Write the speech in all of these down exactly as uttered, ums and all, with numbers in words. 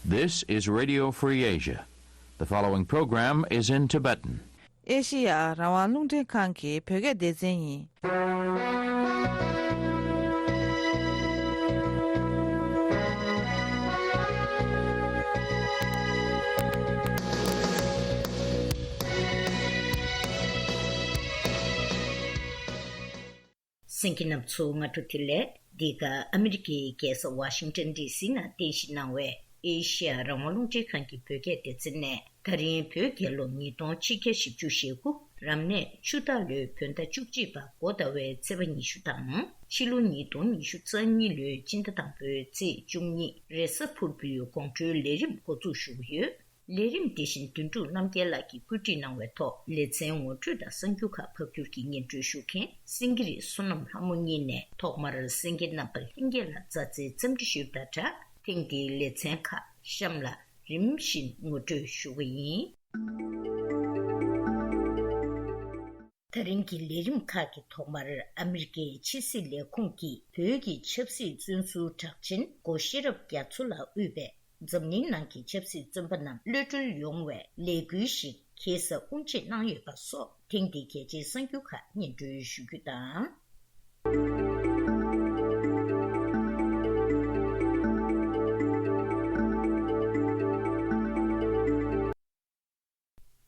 This is Radio Free Asia. The following program is in Tibetan. ཨེ་ཤི་ཡ་རང་དབང་རླུང་འཕྲིན་ཁང་གི་བོད་སྐད་སྡེ་ཚན་ཡིན། གསན་མཁན་རྣམ་ཚོ་སྔ་དྲོ་བདེ་ལེགས། འདི་ག་ཨ་མི་རི་ཀའི་རྒྱལ་ས་ཝ་ཤིང་ཊོན་ཌི་སི་ནང་རྟེན་གཞི་གནང་བའི་ཨེ་ཤི་ཡ་རང་དབང་རླུང་འཕྲིན་ཁང་གི་བོད་སྐད་སྡེ་ཚན་ནས། ད་རིང་བོད་རྒྱལ་ལོ་ཉིས་སྟོང་ཆིག་བརྒྱ་བཞི་བཅུ་ཞེ་དགུ་རབ་གནས་ཆུ་སྟག་ལོའི་བོད་ཟླ་བཅུ་གཅིག་པ་འགོ་ཟླ་བའི་ཚེས་པ་ཉི་ཤུ་དང་། ཕྱི་ལོ་ཉིས་སྟོང་ཉི་ཤུ་རྩ་གཉིས་ལོའི་སྤྱི་ཟླ་དང་པོའི་ཚེས་བཅུ་གཉིས་རེས་གཟའ་ཕུར་བུའི་དགོང་དྲོའི་ལས་རིམ་འགོ་འཛུགས་ཞུ་གི་ཡོད། ལས་རིམ་འདི་བཞིན་དོན་གྲུབ་རྣམ་རྒྱལ་ལགས་ཀྱིས་བཀོད་སྒྲིག་གནང་བའི་ཐོག་ལེ་ཚན་ངོ་སྤྲོད་དང་གསར་འགྱུར་ཁག་ཕབ་སྒྱུར་གྱིས་སྙན་སྒྲོན་ཞུ་མཁན་སེང་གེ་རི་བསོད་ནམས་ལྷ་མོ་གཉིས་ནས་ཐོག་མར་གསན་མཁན་རྣམ་པ་ལྷན་རྒྱས་ལ་མཛའ་བརྩེའི་འཚམས་འདྲི་ཞུས་པ་དང་སྦྲགས། ཐེངས་འདིའི་ལེ་ཚན་ཁག་གཤམ་ལ་རིམ་བཞིན་ངོ་སྤྲོད་ཞུ་གི་ཡིན། ད་རིང་གི་ལས་རིམ་ཁག་གི་ཐོག་མར་ཨ་མི་རི་ཀའི་ཕྱི་སྲིད་ལས་ཁུངས་ཀྱིས་བོད་ཀྱི་ཆབ་སྲིད་བཙོན་ཟུར་གྲགས་ཅན་སྒོ་ཤེས་རབ་རྒྱ་མཚོ་ལགས་དབུས་པའི་འཛམ་གླིང་ནང་གི་ཆབ་སྲིད་བཙོན་པ་རྣམས་གློད་གྲོལ་ཡོང་བའི་ལས་འགུལ་ཞིག་ཁ་སང་དབུ་འབྱེད་གནང་ཡོད་པ་སོགས་ཐེངས་འདིའི་གལ་ཆེའི་གསར་འགྱུར་ཁག་སྙན་སྒྲོན་ཞུ་རྒྱུ་དང་།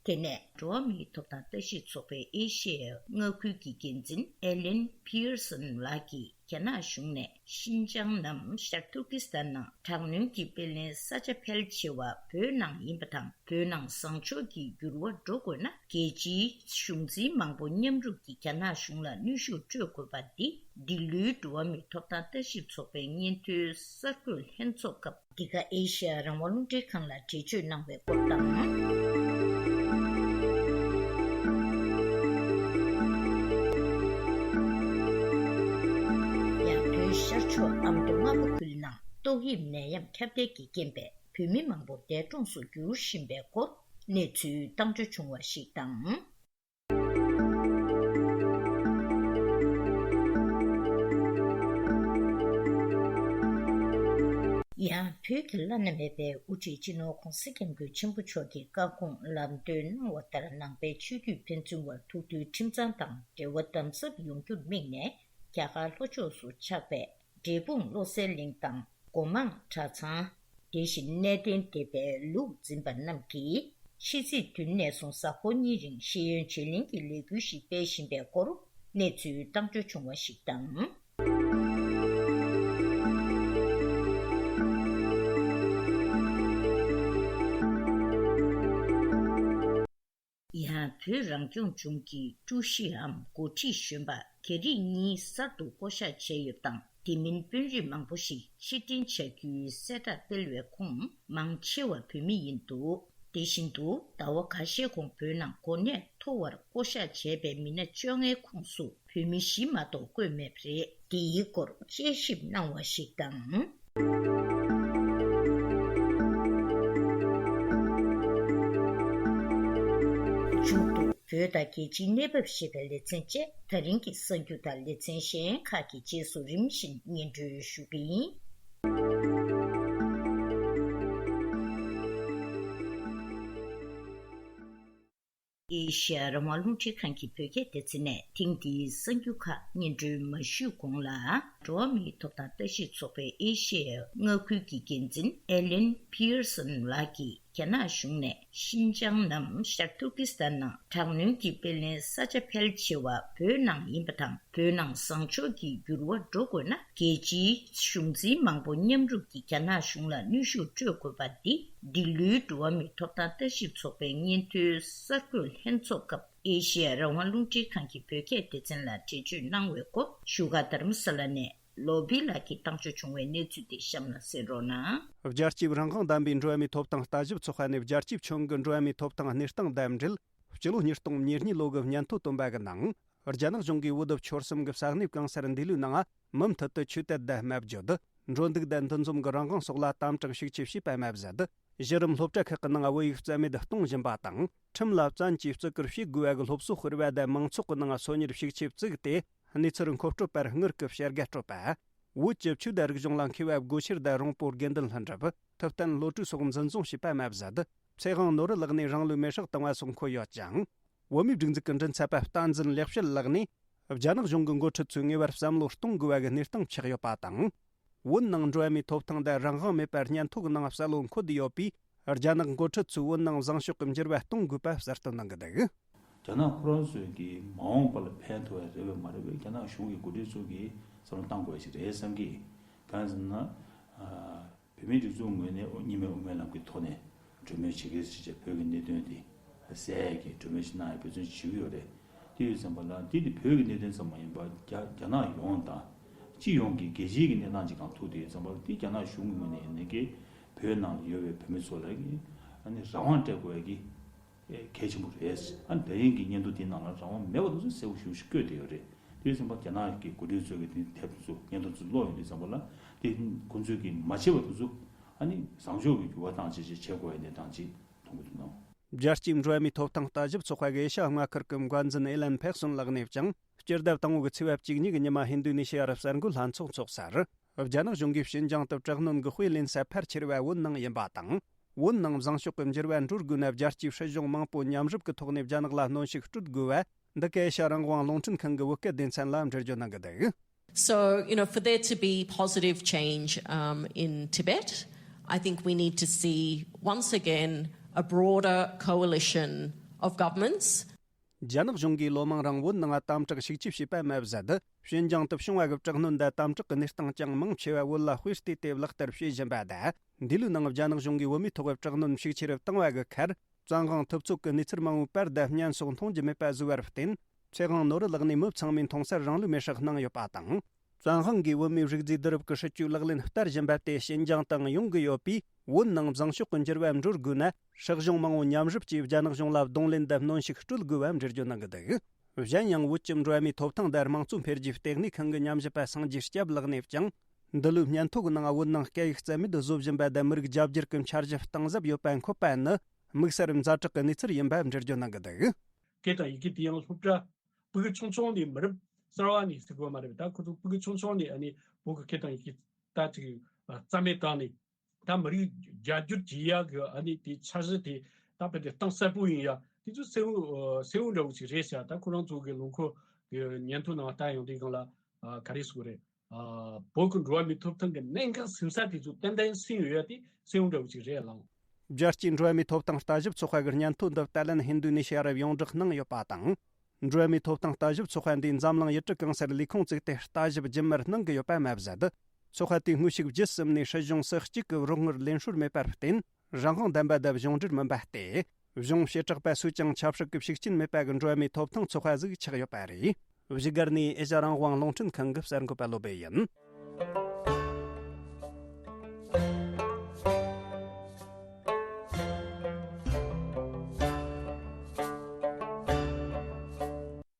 དེ་ནས་འགྲོ་བ་མིའི་ཐོབ་ཐང་ལྟ་ཞིབ་ཚོགས་པའི་ཨེ་ཤེ་ཡའི་མངའ་ཁུལ་གྱི་འགན་འཛིན་ཨེ་ལེན་པི་ཡར་སན་ལགས་ཀྱིས་རྒྱ་ནག་གཞུང་ནས་ཤིན་ཅང་ནམ་ཤར་ཏུར་ཀི་སི་ཐན་ནང་དྲག་གནོན་གྱི་དཔེ་ལེན་ས་ཆ་ཕལ་ཆེ་བ་བོད་ནང་ཡིན་པ་དང་། བོད་ནང་བཟང་ཕྱོགས་ཀྱི་འགྱུར་བ་འགྲོ་དགོས་ན། རྒྱལ་སྤྱིའི་གཞུང་འཛིན་མང་པོ་མཉམ་རུབ་ཀྱིས་རྒྱ་ནག་གཞུང་ལ་གནོན་ཤུགས་སྤྲོད་དགོས་པ་འདི། ལྡི་ལིའི་འགྲོ་བ་མིའི་ཐོབ་ཐང་ལྟ་ཞིབ་ཚོགས་པའི་སྙན་ཐོའི་གསར་འགོད་ལྷན་ཚོགས་སྐབས། འདི་ག་ཨེ་ཤི་ཡ་རང་དབང་རླུང་འཕྲིན་ཁང་ལ་འགྲེལ་བརྗོད་གནང་བའི་སྐོར་དང་། ཡང་བོད་ཤར་ཕྱོགས་ཨ་མདོ་རྔ་པ་ཁུལ་ནང་ཏོག་དབྱིབས་ནད་ཡམས་ཁྱབ་གདལ་གྱི་རྐྱེན་པས་བོད་མི་མང་པོ་འདས་གྲོངས་སུ་འགྱུར་བཞིན་པའི་སྐོར་གནས་ཚུལ་བཏང་འགྲོ་བྱུང་བ་ཞིག་དང་། ཡང་བོད་ཀྱི་བླ་ན་མེད་པའི་དབུ་ཁྲིད་སྤྱི་ནོར་༧གོང་ས་༧སྐྱབས་མགོན་ཆེན་པོ་མཆོག་གིས་བཀའ་དགོངས་ལམ་སྟོན་གནང་བ་ལྟར། ནང་པའི་ཆོས་བརྒྱུད་ཕན་ཚུན་བར་ཐུགས་མཐུན་ཁྲིམས་གཙང་དང་འབྲེལ་བ་དམ་ཟབ་ཡོང་རྒྱུར་དམིགས་ནས། རྒྱ་གར་ལྷོ་ཕྱོགས་སུ་ཆགས་པའི་འབྲས་སྤུངས་བློ་གསལ་གླིང་དང་སྒོ་མང་གྲྭ་ཚང་། དེ་བཞིན་གནས་བརྟན་སྡེ་པའི་ལུགས་འཛིན་པ་རྣམས་ཀྱིས་ཕྱི་ཚེས་བདུན་ནས་བཟུང་གཟའ་འཁོར་གཉིས་རིང་ཤེས་ཡོན་བརྗེ་ལེན་གྱི་ལས་འགུལ་ཞིག་སྤེལ་བཞིན་པའི་སྐོར་གནས་ཚུལ་བཏང་འགྲོ་བྱུང་བ་ཞིག་དང་། ཡང་བོད་རང་སྐྱོང་ལྗོངས་ཀྱི་ཀྲུའུ་ཞིའམ་འགོ་ཁྲིད་གཞོན་པ་རྒྱ་རིགས་གཉིས་གསར་དུ་བསྐོ་གཞག་བྱས་ཡོད་པ་དང་། དེ་མིན་དཔོན་རིགས་མང་པོ་ཞིག་ཕྱིར་འཐེན་བྱ་རྒྱུའི་གསལ་བསྒྲགས་སྤེལ་བའི་ཁོངས་མང་ཆེ་བ་བོད་མི་ཡིན་འདུག་དེ་བཞིན་དུ་ཟླ་བ་ཁ་ཤས་གོང་བོད་ནང་གོ་གནས་མཐོ་བར་བསྐོ་གཞག་བྱས་པའི་མི་སྣ་བཅོ་ལྔའི་ཁོངས་སུ་བོད་མི་བཞི་མ་གཏོགས་བཀོད་མེད་པ་རེད། འདིའི་སྐོར་དཔྱད་ཞིབ་གནང་བ་ཞིག་དང་། མཇུག་ཏུ་བོད་དང་རྒྱལ་སྤྱིའི་གནས་བབ་ཞེས་པའི་ལེ་ཚན་བཅས་ད་རིང་གི་གསར་འགྱུར་དང་ལེ་ཚན་གཞན་ཁག་གི་རྗེས་སུ་རིམ་བཞིན་སྙན་སྒྲོན་ཞུ་གི་ཡིན། ཨེ་ཤི་ཡ་རང་དབང་རླུང་འཕྲིན་ཁང་གི་བོད་སྐད་སྡེ་ཚན་ནས་ཐེངས་འདིའི་གསར་འགྱུར་ཁག་སྙན་སྒྲོན་མ་ཞུས་གོང་ལ། འགྲོ་བ་མིའི་ཐོབ་ཐང་ལྟ་ཞིབ་ཚོགས་པའི་ཨེ་ཤི་ཡའི་མངའ་ཁུལ་གྱི་འགན་འཛིན་ཨེ་ལེན་པི་ཡར་སན་ལགས་ཀྱིས་རྒྱ་ནག་གཞུང་ནས་ཤིན་ཅང་ནམ་ཤར་ཏུར་ཀི་སི་ཐན་ནང་དྲག་གནོན་གྱི་དཔེ་ལེན་ས་ཆ་ཕལ་ཆེ་བ་བོད་ནང་ཡིན་པ་དང་། བོད་ནང་བཟང་ཕྱོགས་ཀྱི་འགྱུར་བ་འགྲོ་དགོས་ན། རྒྱལ་སྤྱིའི་གཞུང་འཛིན་མང་པོ་མཉམ་རུབ་ཀྱིས་རྒྱ་ནག་གཞུང་ལ་གནོན་ཤུགས་སྤྲོད་དགོས་པ་འདི། ལྡི་ལིའི་འགྲོ་བ་མིའི་ཐོབ་ཐང་ལྟ་ཞིབ་ཚོགས་པའི་སྙན་ཐོའི་གསར་འགོད་ལྷན་ཚོགས་སྐབས་ཨེ་ཤི་ཡ་རང་དབང་རླུང་འཕྲིན་ཁང་གི་བོད་སྐད་སྡེ་ཚན་ལ་འགྲེལ་བརྗོད་གནང་བའི་སྐོར་བཞུགས་སྒར་རྡ་རམ་ས་ལ་ནས་ལོ་བི་ལགས་ཀྱིས་བཏང་འབྱོར་བྱུང་བའི་གནས་ཚུལ་དེ་གཤམ་ལ་གསན་རོགས་གནང་། རྒྱལ་སྤྱིའི་རང་དབང་ལྡན་པའི་འགྲོ་བ་མིའི་ཐོབ་ཐང་ལྟ་ཞིབ་ཚོགས་པ་ནས་རྒྱལ་སྤྱིའི་ཁྱོན་གྱི་འགྲོ་བ་མིའི་ཐོབ་ཐང་གནས་སྟངས་དང་འབྲེལ། སྤྱི་ལོ་ཉིས་སྟོང་ཉེར་གཉིས་ལོ་གི་སྙན་ཐོ་བཏོན་པ་གི་ནང་། རྒྱ་ནག་གཞུང་གིས་བོད་ཆོལ་གསུམ་གྱི་ས་གནས་གང་སར་འདས་ལོའི་ནང་མུ་མཐུད་དུ་ཆོས་དད་དང་སྨྲ་བརྗོད། འགྲོ་འདུག་དང་འདུ་འཛོམས་ཀྱི་རང་དབང་སོགས་ལ་དམ་དྲག་ཤུགས་ཆེ་བྱས་པ་མ་ཟད། གཞི་རིམ་སློབ་གྲྭ་ཁག་གི་ནང་བོད་ཡིག་རྩ་མེད་གཏོང་བཞིན་པ་དང་། ཁྲིམས་ལ་བཙན་གྱིས་བརྩི་བཀུར་བྱེད་དགོས་པ་གི་སློབ་གསོ་སྤེལ་བ་དང་། མང་ཚོགས་ཀྱི་ནང་སོ་ཉར་ཤུགས་ཆེ་བཙུགས་ཏེ། གནས་ཚུལ་མཁོ་སྤྲོད་པར་དངུལ་གྱི་བྱ་དགའ་སྤྲོད་པ། བོད་ཀྱི་ཆོས་དང་རིག་གཞུང་ལ་མཁས་པ་སྒོ་ཤེར་དང་རོང་པོ་དགེ་འདུན་ལྷུན་གྲུབ། ཐུབ་བསྟན་བློ་གྲོས་སོགས་འཛིན་བཟུང་བྱས་པ་མ་ཟད། ཚེ་དབང་ནོར་བུ་ལགས་ནས་རང་ལུས་མེར་སྲེག་བཏང་བ་སོགས་འཁོད་ཡོད་ཅིང་། བོད་མིའི་སྒྲིག་འཛུགས་ཀྱི་མགྲིན་ཚབ་པ་བསྟན་འཛིན་ལེགས་བཤད་ལགས་ནས། རྒྱ་ནག་གཞུང་གི་འགོ་ཁྲིད་ཚོས་ངེས་པར་བསམ་བློ་གཏོང་དགོས་པ་གི་གནས་སྟངས་ཆགས་ཡོད་པ་དང་། བོད་ནང་འགྲོ་བ་མིའི་ཐོབ་ཐང་དང་རང་དབང་མེད་པར་སྙན་ཐོ་གི་ནང་གསལ་བོ་འཁོད་བསྡད་ཡོད་པས། རྒྱ་ནག་འགོ་ཁྲིད་ཚོས་བོད་ནང་བཟང་ཕྱོགས་ཀྱི་འགྱུར་བ་གཏོང་དགོས་པ་གསལ་སྟོན་གནང་གི་འདུག། རྒྱ་ནག་ཁོ་རང་ཚོས་ཀྱི་མ་འོངས་པ་ལ་ཕན་ཐོགས་ཡ་རེད་པས་མ་རེད་པས། རྒྱ་ནག་གཞུང་གི་འགོ་ཁྲིད་ཚོ་གིས་བསམ་བློ་བཏང་དགོས་ཡ་ཞིག་རེད་བསམ་གི། གང་ཟེར་ན། ཨ། བོད་མིའི་སྒྲིག་འཛུགས་ངོས་ནས་གཉིས་སྨན་དབུ་མའི་ལམ་གྱི་ཐོག་ནས་གྲོས་མོལ་བྱེད་ཀྱི་ཟེར་བྱས་བོད་ཀྱི་གནད་དོན་དེ་གསལ་ཡས་ཀྱི་གྲོས་མོལ་ཞིག་གནང་ཡ་འབད་བརྩོན་བྱེད་ཀྱི་ཡོད་རེད། དེ་ཡོད་ཙམ་པ་ལ་དེ་དེ་བོད་ཀྱི་གནད་དོན་ཙམ་མ་ཡིན་པར་རྒྱ་རྒྱ་ནག་ཡོངས་དང་སྤྱི་ཡོངས་ཀྱི་རྒྱལ་སྤྱིའི་གི་གནས་སྟངས་ཅིག་གང་ཐུག་དེ་ཡོད་ཙམ་པ་ལ་དེ་རྒྱ་ནག་གཞུང་གི་ངོས་ནས་ཡིན་ནའི་གི་བོད་ནང་ལ་ཡོད་པའི་བོད་མི་ཚོ་ལ་གི་ཨ་ནི་རང་དབང་སྤྲད་དགོས་ཡ་གི་གལ་ཆེན་པོ་རེད། ཨ་ནི་ད་རིང་གི་སྙན་ཐོ་དེའི་ནང་ལ་རང་དབང་མེད་པ་དེ་ཚོ་གསལ་པོ་ཞེ་པོ་ཞིག་བཀོད་བསྡད་ཡོད་རེད། དེ་ཡོད་ཙམ་པ་རྒྱ་ནག་གི་འགོ་ཁྲིད་ཚོས་གི་དེ་དེབ་ཚོ་སྙན་ཐོ་ཚོ་ཀློག་ཡོང་དུས་ཙམ་པ་ལ་དེ་ཁོང་ཚོས་གི་མ་བྱས་པ་དེ་ཚོ་ཨ་ནི་བཟང་ཕྱོགས་ཀྱི་འགྱུར་བ་བཏང་བྱས་བྱས་བྱེད་དགོས་ཡ་གནས་སྟངས་ཅིག་མཐོང་གི་འདུག་ནོ། རྒྱལ་སྤྱིའི་འགྲོ་བ་མིའི་ཐོབ་ཐང་ལྟ་ཞིབ་ཚོགས་པ་གི་ཨེ་ཤ་ཡ་མངའ་ཁུལ་གྱི་འགོ་འཛིན་ཨེ་ལན་ཕེག་སོན་ལགས་ནས་ཀྱང་། སྤྱི་ཟླ་དང་པོ་གི་ཚེས་པ་བཅུ་གཉིས་ཀྱི་ཉི་མ་ཧིན་རྡུ་ནི་ཤི་ཡ་རུ་གསར་འགོད་ལྷན་ཚོགས་འཚོགས་སར། རྒྱ་ནག་གཞུང་གིས་ཞིན་ཅང་དུ་དྲག་གནོན་གྱི་དཔེ་ལེན་ས་ཕལ་ཆེ་བ་བོད་ནང་ཡིན་པ་དང་། བོད་ནང་བཟང་ཕྱོགས་ཀྱི་འགྱུར་བ་འགྲོ་དགོས་ན། རྒྱལ་སྤྱིའི་སྲིད་གཞུང་མང་པོ་མཉམ་རུབ་ཀྱི་ཐོག་ནས་རྒྱ་ནག་ལ་གནོན་ཤུགས་སྤྲོད་དགོས་པ། འདི་ག་ཨེ་ཤ་རང་དབང་རླུང་འཕྲིན་ཁང་གི་བོད་སྐད་སྡེ་ཚན་ལ་འགྲེལ་བརྗོད་གནང་གི་འདུག། So, you know, for there to be positive change, um, in Tibet, I think we need to see once again a broader coalition of governments. རྒྱ་ནག་གཞུང་གིས་ལོ་མང་རིང་བོད་ནང་དམ་དྲག་ཤུགས་ཆེ་བྱས་པ་མ་ཟད། ཞིན་ཅང་དུ་བྱུང་བ་གི་དྲག་གནོན་དང་དམ་དྲག་གི་གནས་སྟངས་ཀྱང་མང་ཆེ་བ་བོད་ལ་དཔེ་བལྟས་ཏེ་ལག་བསྟར་བྱེད་བཞིན་པ་དང་། འདི་ལོའི་ནང་རྒྱ་ནག་གཞུང་གིས་བོད་མིའི་ཐོག་དྲག་གནོན་ཤུགས་ཆེ་རུ་བཏང་བ་གི་ཁར། བཙན་དབང་འཐབ་རྩོད་ཀྱི་གནས་ཚུལ་མང་བོའི་པར་དང་བརྙན་སོགས་མཐོང་རྒྱུ་མེད་པ་བཟོས་པར་བརྟེན། ཚེ་དབང་ནོར་བུ་ལགས་ནས་མི་ཚང་མས་མཐོང་སར་རང་ལུས་མེར་སྲེག་གནང་ཡོད་པ་དང་། བཙན་དབང་གིས་བོད་མིའི་རིགས་རྫས་བསྡུ་རུབ་ཀྱི་སྲིད་ཇུས་ལག་ལེན་བསྟར་བཞིན་པ་དེ་ཞིན་ཅང་དང་ཡོང་གི་ཡོད་པས། བོད་ནང་བཟང་ཕྱོགས་ཀྱི་འགྱུར་བ་འགྲོ་དགོས་ན། སྲིད་གཞུང་མང་བོ་མཉམ་རུབ་ཀྱིས་རྒྱ་ནག་གཞུང་ལ་གདོང་ལེན་དང་གནོན་ཤུགས་སྤྲོད་དགོས་པ་འགྲེལ་བརྗོད་གནང་གི་འདུག། གཞན་ཡང་བོད་ཀྱི་འགྲོ་བ་མིའི་ཐོབ་ཐང་དང་དམངས་གཙོ་འཕེལ་རྒྱས་ལྟེ་གནས་ཁང་གི་ཉམས་ཞིབ་པ་སངས་རྒྱས་སྐྱབས་ལགས་ནས་ཀྱང་། འདི་ལོའི་སྙན་ཐོ་གི་ནང་བོད་ནང་སྐད་ཡིག་རྩ་མེད་བཟོ་བཞིན་པ་དང་མི་རིགས་རྒྱ་བསྒྱུར་གྱི་འཆར་གཞི་གཏིང་ཟབ་ཡོད་པ་འཁོད་པ་ནི། དམིགས་བསལ་ཛ་དྲག་གི་གནས་ཚུལ་ཡིན་པ་འགྲེལ་བརྗོད་གནང་གི་འདུག། སྐད་དང་ཡི་གེ་དེ་ཡང་སློབ་གྲྭ་ཕྲུ་གུ་ཆུང་ཆུང་ནས་མི་རབས་གསར་བ་ནས་ཟེར་དགོས་མ་རེད་པས། ད་ཁོ་ཚོ་ཕྲུ་གུ་ཆུང་ཆུང་ནས་ཨ་ནི་བོད་ཀྱི་སྐད་དང་ཡི་གེ་ད་ཅིག་རྩ་མེད་བཏང་ནས། ད་མི་རིགས་རྒྱ་སྒྱུར་བྱེད་ཡག་གི་ཨ་ནི་དེ་འཆར་གཞི་དེ་ད་དཔེ་དེ་གཏིང་ཟབ་པོ་ཡིན་ཡ། དེ་ཚོ་གསལ་བོ་གསལ་བོ་འདྲ་བོ་ཞིག་རེད་ཤག། ད་ཁོ་རང་ཚོ་གི་ལོ་འཁོར་གི་སྙན་ཐོ་ནང་ལྟ་ཡོང་དུས་སྒང་ལ་ག་རེ་ཟེར་དགོས་རེད། བོད་ཀྱི་འགྲོ་བ་མིའི་ཐོབ་ཐང་གི་གནད་འགག་ཟིན་ས་དེ་ཚོ་ཏན་ཏན་ཟིན་ཡོད་ཡ་དེ་གསལ་བོ་འདྲ་བོ་ཞིག་རེད་ལགས། རྒྱལ་སྤྱིའི་འགྲོ་བ་མིའི་ཐོབ་ཐང་ལྟ་ཞིབ་ཚོགས་པ་གི་སྙན་ཐོ་འདི་ཏཱ་ལན་ཧིན་རྡུ་ནི་ཤི་ཡ་རུ་ཡོངས་བསྒྲགས་གནང་ཡོད་པ་དང་། འགྲོ་བ་མིའི་ཐོབ་ཐང་ལྟ་ཞིབ་ཚོགས་པ་འདིས་འཛམ་གླིང་ཡུལ་གྲུ་གང་སར་ལས་ཁུངས་བཙུགས་ཏེ་ལྟ་ཞིབ་རྒྱུན་མར་གནང་གི་ཡོད་པ་མ་ཟད། ཚོགས་པ་དེས་དངོས་ཤུགས་བརྒྱུད་གསུམ་ནས་སྲིད་གཞུང་སུ་གཅིག་གི་རོགས་དངུལ་ལེན་སྲོལ་མེད་པར་བརྟེན། རང་དབང་ལྡན་པ་དང་གཞུང་འབྲེལ་མིན་པ་སྟེ། གཞུང་བྱེ་བྲག་པ་སུས་ཀྱང་ཆབ་སྲིད་ཀྱི་ཤུགས་རྐྱེན་མེད་པ་གི་འགྲོ་བ་མིའི་ཐོབ་ཐང་ཚོགས་པ་ཟིག་ཆགས་ཡོད་པ་རེད། བཞུགས་སྒར་ནས་ཨེ་ཤ་རང་དབང་རླུང་འཕྲིན་ཁང་གི་གསར་འགོད་པ་བློ་བྷེ་ཡིན།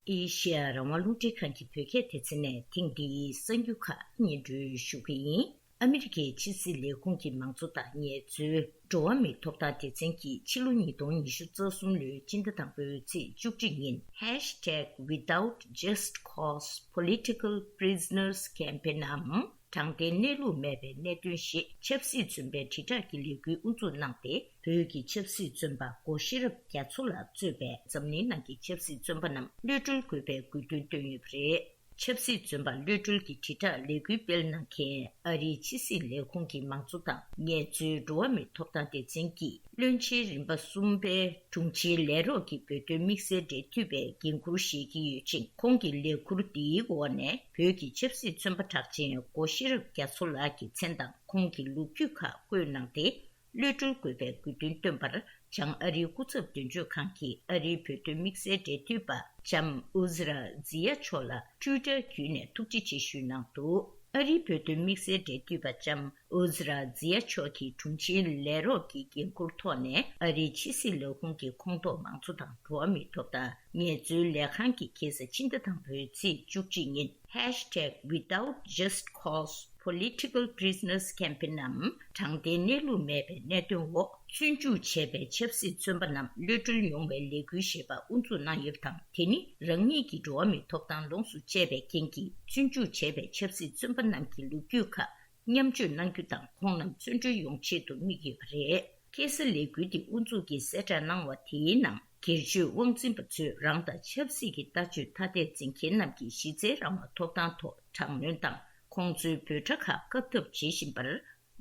ཨེ་ཤེ་ཡ་རང་དབང་རླུང་འཕྲིན་ཁང་གི་བོད་སྐད་སྡེ་ཚན་ནས་ཐེངས་འདིའི་གསར་འགྱུར་ཁག་སྙན་སྒྲོན་ཞུ་གི་ཡིན། ཨ་མི་རི་ཀའི་ཕྱི་སྲིད་ལས་ཁུངས་ཀྱི་མང་གཙོ་དང་ངལ་རྩོལ་འགྲོ་བ་མིའི་ཐོབ་ཐང་སྡེ་ཚན་གྱིས་ཕྱི་ལོ་ཉིས་སྟོང་ཉི་ཤུ་རྩ་གསུམ་ལོའི་སྤྱི་ཟླ་དང་པོའི་ཚེས་བཅུ་གཅིག་ཉིན་Hashtag Without Just Cause Political Prisoners Campaign ནམ། དྲང་བདེན་གནས་ལུགས་མེད་པའི་གནད་དོན་ཞེས་ཆབ་སྲིད་བཙོན་པའི་དྲིལ་བསྒྲགས་ཀྱི་ལས་འགུལ་དབུ་འཛུགས་གནང་སྟེ། བོད་ཀྱི་ཆབ་སྲིད་བཙོན་པ་སྒོ་ཤེས་རབ་རྒྱ་མཚོ་ལགས་གཙོས་པའི་འཛམ་གླིང་ནང་གི་ཆབ་སྲིད་བཙོན་པ་རྣམས་གློད་གྲོལ་དགོས་པའི་དགོས་འདུན་བཏོན་ཡོད་པ་རེད། ཆབ་སྲིད་བཙོན་པ་གློད་གྲོལ་གྱི་དྲིལ་བསྒྲགས་ལས་འགུལ་སྤེལ་གནང་མཁན་ཨ་རིའི་ཕྱི་སྲིད་ལས་ཁུངས་ཀྱི་མང་གཙོ་དང་ངལ་རྩོལ་འགྲོ་བ་མིའི་ཐོབ་ཐང་སྡེ་ཚན་གྱི་བློན་ཆེན་རིམ་པ་གསུམ་པའི་དྲུང་ཆེའི་ལས་རོགས་ཀྱི་བོད་དོན་དམིགས་བསལ་འབྲེལ་མཐུད་པའི་འགན་འཁུར་བཞེས་ཀྱི་ཡོད་ཅིང་། ཁོང་གིས་ལས་འཁུར་འདིའི་འོག་ནས་བོད་ཀྱི་ཆབ་སྲིད་བཙོན་པ་གྲགས་ཅན་སྒོ་ཤེས་རབ་རྒྱ་མཚོ་ལགས་ཀྱི་མཚན་དང་ཁོང་གི་ལོ་རྒྱུས་ཁག་བཀོད་གནང་སྟེ། གློད་གྲོལ་དགོས་པའི་དགོས་འདུན་བཏོན་པར། བྱང་ཨ་རིའི་སྐུ་ཚབ་དོན་གཅོད་ཁང་གིས་ཨ་རིའི་བོད་དོན་དམིགས་བསལ་འབྲེལ་མཐུད་པ་ལྕམ་ཨུ་ཛི་ར་ཛི་ཡ་མཆོག་ལ་ཊུའི་ཊར་བརྒྱུད་ནས་ཐུགས་རྗེ་ཆེ་ཞུས་གནང་འདུག། ཨ་རིའི་བོད་དོན་དམིགས་བསལ་འབྲེལ་མཐུད་པ་ལྕམ་ཨུ་ཛི་ར་ཛི་ཡ་མཆོག་གིས་དྲུང་ཆེའི་ལས་རོགས་ཀྱི་འགན་འཁུར་ཐོག་ནས་ཨ་རིའི་ཕྱི་སྲིད་ལས་ཁུངས་ཀྱི་ཁོངས་གཏོགས་མང་གཙོ་དང་འགྲོ་བ་མིའི་ཐོབ་ཐང་ངལ་རྩོལ་ལས་ཁང་གིས་ཁ་སང་ཕྱི་ཟླ་དང་པོའི་ཚེས་བཅུ་གཅིག་ཉིན་Hashtag Without Just Cause Political Prisoners Campaign ནམ། དྲང་བདེན་གནས་ལུགས་མེད་པའི་གནད་དོན་འོག་ བཙོན་འཇུག་བྱས་པའི་ཆབ་སྲིད་བཙོན་པ་རྣམས་གློད་གྲོལ་ཡོང་བའི་ལས་འགུལ་ཞེས་པ་དབུ་འཛུགས་གནང་ཡོད་པ་དང་། དེ་ནི་རང་ཉིད་ཀྱི་འགྲོ་བ་མིའི་ཐོབ་ཐང་ལོངས་སུ་སྤྱད་པའི་རྐྱེན་གྱིས་བཙོན་འཇུག་བྱས་པའི་ཆབ་སྲིད་བཙོན་པ་རྣམས་ཀྱི་ལོ་རྒྱུས་ཁག་མཉམ་སྤྱོད་གནང་རྒྱུ་དང་། ཁོང་རྣམས་བཙོན་གྲོལ་ཡོང་ཆེད་དུ་དམིགས་ཡོད་པ་རེད། ཁ་སང་ལས་འགུལ་འདི་དབུ་འཛུགས་ཀྱིས་གསལ་བསྒྲགས་གནང་བ་དེའི་ནང་། སྒེར་གཅོད་དབང་འཛིན་པ་ཚོས་རང་དང་ཆབ་སྲིད་ཀྱི་ལྟ་སྤྱོད་ཐ་དད་འཛིན་མཁན་རྣམས་ཀྱི་གཞི་རྩའི་རང་དབང་ཐོབ་ཐང་ཐོག་དྲག་གནོན་དང་། ཁོང་ཚོའི་འབོད་སྒྲ་ཁག་བཀབ་ཐབས་བྱེད་བཞིན་པར།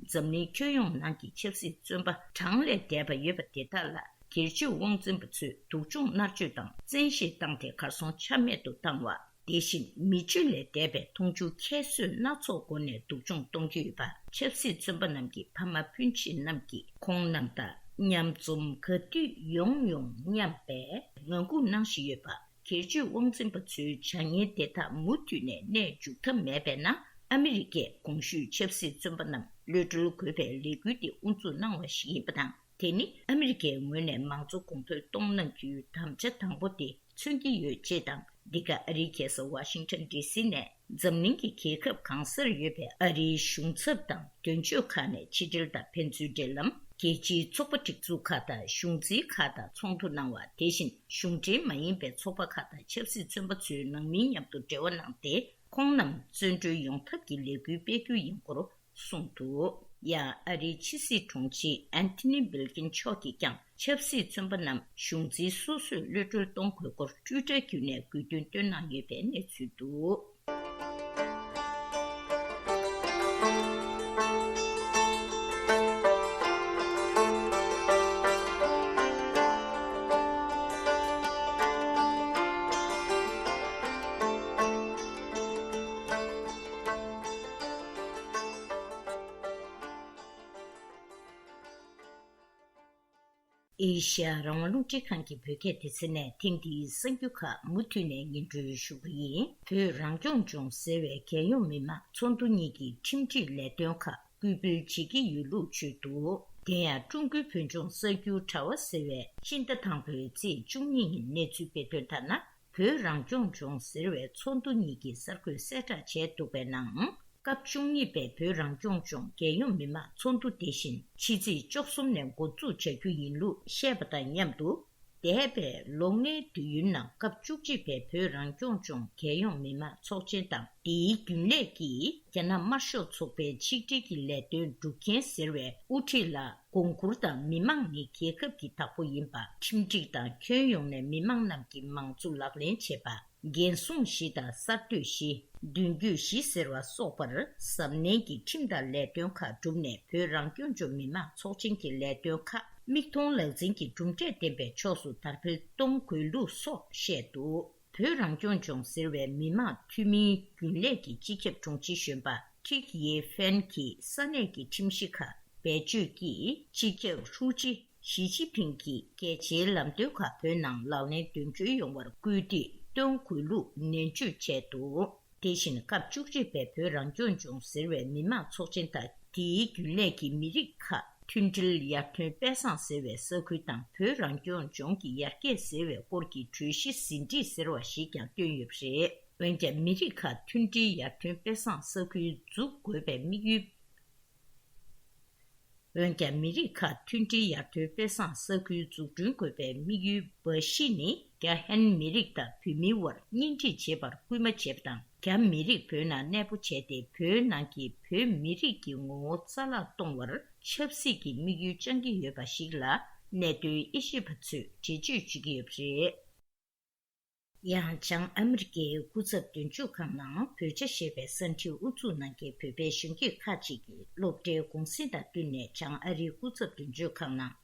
འཛམ་གླིང་ཁྱོན་ཡོངས་ནང་གི་ཆབ་སྲིད་བཙོན་པ་གྲངས་ལས་འདས་པ་ཡོད་པ་དེ་དག་ལ། སྒེར་གཅོད་དབང་འཛིན་པ་ཚོས་སྡུག་སྦྱོང་མནར་གཅོད་དང་བཙན་ཤེད་བཏང་སྟེ་གར་སོང་ཆ་མེད་དུ་བཏང་བ། དེ་བཞིན་མི་སྤྱོད་ལས་འདས་པའི་མཐོང་ཆུང་ཁྱད་གསོད་སྣ་ཚོགས་སྒོ་ནས་སྡུག་སྦྱོང་གཏོང་གི་ཡོད་པ། ཆབ་སྲིད་བཙོན་པ་རྣམས་ཀྱི་ཕ་མ་སྤུན་མཆེད་རྣམས་ཀྱིས་ཁོང་རྣམས་དང་མཉམ་འཛོམས་ག་དུས་ཡོང་ཡོང་སྙམ་པའི་ངང་སྒུག་གནང་བཞིན་ཡོད་པ། སྒེར་གཅོད་དབང་འཛིན་པ་ཚོའི་བྱ་ངན་དེ་དག་མུ་མཐུད་ནས་གནས་འཇུག་ཐབས་མེད་པས་ན། ཨ་མི་རི་ཀས་གོང་ཞུས་ཆབ་སྲིད་བཙོན་པ་རྣམས་གློད་གྲོལ་དགོས་པའི་ལས་འགུལ་དེ་དབུ་འཛུགས་གནང་བ་ཞིག་ཡིན་པ་དང་། དེ་ནི་ཨ་མི་རི་ཀའི་ངོས་ནས་མང་གཙོ་གོང་འཕེལ་གཏོང་གནང་རྒྱུའི་དམ་བཅའ་དང་པོ་དེ་མཚོན་གྱི་ཡོད་ཅེས་དང་། འདི་ག་ཨ་རིའི་རྒྱལ་ས་ཝ་ཤིང་ཊོན་ཌི་སི་ནས་འཛམ་གླིང་གི་རྒྱལ་ཁབ་གང་སར་ཡོད་པའི་ཨ་རིའི་གཞུང་ཚབ་དང་། དོན་གཅོད་ཁག་ནས་ཕྱི་དྲིལ་དང་ཕན་ཚུན་འབྲེལ་ལམ། རྒྱལ་སྤྱིའི་ཚོགས་པ་སྒྲིག་འཛུགས་ཁག་དང་གཞུང་འཛིན་ཁག་དང་ཚོགས་འདུ་གནང་བ། དེ་བཞིན་གཞུང་འབྲེལ་མ་ཡིན་པའི་ཚོགས་པ་ཁག་དང་ཆབ་སྲིད་བཙོན་པ་ཚོའི་ནང་མི་མཉམ་དུ་འབྲེལ་བ་གནང་སྟེ། ཁོང་རྣམས་བཙོན་གྲོལ་ཡོང་ཐབས་ཀྱི་ལས་འགུལ་སྤེལ་རྒྱུ་ཡིན་སྐོར་གསུངས་འདུག། ཡང་ཨ་རིའི་ཕྱི་སྲིད་དྲུང་ཆེ་ཨན་ཐོ་ནི་བྷིལ་ཀིན་མཆོག་གིས་ཀྱང་ཆབ་སྲིད་བཙོན་པ་རྣམས་གཞུང་འཛིན་སོ་སོས་གློད་གྲོལ་གཏོང་དགོས་སྐོར་ཊུའི་ཊར་བརྒྱུད་ནས་དགོས་འདུན་བཏོན་གནང་ཡོད་པའི་གནས་ཚུལ་འདུག། ཨེ་ཤ་ཡ་རང་དབང་རླུང་འཕྲིན་ཁང་གི་བོད་སྐད་སྡེ་ཚན་ནས་ཐེངས་འདིའི་གསར་འགྱུར་ཁག་མུ་མཐུད་ནས་སྙན་སྒྲོན་ཞུ་གི་ཡིན། བོད་རང་སྐྱོང་ལྗོངས་ཟེར་བའི་རྒྱལ་ཡོངས་མི་དམངས་ཚོགས་འདུ་གཉིས་ཀྱི་ཁྲིམས་སྒྲིག་ལས་དོན་ཁག་སྐུལ་སྤེལ་བྱེད་ཀྱི་ཡོད་ལུགས་བརྗོད་འདུག། དེ་ཡང་ཀྲུང་གོའི་བོད་ལྗོངས་གསར་འགྱུར་དྲ་བ་ཟེར་བས་སྤྱི་ཟླ་དང་པོའི་ཚེས་བཅུ་གཉིས་ཉིན་གནས་ཚུལ་སྤེལ་དོན་ལྟར་ན། བོད་རང་སྐྱོང་ལྗོངས་ཟེར་བའི་ཚོགས་འདུ་གཉིས་ཀྱི་གསར་འགོད་གསལ་བསྒྲགས་བྱས་འདུག་པའི་ནང་། སྐབས་བཅུ་གཉིས་པའི་བོད་རང་སྐྱོང་ལྗོངས་རྒྱལ་ཡོངས་མི་དམངས་ཚོགས་འདུ་དེ་བཞིན་ཕྱི་ཚེས་བཅུ་གསུམ་ནས་འགོ་འཛུགས་བྱ་རྒྱུ་ཡིན་ལུགས་བཤད་པ་དང་མཉམ་དུ། འདས་པའི་ལོ་ལྔའི་དུས་ཡུན་ནང་སྐབས་བཅུ་གཅིག་པའི་བོད་རང་སྐྱོང་ལྗོངས་རྒྱལ་ཡོངས་མི་དམངས་ཚོགས་ཆེན་དང་། དེའི་རྒྱུན་ལས་ཀྱིས་རྒྱ་ནག་དམར་ཤོག་ཚོགས་པའི་ཆིག་སྒྲིལ་གྱི་ལས་དོན་སྒྲུབ་མཁན་ཟེར་བའི་དབུ་ཁྲིད་ལ། དགོངས་སྐོར་དང་མི་དམངས་ནི་རྒྱལ་ཁབ་ཀྱི་བདག་པོ་ཡིན་པ། ཁྲིམས་སྒྲིག་དང་ཁྱོན་ཡོངས་ནས་མི་དམངས་རྣམས་ཀྱི་མང་གཙོ་ལག་ལེན་བྱེད་པ། འགན་སྲུང་བཞི་དང་གསར་གཏོད་བཞི། མདུན་སྐྱོད་བཞི་ཟེར་བ་སོགས་པར་གཟབ་ནན་གྱིས་ཁྲིམས་དང་ལས་དོན་ཁག་བསྒྲུབས་ནས། བོད་རང་སྐྱོང་ལྗོངས་མི་དམངས་ཚོགས་ཆེན་གྱི་ལས་དོན་ཁག་མིག་མཐོང་ལག་ཟིན་གྱི་གྲུབ་འབྲས་ལྡན་པའི་ཕྱོགས་སུ་དར་སྤེལ་གཏོང་དགོས་ལུགས་སོགས་བཤད་འདུག། བོད་རང་སྐྱོང་ལྗོངས་ཟེར་བའི་མི་དམངས་འཐུས་མིའི་རྒྱུན་ལས་ཀྱི་སྤྱི་ཁྱབ་དྲུང་ཆེ་གཞོན་པ་ཁྲིག་ཡེ་ཧྥན་གྱིས་ས་གནས་ཀྱི་ཁྲིམས་གཞི་ཁག་བེད་སྤྱོད་ཀྱིས། སྤྱི་ཁྱབ་ཧྲུའུ་ཅི་ཞི་ཅིན་ཕིང་གི་གལ་ཆེའི་ལམ་སྟོན་ཁག་བོད་ནང་ལག་ལེན་དོན་འཁྱོལ་ཡོང་བར་སྐུལ་འདེད་གཏོང་དགོས་ལུགས་ནན་བརྗོད་བྱས་འདུག། དེ་བཞིན་སྐབས་བཅུ་གཅིག་པའི་བོད་རང་སྐྱོང་ལྗོངས་ཟེར་བའི་མི་དམངས་ཚོགས་ཆེན་དང་དེའི་རྒྱུན་ལས་ཀྱི་མི་རིགས་ཁག་མཐུན་སྒྲིལ་ཡར་ཐོན་དཔེ་བཟང་ཟེར་བའི་ས་ཁུལ་དང་། བོད་རང་སྐྱོང་ལྗོངས་ཀྱི་ཡར་རྒྱས་ཟེར་བའི་སྐོར་གྱི་གྲོས་གཞི་ཟིན་བྲིས་ཟེར་བ་ཞིག་ཀྱང་བཏོན་ཡོད་པ་རེད། འོན་ཀྱང་མི་རིགས་ཁག་མཐུན་སྒྲིལ་ཡར་ཐོན་དཔེ་བཟང་ས་ཁུལ་འཛུགས་དགོས་པའི་དམིགས་ཡུལ། འོན་ཀྱང་མི་རིགས་ཁག་མཐུན་སྒྲིལ་ཡར་ཐོན་དཔེ་བཟང་ས་ཁུལ་འཛུགས་སྐྲུན་དགོས་པའི་དམིགས་ཡུལ་འབའ་ཞིག་ནི། རྒྱ་ཧན་མི་རིགས་དང་བོད་མིའི་དབར་གཉེན་སྒྲིག་བྱེད་པར་སྐུལ་མ་བྱེད་པ་དང་། རྒྱ་མི་རིགས་བོད་ནང་གནས་སྤོ་བྱས་ཏེ། བོད་ནང་གི་བོད་མི་རིགས་ཀྱི་ངོ་བོ་རྩ་བརླག་གཏོང་བར་ཆབ་སྲིད་ཀྱི་དམིགས་ཡུལ་བཅངས་ཀྱི་ཡོད་པ་ཞིག་ལ། གནད་དོན་དབྱེ་ཞིབ་པ་ཚོས་འགྲེལ་བརྗོད་བྱེད་ཀྱི་ཡོད་པ་རེད། ཡང་བྱང་ཨ་མི་རི་ཀའི་སྐུ་ཚབ་དོན་གཅོད་ཁང་ནང་བོད་ཇ་ཞེས་པའི་གསར་འགྲེལ་དབུ་འཛུགས་གནང་མཁན་བོད་པའི་གཞོན་སྐྱེས་ཁག་ཅིག་གིས་སློབ་གྲྭའི་གུང་སེང་དང་བསྟུན་ནས་བྱང་ཨ་རིའི་སྐུ་ཚབ་དོན་གཅོད་ཁང་ནང་།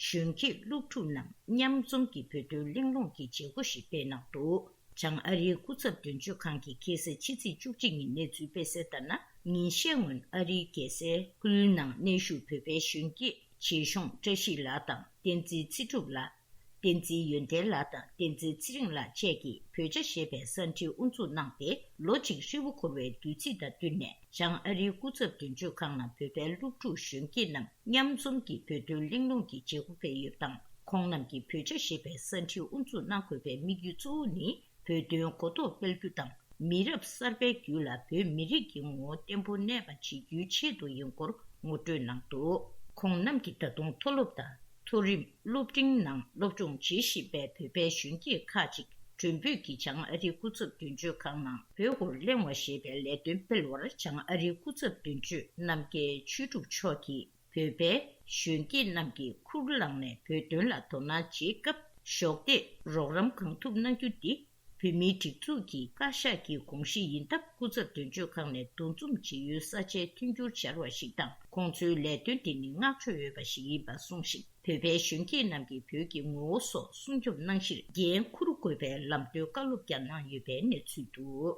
གཞོན་སྐྱེས་སློབ་ཕྲུག་རྣམས་མཉམ་འཛོམས་ཀྱིས་བོད་དོན་གླེང་སློང་གི་བྱེད་སྒོ་ཞིག་སྤེལ་གནང་འདུག། བྱང་ཨ་རིའི་སྐུ་ཚབ་དོན་གཅོད་ཁང་གིས་ཁ་སང་ཕྱི་ཚེས་བཅུ་གཅིག་ཉིན་གནས་ཚུལ་སྤེལ་གསལ་ལྟར་ན། ཉིན་ཤས་སྔོན་ཨ་རིའི་རྒྱལ་སའི་ཁུལ་ནང་གནས་བཞུགས་བོད་པའི་གཞོན་སྐྱེས་བྱེས་གཞོང་བཀྲ་ཤིས་ལགས་དང་། བསྟན་འཛིན་ཚེ་སྒྲུབ་ལགས། བསྟན་འཛིན་ཡོན་ཏན་ལགས་དང་བསྟན་འཛིན་ཚེ་རིང་ལགས་བཅས་ཀྱིས་བོད་ཇ་ཞེས་པའི་གསར་འགྲེལ་དབུ་འཛུགས་གནང་སྟེ། ལོ་གཅིག་ཧྲིལ་པོ་འཁོར་བའི་དུས་ཚིགས་དང་བསྟུན་ནས། བྱང་ཨ་རིའི་སྐུ་ཚབ་དོན་གཅོད་ཁང་ནང་བོད་པའི་སློབ་ཕྲུག་གཞོན་སྐྱེས་རྣམས་མཉམ་འཛོམས་ཀྱིས་བོད་དོན་གླེང་སློང་གི་བྱེད་སྒོ་སྤེལ་ཡོད་པ་དང་། ཁོང་རྣམས་ཀྱིས་བོད་ཇ་ཞེས་པའི་གསར་འགྲེལ་དབུ་འཛུགས་གནང་དགོས་པའི་དམིགས་ཡུལ་གཙོ་བོ་ནི། བོད་དོན་གོ་རྟོགས་སྤེལ་རྒྱུ་དང་། མི་རབས་གསར་པའི་རྒྱུད་ལ་བོད་མི་རིགས་ཀྱི་ངོ་བོ་བརྟན་པོ་གནས་པ་བྱེད་རྒྱུའི་ཆེད་དུ་ཡིན་སྐོར་ངོ་སྤྲོད་གནང་འདུག། ཁོང་རྣམས་ཀྱིས་ད་དུང་མཐོ་སློབ་དང་མཐོ་རིམ་སློབ་འབྲིང་ནང་སློབ་སྦྱོང་བྱེད་བཞིན་པའི་བོད་པའི་གཞོན་སྐྱེས་ཁག་ཅིག་མགྲོན་འབོད་ཀྱིས་བྱང་ཨ་རིའི་སྐུ་ཚབ་དོན་གཅོད་ཁང་ནང་བོད་སྐོར་གླེང་བ་ཞེས་པའི་ལས་དོན་སྤེལ་བར། བྱང་ཨ་རིའི་སྐུ་ཚབ་དོན་གཅོད་རྣམ་རྒྱལ་ཆོས་གྲུབ་མཆོག་གིས་བོད་པའི་གཞོན་སྐྱེས་རྣམས་ཀྱིས་ཁུར་བླངས་ནས་བོད་དོན་ལ་དོ་སྣང་བྱེད་སྐབས། གཞོགས་འདེགས་རོགས་རམ་གང་ཐུབ་གནང་རྒྱུ་འདི་བོད་མིའི་སྒྲིག་འཛུགས་ཀྱི་བཀའ་ཤག་གི་དགོངས་གཞི་ཡིན་སྟབས། སྐུ་ཚབ་དོན་གཅོད་ཁང་ནས་འདུ་འཛོམས་བྱེད་ཡུལ་ས་ཆའི་མཐུན་འགྱུར་སྦྱར་བ་ཞིག་དང་། ཁོང་ཚོའི་ལས་དོན་དེ་ནི་བསྔགས་བརྗོད་འོས་པ་ཞིག་ཡིན་པ་གསུངས་ཤིང་། བོད་པའི་གཞོན་སྐྱེས་རྣམས་ཀྱིས་བོད་ཀྱི་ངོ་བོ་སོགས་སྲུང་སྐྱོབ་གནང་ཕྱིར་འགན་འཁུར་དགོས་པའི་ལམ་སྟོན་བཀའ་སློབ་ཀྱང་གནང་ཡོད་པའི་གནས་ཚུལ་འདུག།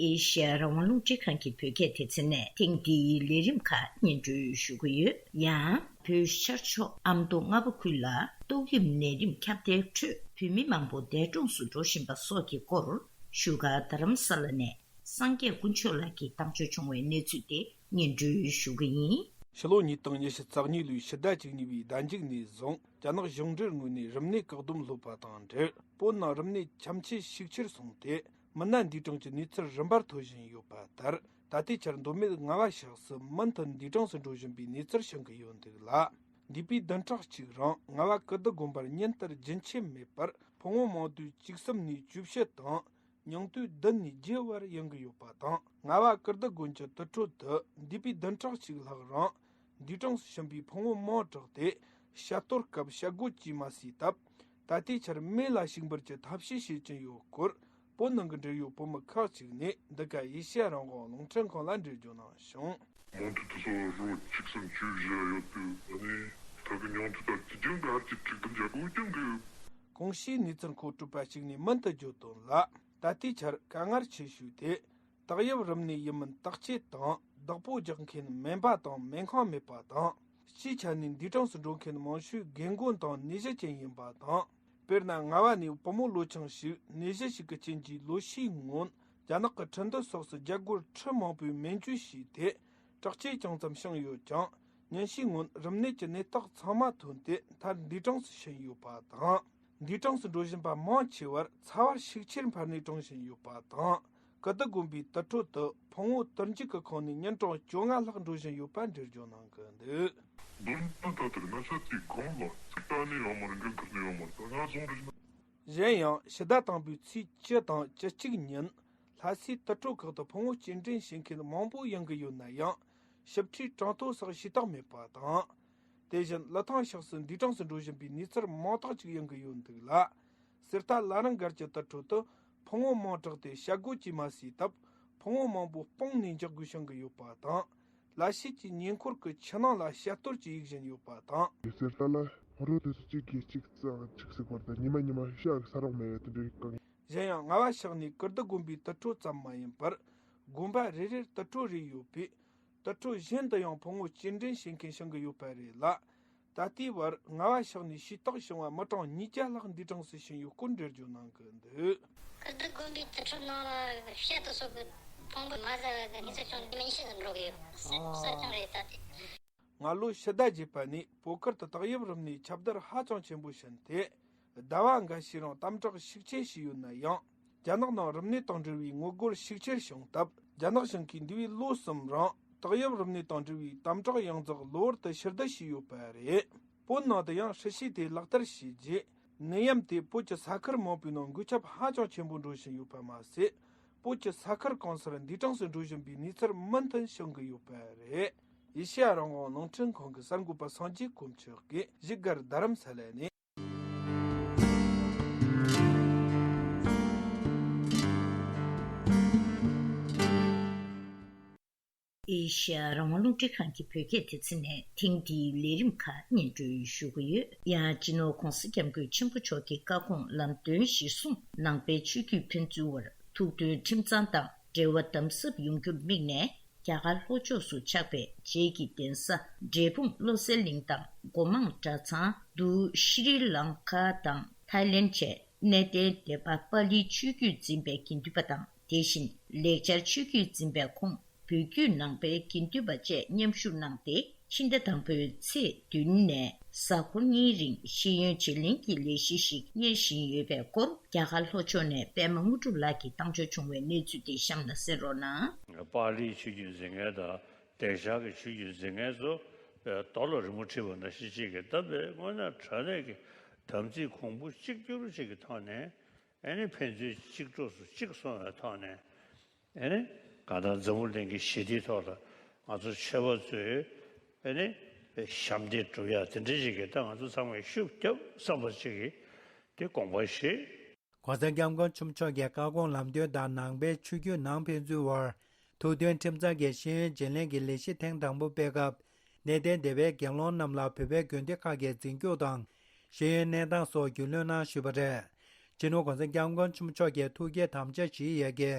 ཨེ་ཤེ་ཡ་རང་དབང་རླུང་འཕྲིན་ཁང་གི་བོད་སྐད་སྡེ་ཚན་ནས་ཐེངས་འདིའི་ལས་རིམ་ཁག་སྙན་སྒྲོན་ཞུ་གི་ཡོད། ཡང་། བོད་ཤར་ཕྱོགས་ཨ་མདོ་རྔ་པ་ཁུལ་ལ་ཏོག་དབྱིབས་ནད་རིམས་ཁྱབ་གདལ་ཁྲོད་བོད་མི་མང་པོ་འདས་གྲོངས་སུ་འགྲོ་བཞིན་པ་སོགས་ཀྱི་སྐོར། བཞུགས་སྒར་རྡ་རམ་ས་ལ་ནས་སངས་རྒྱས་དཀོན་མཆོག་ལགས་ཀྱིས་བཏང་བྱོལ་བྱུང་བའི་གནས་ཚུལ་དེ་སྙན་སྒྲོན་ཞུ་གི་ཡིན། ཕྱི་ལོ་ཉིས་སྟོང་ཉི་ཤུ་རྩ་གཉིས་ལོའི་ཕྱི་ཟླ་བཅུ་གཉིས་པའི་ཟླ་མཇུག་ནས་བཟུང་རྒྱ་ནག་གཞུང་འབྲེལ་ངོས་ནས་རིམས་ནད་བཀག་སྡོམ་སློག་པ་དང་འབྲེལ། བོད་ནང་རིམས་ནད་ཁྱབ་ཆེ་ཤུགས་ཆེར་སོང་སྟེ། མི་སྣ་འདས་གྲོངས་ཀྱི་གནས་ཚུལ་རིམ་པར་ཐོན་བཞིན་ཡོད་པ་ལྟར། ད་ལྟའི་ཆར་མདོ་སྨད་རྔ་བ་ཕྱོགས་སུ་མུ་མཐུད་འདས་གྲོངས་སུ་འགྲོ་བཞིན་པའི་གནས་ཚུལ་བྱུང་གི་ཡོད་འདུག་ལ། འདས་པའི་བདུན་ཕྲག་གཅིག་རིང་རྔ་བ་ཀིརྟི་དགོན་པར་ཉིན་ལྟར་རྒྱུན་ཆད་མེད་པར་ཕོ་མོ་མང་དུས་བཅུ་གསུམ་ནས་བཅུ་བཞི་དང་། ཉུང་དུས་བདུན་ནས་བརྒྱད་བར་ཡོང་གི་ཡོད་པ་དང་། རྔ་བ་ཀིརྟི་དགོན་གྱི་དུར་ཁྲོད་དུ་འདས་པའི་བདུན་ཕྲག་གཅིག་ལྷག་རིང་འདས་གྲོངས་སུ་ཕྱིན་པའི་ཕོ་མོ་མང་དྲགས་ཏེ། བཤད་གཏོར་སྐབས་བཤད་སྒོ་བཅས་མ་བཟོས་སྟབས། ད་ལྟའི་ཆར་མེ་ལ་ཞུགས་འབུལ་གྱི་ཐབས་ཤེས་བྱེད་ཀྱིན་ཡོད་སྐོར། བོད་ནང་གི་འབྲེལ་ཡོད་བོད་མི་ཁག་ཅིག་ནས་འདི་ག་ཨེ་ཤེ་ཡ་རང་དབང་རླུང་འཕྲིན་ཁང་ལ་འགྲེལ་བརྗོད་གནང་བྱུང་། མང་དུ་དུ་སོ་རོ་གཅིག་གསུམ་བཅུ་བཞི་ཡོད་དུས། ཨ་ནི་ད་གི་ཉུང་དུ་ད་གི་རྒྱང་གི་ཨར་གྱི་དྲུག་དུ་འཇག་གོ་རྒྱང་གི། གོང་ཞུས་གནས་ཚུལ་མཁོ་སྤྲོད་པ་ཞིག་ནས་མུ་མཐུད་བརྗོད་དོན་ལ། ད་ལྟའི་ཆར་དཀའ་ངལ་ཆེ་ཤོས་དེ། ཏོག་དབྱིབས་རིམས་ནད་ཡིན་མིན་བརྟག་དཔྱད་དང་བདག་པོ་རྒྱག་མཁན་སྨན་པ་དང་སྨན་ཁང་མེད་པ་དང་། སྤྱིའི་ཆ་ནས་འདས་གྲོངས་སུ་འགྲོ་མཁན་མང་ཤོས་རྒན་རྒོན་དང་ནད་གཞི་ཅན་ཡིན་པ་དང་། དཔེར་ན། རྔ་བ་ནས་བུ་མོ་ལོ་ཆུང་ཞིག་ནད་གཞི་ཞིག་གི་རྐྱེན་གྱིས་ལོ་ཤས་སྔོན་རྒྱ་ནག་གི་ཁྲིན་ཏུའུ་སོགས་སུ་རྒྱ་སྒོར་ཁྲི་མང་པོའི་སྨན་བཅོས་བྱས་ཏེ། དྲག་སྐྱེད་ཅུང་ཙམ་བྱུང་ཡོད་ཀྱང་། ཉིན་ཤས་སྔོན་རིམས་ནད་ཀྱི་ནད་རྟགས་ཚང་མ་ཐོན་ཏེ་མཐར་འདས་གྲོངས་སུ་ཕྱིན་ཡོད་པ་དང་། འདས་གྲོངས་སུ་འགྲོ་བཞིན་པ་མང་ཆེ་བར་ཚ་བ་ཤུགས་ཆེར་འཕར་ནས་གྲོངས་བཞིན་ཡོད་པ་དང་། ཀིརྟི་དགོན་པའི་དུར་ཁྲོད་དུ་ཕུང་བོ་དུར་འཇུག་གི་ཁོངས་ནས་ཉིན་གྲངས་བཅོ་ལྔ་ལྷག་འགྲོ་བཞིན་ཡོད་པ་འགྲེལ་བརྗོད་གནང་གི་འདུག། མདོར་ན་ད་ལྟར་ན་ཚ་དེ་སྒོམ་ལ་ཚིག་ལྟ་ནས་ཡོང་མར་འགན་འཁུར་ནས་ཡོང་མར་ད་ང་བཟུང་རེད། གཞན་ཡང་ཕྱི་ཟླ་དང་པོའི་ཚེས་བཅུ་དང་བཅུ་གཅིག་ཉིན་ལྷ་སའི་དུར་ཁྲོད་ཁག་ཏུ་ཕུང་བོ་སྐྱེལ་འདྲེན་བྱེད་མཁན་མང་པོ་ཡོང་གི་ཡོད་ན་ཡང་། ཞིབ་ཕྲའི་གྲངས་ཐོ་སོགས་ཤེས་རྟོགས་མེད་པ་དང་། དེ་བཞིན་ལི་ཐང་ཕྱོགས་སུ་འདས་གྲོངས་སུ་འགྲོ་བཞིན་པའི་གནས་ཚུལ་མང་དག་ཅིག་ཡོང་གི་ཡོད་འདུག་ལ། གསེར་རྟ་བླ་རུང་སྒར་གྱི་དུར་ཁྲོད་དུ་ཕུང་བོ་མང་དྲགས་ཏེ་བཤད་སྒོ་བཅས་མ་བཟོས་སྟབས། ཕུང་བོ་མང་པོ་སྤུངས་ནས་འཇོག་དགོས་བྱུང་གི་ཡོད་པ་དང་། ལ་ཕྱིས་ཀྱི་ཉེ་འཁོར་གྱི་ཆུ་ནང་ལ་བཤད་གཏོར་གྱིས་གཡུག་བཞིན་ཡོད་པ་དང་། གསེར་རྟ་ལ་རོ་དེ་ཚོ་གཅིག་གིས་གཅིག་ཙམ་གཅིག་ཟེར་བར་དང་ཉི་མ་ཉི་མ་ཤ་ས་རོགས་མེད་པའི་དེ་འདྲའི་གང་། གཞན་ཡང་རྔ་བ་ཕྱོགས་ནས་ཀིརྟི་དགོན་པའི་དུར་ཁྲོད་ཙམ་མ་ཡིན་པར། དགོན་པ་རེ་རེར་དུར་ཁྲོད་རེ་ཡོད་པས། དུར་ཁྲོད་གཞན་དུ་ཡང་ཕུང་བོ་སྐྱེལ་འདྲེན་བྱེད་མཁན་བྱུང་གི་ཡོད་པ་རེད་ལ། ད་ལྟའི་བར་རྔ་བ་ཕྱོགས་ནས་ཤེས་རྟོགས་བྱུང་བ་མི་གྲངས་ཉིས་བརྒྱ་ལྷག་འདས་གྲོངས་སུ་ཕྱིན་ཡོད་སྐོར་འགྲེལ་བརྗོད་གནང་གི་འདུག། ཀིརྟི་དགོན་པའི་དུར་ཁྲོད་ནང་ལ་བཤད་དུ་སོགས་པའི་ཕུང་པོ་མ་ཟ་བའི་གནས་ཚུལ་བྱུང་ཉི་མ་ཉི་ཤུ་ཙམ་འགྲོ་གི་ཡོད། གསར་རྐྱང་རེད་ད་དེ། སྔ་ལོ་ཕྱི་ཟླ་བརྒྱད་པ་ནས་བོད་ཁུལ་དུ་ཏོག་དབྱིབས་རིམས་ནད་ཁྱབ་གདལ་ཧ་ཅང་ཆེན་པོ་ཕྱིན་ཏེ། ཟླ་བ་འགའ་ཤས་རིང་དམ་དྲག་ཤུགས་ཆེན་བྱས་ཡོད་ན་ཡང་། རྒྱ་ནག་ནང་རིམས་ནད་དང་འབྲེལ་བའི་ངོ་རྒོལ་ཤུགས་ཆེར་བྱུང་སྟབས། རྒྱ་ནག་གཞུང་གིས་འདས་པའི་ལོ་གསུམ་རིང་ཏོག་དབྱིབས་རིམས་ནད་དང་འབྲེལ་བའི་དམ་དྲག་ཡང་རྩེ་གློ་བུར་དུ་ཕྱིར་བསྡུ་བྱས་ཡོད་པ་རེད། བོད་ནང་དུ་ཡང་སྲིད་བྱུས་དེ་ལག་བསྟར་བྱས་རྗེས། ནད་ཡམས་དེ་བོད་ཀྱི་ས་ཁུལ་མང་པོའི་ནང་འགོས་ཁྱབ་ཧ་ཅང་ཆེན་པོ་འགྲོ་བཞིན་ཡོད་པ་མ་ཟད། བོད་ཀྱི་ས་ཁུལ་གང་སར་འདས་གྲོངས་སུ་འགྲོ་བཞིན་པའི་གནས་ཚུལ་མུ་མཐུད་བྱུང་གི་ཡོད་པ་རེད། ཨེ་ཤེ་ཡ་རང་དབང་རླུང་འཕྲིན་ཁང་གི་གསར་འགོད་པ་སངས་རྒྱས་དཀོན་མཆོག་གིས་བཞུགས་སྒར་རྡ་རམ་ས་ལ་ནས། ཨེ་ཤེ་ཡ་རང་དབང་རླུང་འཕྲིན་ཁང་གི་བོད་སྐད་སྡེ་ཚན་ནས་ཐེངས་འདིའི་ལས་རིམ་ཁག་སྙན་སྒྲོན་ཞུ་གི་ཡོད། ཡང་སྤྱི་ནོར་༧གོང་ས་༧སྐྱབས་མགོན་ཆེན་པོ་མཆོག་གི་བཀའ་དགོངས་ལམ་སྟོན་གཞིར་བཟུང་ནང་པའི་ཆོས་བརྒྱུད་ཕན་ཚུན་བར་ཐུགས་མཐུན་ཁྲིམས་གཙང་དང་འབྲེལ་བ་དམ་ཟབ་ཡོང་རྒྱུར་དམིགས་ནས། རྒྱ་གར་ལྷོ་ཕྱོགས་སུ་ཆགས་པའི་རྗེས་ཀྱི་གདན་ས་འབྲས་སྤུངས་བློ་གསལ་གླིང་དང་སྒོ་མང་གྲྭ་ཚང་། འདུ་ཤྲི་ལང་ཀ་དང་ཐའི་ལེན་བཅས་གནས་བརྟན་སྡེ་པ་པཱ་ལིའི་ཆོས་བརྒྱུད་འཛིན་པའི་དགེ་འདུན་པ་དང་། དེ་བཞིན་ལེགས་སྦྱར་ཆོས་བརྒྱུད་འཛིན་པའི་ཁོངས་བོད་བརྒྱུད་ནང་པའི་དགེ་འདུན་པ་བཅས་མཉམ་ཞུགས་གནང་སྟེ། ཕྱི་ཟླ་དང་པོའི་ཚེས་བདུན་ནས་གཟའ་འཁོར་གཉིས་རིང་ཤེས་ཡོན་བརྗེ་ལེན་གྱི་ལས་གཞི་ཞིག་གཉེར་བཞིན་ཡོད་པའི་སྐོར། རྒྱ་གར་ལྷོ་ཕྱོགས་ནས་པད་མ་དངོས་གྲུབ་ལགས་ཀྱིས་བཏང་འབྱོར་བྱུང་བའི་གནས་ཚུལ་དེ་གཤམ་ལ་གསན་རོགས་གནང་། པཱ་ལིའི་ཆོས་བརྒྱུད་འཛིན་མཁན་དང་ཏེ་ཤ་གི་ཆོས་བརྒྱུད་འཛིན་མཁན་ཚོ་རྡོ་ལ་རི་མོ་བྲིས་པ་ནང་བཞིན་ཅིག་གི་སྟབས་པས། དངོས་གནས་དྲང་གནས་ཀྱི་དམ་ཚིག་གོང་བུ་གཅིག་གྱུར་ཅིག་གི་ཐོག་ནས། ཨེ་ནི་ཕན་ཚུན་གཅིག་གྲོགས་སུ་གཅིག་སོང་བའི་ཐོག་ནས། ཨེ་ནི་གང་ལྟར་འཛམ་བུ་གླིང་གི་ཞི་བདེའི་ཐོག་ལ་ང་ཚོ་ཆོས་པ་ཚོས་ཨེ་ནི་ཞབས་འདེགས་སྒྲུབ་ཡ་དེ་འདྲ་ཞིག་གི་ད་ང་ཚོ་ཚང་མས་ཤུགས་རྒྱབ་བསམ་པ་ཞིག་གིས་དེ་དགོངས་པ་བཞེས། ༸གོང་ས་༸སྐྱབས་མགོན་ཆེན་པོ་མཆོག་གི་བཀའ་དགོངས་ལམ་སྟོན་དང་ནང་པའི་ཆོས་བརྒྱུད་ནང་ཕན་ཚུན་དབར་ཐུགས་མཐུན་ཁྲིམས་གཙང་གི་ཤེས་ཡོན་བརྗེ་ལེན་གྱི་ལས་གཞི་ཐེངས་དང་པོ་སྤེལ་སྐབས། གནས་བརྟན་སྡེ་བའི་དགེ་སློང་རྣམས་ལ་བོད་པའི་དགོན་སྡེ་ཁག་གི་འཛིན་སྐྱོང་དང་ཤེས་ཡོན་གནས་སྟངས་སོགས་རྒྱུས་ལོན་གནང་ཞུས་པ་རེད། སྤྱི་ནོར་༸གོང་ས་༸སྐྱབས་མགོན་ཆེན་པོ་མཆོག་གི་ཐུགས་བསྐྱེད་དམ་བཅའ་བཞེས་ཡས་ཀྱི་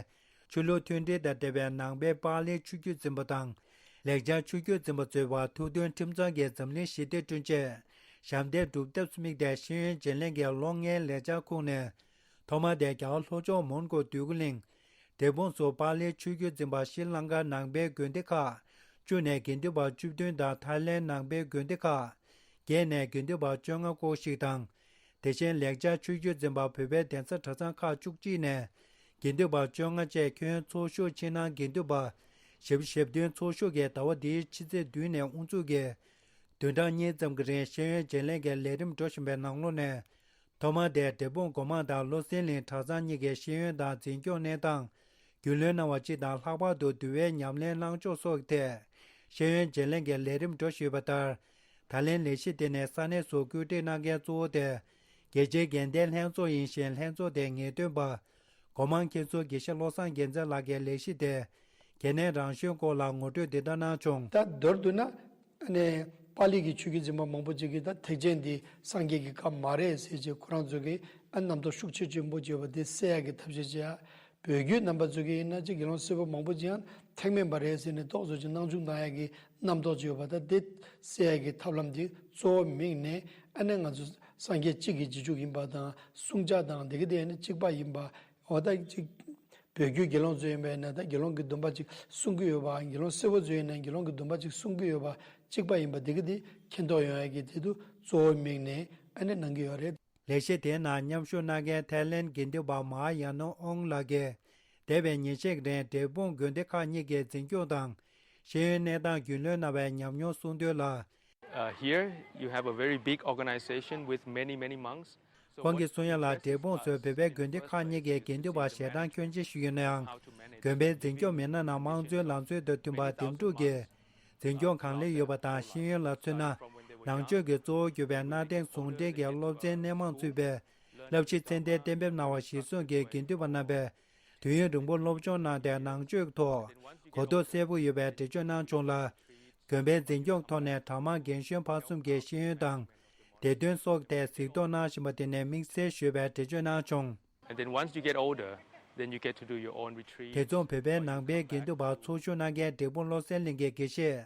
ཆོས་ལུགས་མཐུན་སྒྲིལ་དང་འབྲེལ་བའི་ནང་པའི་པཱ་ལིའི་ཆོས་བརྒྱུད་འཛིན་པ་དང་། ལེགས་སྦྱར་ཆོས་བརྒྱུད་འཛིན་པ་ཚོའི་བར་ཐུགས་མཐུན་ཁྲིམས་གཙང་གི་འཛམ་གླིང་ཞི་བདེ་བསྐྲུན་ཆེད་ཞབས་འདེགས་སྒྲུབ་ཐབས་སུ་དམིགས་ཏེ། ཤེས་ཡོན་བརྗེ་ལེན་གྱི་ལོ་ལྔའི་ལས་འཆར་ཁོངས་ནས། ཐོག་མ་དེ་རྒྱ་གར་ལྷོ་ཕྱོགས་མོན་གྷོ་འདོད་རྒུ་གླིང་། དེ་མཚུངས་སུ་པཱ་ལིའི་ཆོས་བརྒྱུད་འཛིན་པ་ཤྲི་ལང་ཀ་ནང་པའི་དགོན་སྡེ་ཁག་བཅུ་ནས་དགེ་འདུན་པ་བཅུ་བདུན་དང་། ཐའི་ལེན་ནང་པའི་དགོན་སྡེ་ཁག་བརྒྱད་ནས་དགེ་འདུན་པ་བཅོ་ལྔ་སྐོར་ཞིག་དང་། དེ་བཞིན་ལེགས་སྦྱར་ཆོས་བརྒྱུད་འཛིན་པ་བོད་པའི་གདན་ས་གྲྭ་ཚང་ཁག་བཅུ་གཅིག་ནས་དགེ་འདུན་པ་བཅོ་ལྔ་བཅས་ཁྱོན་ཚོགས་ཞུགས་ཕྱི་ནང་དགེ་འདུན་པ་བཞི་བཅུ་ཞེ་བདུན་ཚོགས་ཞུགས་ཀྱིས་ཟླ་བ་འདིའི་ཕྱི་ཚེས་བདུན་ནས་དབུ་འཛུགས་ཀྱིས་བདུན་ཕྲག་གཉིས་ཙམ་གྱི་རིང་ཤེས་ཡོན་བརྗེ་ལེན་གྱི་ལས་རིམ་འགྲོ་བཞིན་པའི་ནང་ལོགས་ནས། ཐོག་མ་དེར་འབྲས་སྤུངས་སྒོ་མང་དང་བློ་གསལ་གླིང་གྲྭ་ཚང་གཉིས་ཀྱི་ཤེས་ཡོན་དང་འཛིན་སྐྱོང་གནས་སྟངས་རྒྱུས་ལོན་གནང་བ་གཅིག་དང་། ལྷག་པར་དུ་འདུལ་བའི་ཉམས་ལེན་གནང་ཕྱོགས་སོགས་ཀྱི་ཐད་ཤེས་ཡོན་བརྗེ་ལེན་གྱི་ལས་རིམ་འགྲོ་བཞིན་ཡོད་པ་ལྟར། ད་ལན་ལས་གཞི་དེ་ནི་ས་གནས་སུ་བཀོད་སྒྲིག་གནང་མཁན་གཙོ་བོ་དེ། རྒྱལ་སྤྱིའི་དགེ་ལྡན་ལྷན་ཚོགས་ཡིན་ཞིང་། ལྷན་ཚོགས་དེའི་ངེས་སྟོན་པ། སྒོ་མང་མཁན་ཟུར་དགེ་བཤེས་བློ་བཟང་རྒྱལ་མཚན་ལགས་ཀྱིས་ལས་གཞི་དེ་གལ་གནད་རང་བཞིན་སྐོར་ལ་ངོ་སྤྲོད་འདི་ལྟར་གནང་བྱུང་། ད་མདོར་བསྡུ་ན། ཨ་ནི་པཱ་ལི་གི་ཆོས་བརྒྱུད་འཛིན་པ་མང་པོ་ཅིག་གིས་ད་ཐེག་ཆེན་འདི་སངས་རྒྱས་ཀྱི་བཀའ་མ་རེད་ཟེར་བྱས། ཁོ་རང་ཚོ་གིས་ཨ་རྣམ་རྟོག་ཤུགས་ཆེ་ཆེན་པོ་བྱས་པ་དེ་སེལ་ཡག་གི་ཐབས་ཤེས་བྱས། བོད་བརྒྱུད་རྣམ་པ་ཚོ་གིས་ཡིན་ན་ཅིག་དགེ་སློང་སེར་པོ་མང་པོ་ཅིག་ཡང་ཐེག་དམན་པ་རེད་ཟེར་ནས་ཏོག་ཙམ་ཅིག་སྣང་ཆུང་བཏང་ཡག་གི་རྣམ་རྟོག་ཅིག་ཡོད་པ། ད་དེ་སེལ་ཡག་གི་ཐབས་ལམ་འདི་གཙོ་བོ་དམིགས་ནས། ཨ་ནི་ང་ཚོ་སངས་རྒྱས་གཅིག་གི་རྗེས་འཇུག་ཡིན་པ་དང་། བསྲུང་བྱ་དང་དེ་ག་དེ་ཡང་ནི་གཅིག་པ་ཡིན་པ། འོ་ད་ཅིག་བོད་བརྒྱུད་དགེ་སློང་ཚོ་ཡིན་པས་ན། ད་དགེ་སློང་གི་སྡོམ་པ་ཅིག་སྲུང་གི་ཡོད་པ། དགེ་སློང་སེར་པོ་ཚོ་ཡིན་ན་དགེ་སློང་གི་སྡོམ་པ་ཅིག་སྲུང་གི་ཡོད་པ། གཅིག་པ་ཡིན་པ་དེ་ག་དེ་མཁྱེན་རྟོགས་ཡོང་ཡག་གི་དེ་དུ་གཙོ་བོ་དམིགས་ནས་ཨ་ནི་གནང་གི་ཡོད་རེད། ལས་གཞི་དེའི་ནང་མཉམ་ཞུགས་གནང་མཁན་ཐའི་ལེན་དགེ་འདུན་པ་མ་ཧཱ་ཡ་ནོ་ཨོང་ལགས་ཀྱིས། འདས་པའི་ཉིན་ཤས་རིང་འབྲས་སྤུངས་དགོན་སྡེ་ཁག་གཉིས་ཀྱི་འཛིན་སྐྱོང་དང་། ཤེས་ཡོན་གནས་སྟངས་རྒྱུས་ལོན་གནང་བའི་ཉམས་མྱོང་གསུང་དོན་ལ། Uh, here you have a very big organization with many, many monks. So ཁོང་གིས་གསུང་ཡ་ལ། འབྲས་སྤུངས་སུ་བོད་པའི་དགོན་སྡེ་ཁག་གཉིས་ཀྱི་དགེ་འདུན་པ་ཞལ་གྲངས་ཁྱོན་ཆེ་ཞིག་ཡོད་ན་ཡང་། དགོན་པའི་འཛིན་སྐྱོང་མི་སྣ་རྣམས་དམངས་གཙོའི་ལམ་སྲོལ་དང་མཐུན་པ་འདེམས་སྒྲུག་གིས་འཛིན་སྐྱོང་གང་ལེགས་ཡོད་པ་དང་། ཤེས་ཡོན་ལ་མཚོན་ན། ནང་ཆོས་ཀྱི་གཙོ་བོར་གྱུར་པའི་གནའ་དེང་ཟུང་འབྲེལ་གྱི་སློབ་ཚན་སྣེ་མང་ཚུད་པའི་བསླབ་གཞི་ཚད་ལྡན་གཏན་འབེབས་གནང་བ་གཞིར་བཟུང་གིས། དགེ་འདུན་པ་རྣམ་པས་དུས་ཡུན་རིང་པོ་སློབ་སྦྱོང་གནང་སྟེ། ནང་ཆོས་ཐོག་གོ་རྟོགས་གསལ་པོ་ཡོད་པའི་འགྲེལ་བརྗོད་གནང་བྱུང་ལ། དགོན་པའི་འཛིན་སྐྱོང་ཐོག་ནས་གྲྭ་མང་རྒན་གཞོན་བར་གསུམ་གྱི་ཤེས་ཡོན་དང་བདེ་དོན་སོགས་ཐད་གཟིགས་རྟོག་གནང་བཞིན་པ་དེ་ནི་དམིགས་བསལ་ཞུས་པའི་འགྲེལ་བརྗོད་གནང་བྱུང་། And then once you get older, then you get to do your own retreat. དེ་མཚུངས་བོད་པའི་ནང་པའི་དགེ་འདུན་པ་ཚོགས་ཞུགས་གནང་མཁན་འབྲས་སྤུངས་བློ་གསལ་གླིང་གི་དགེ་བཤེས་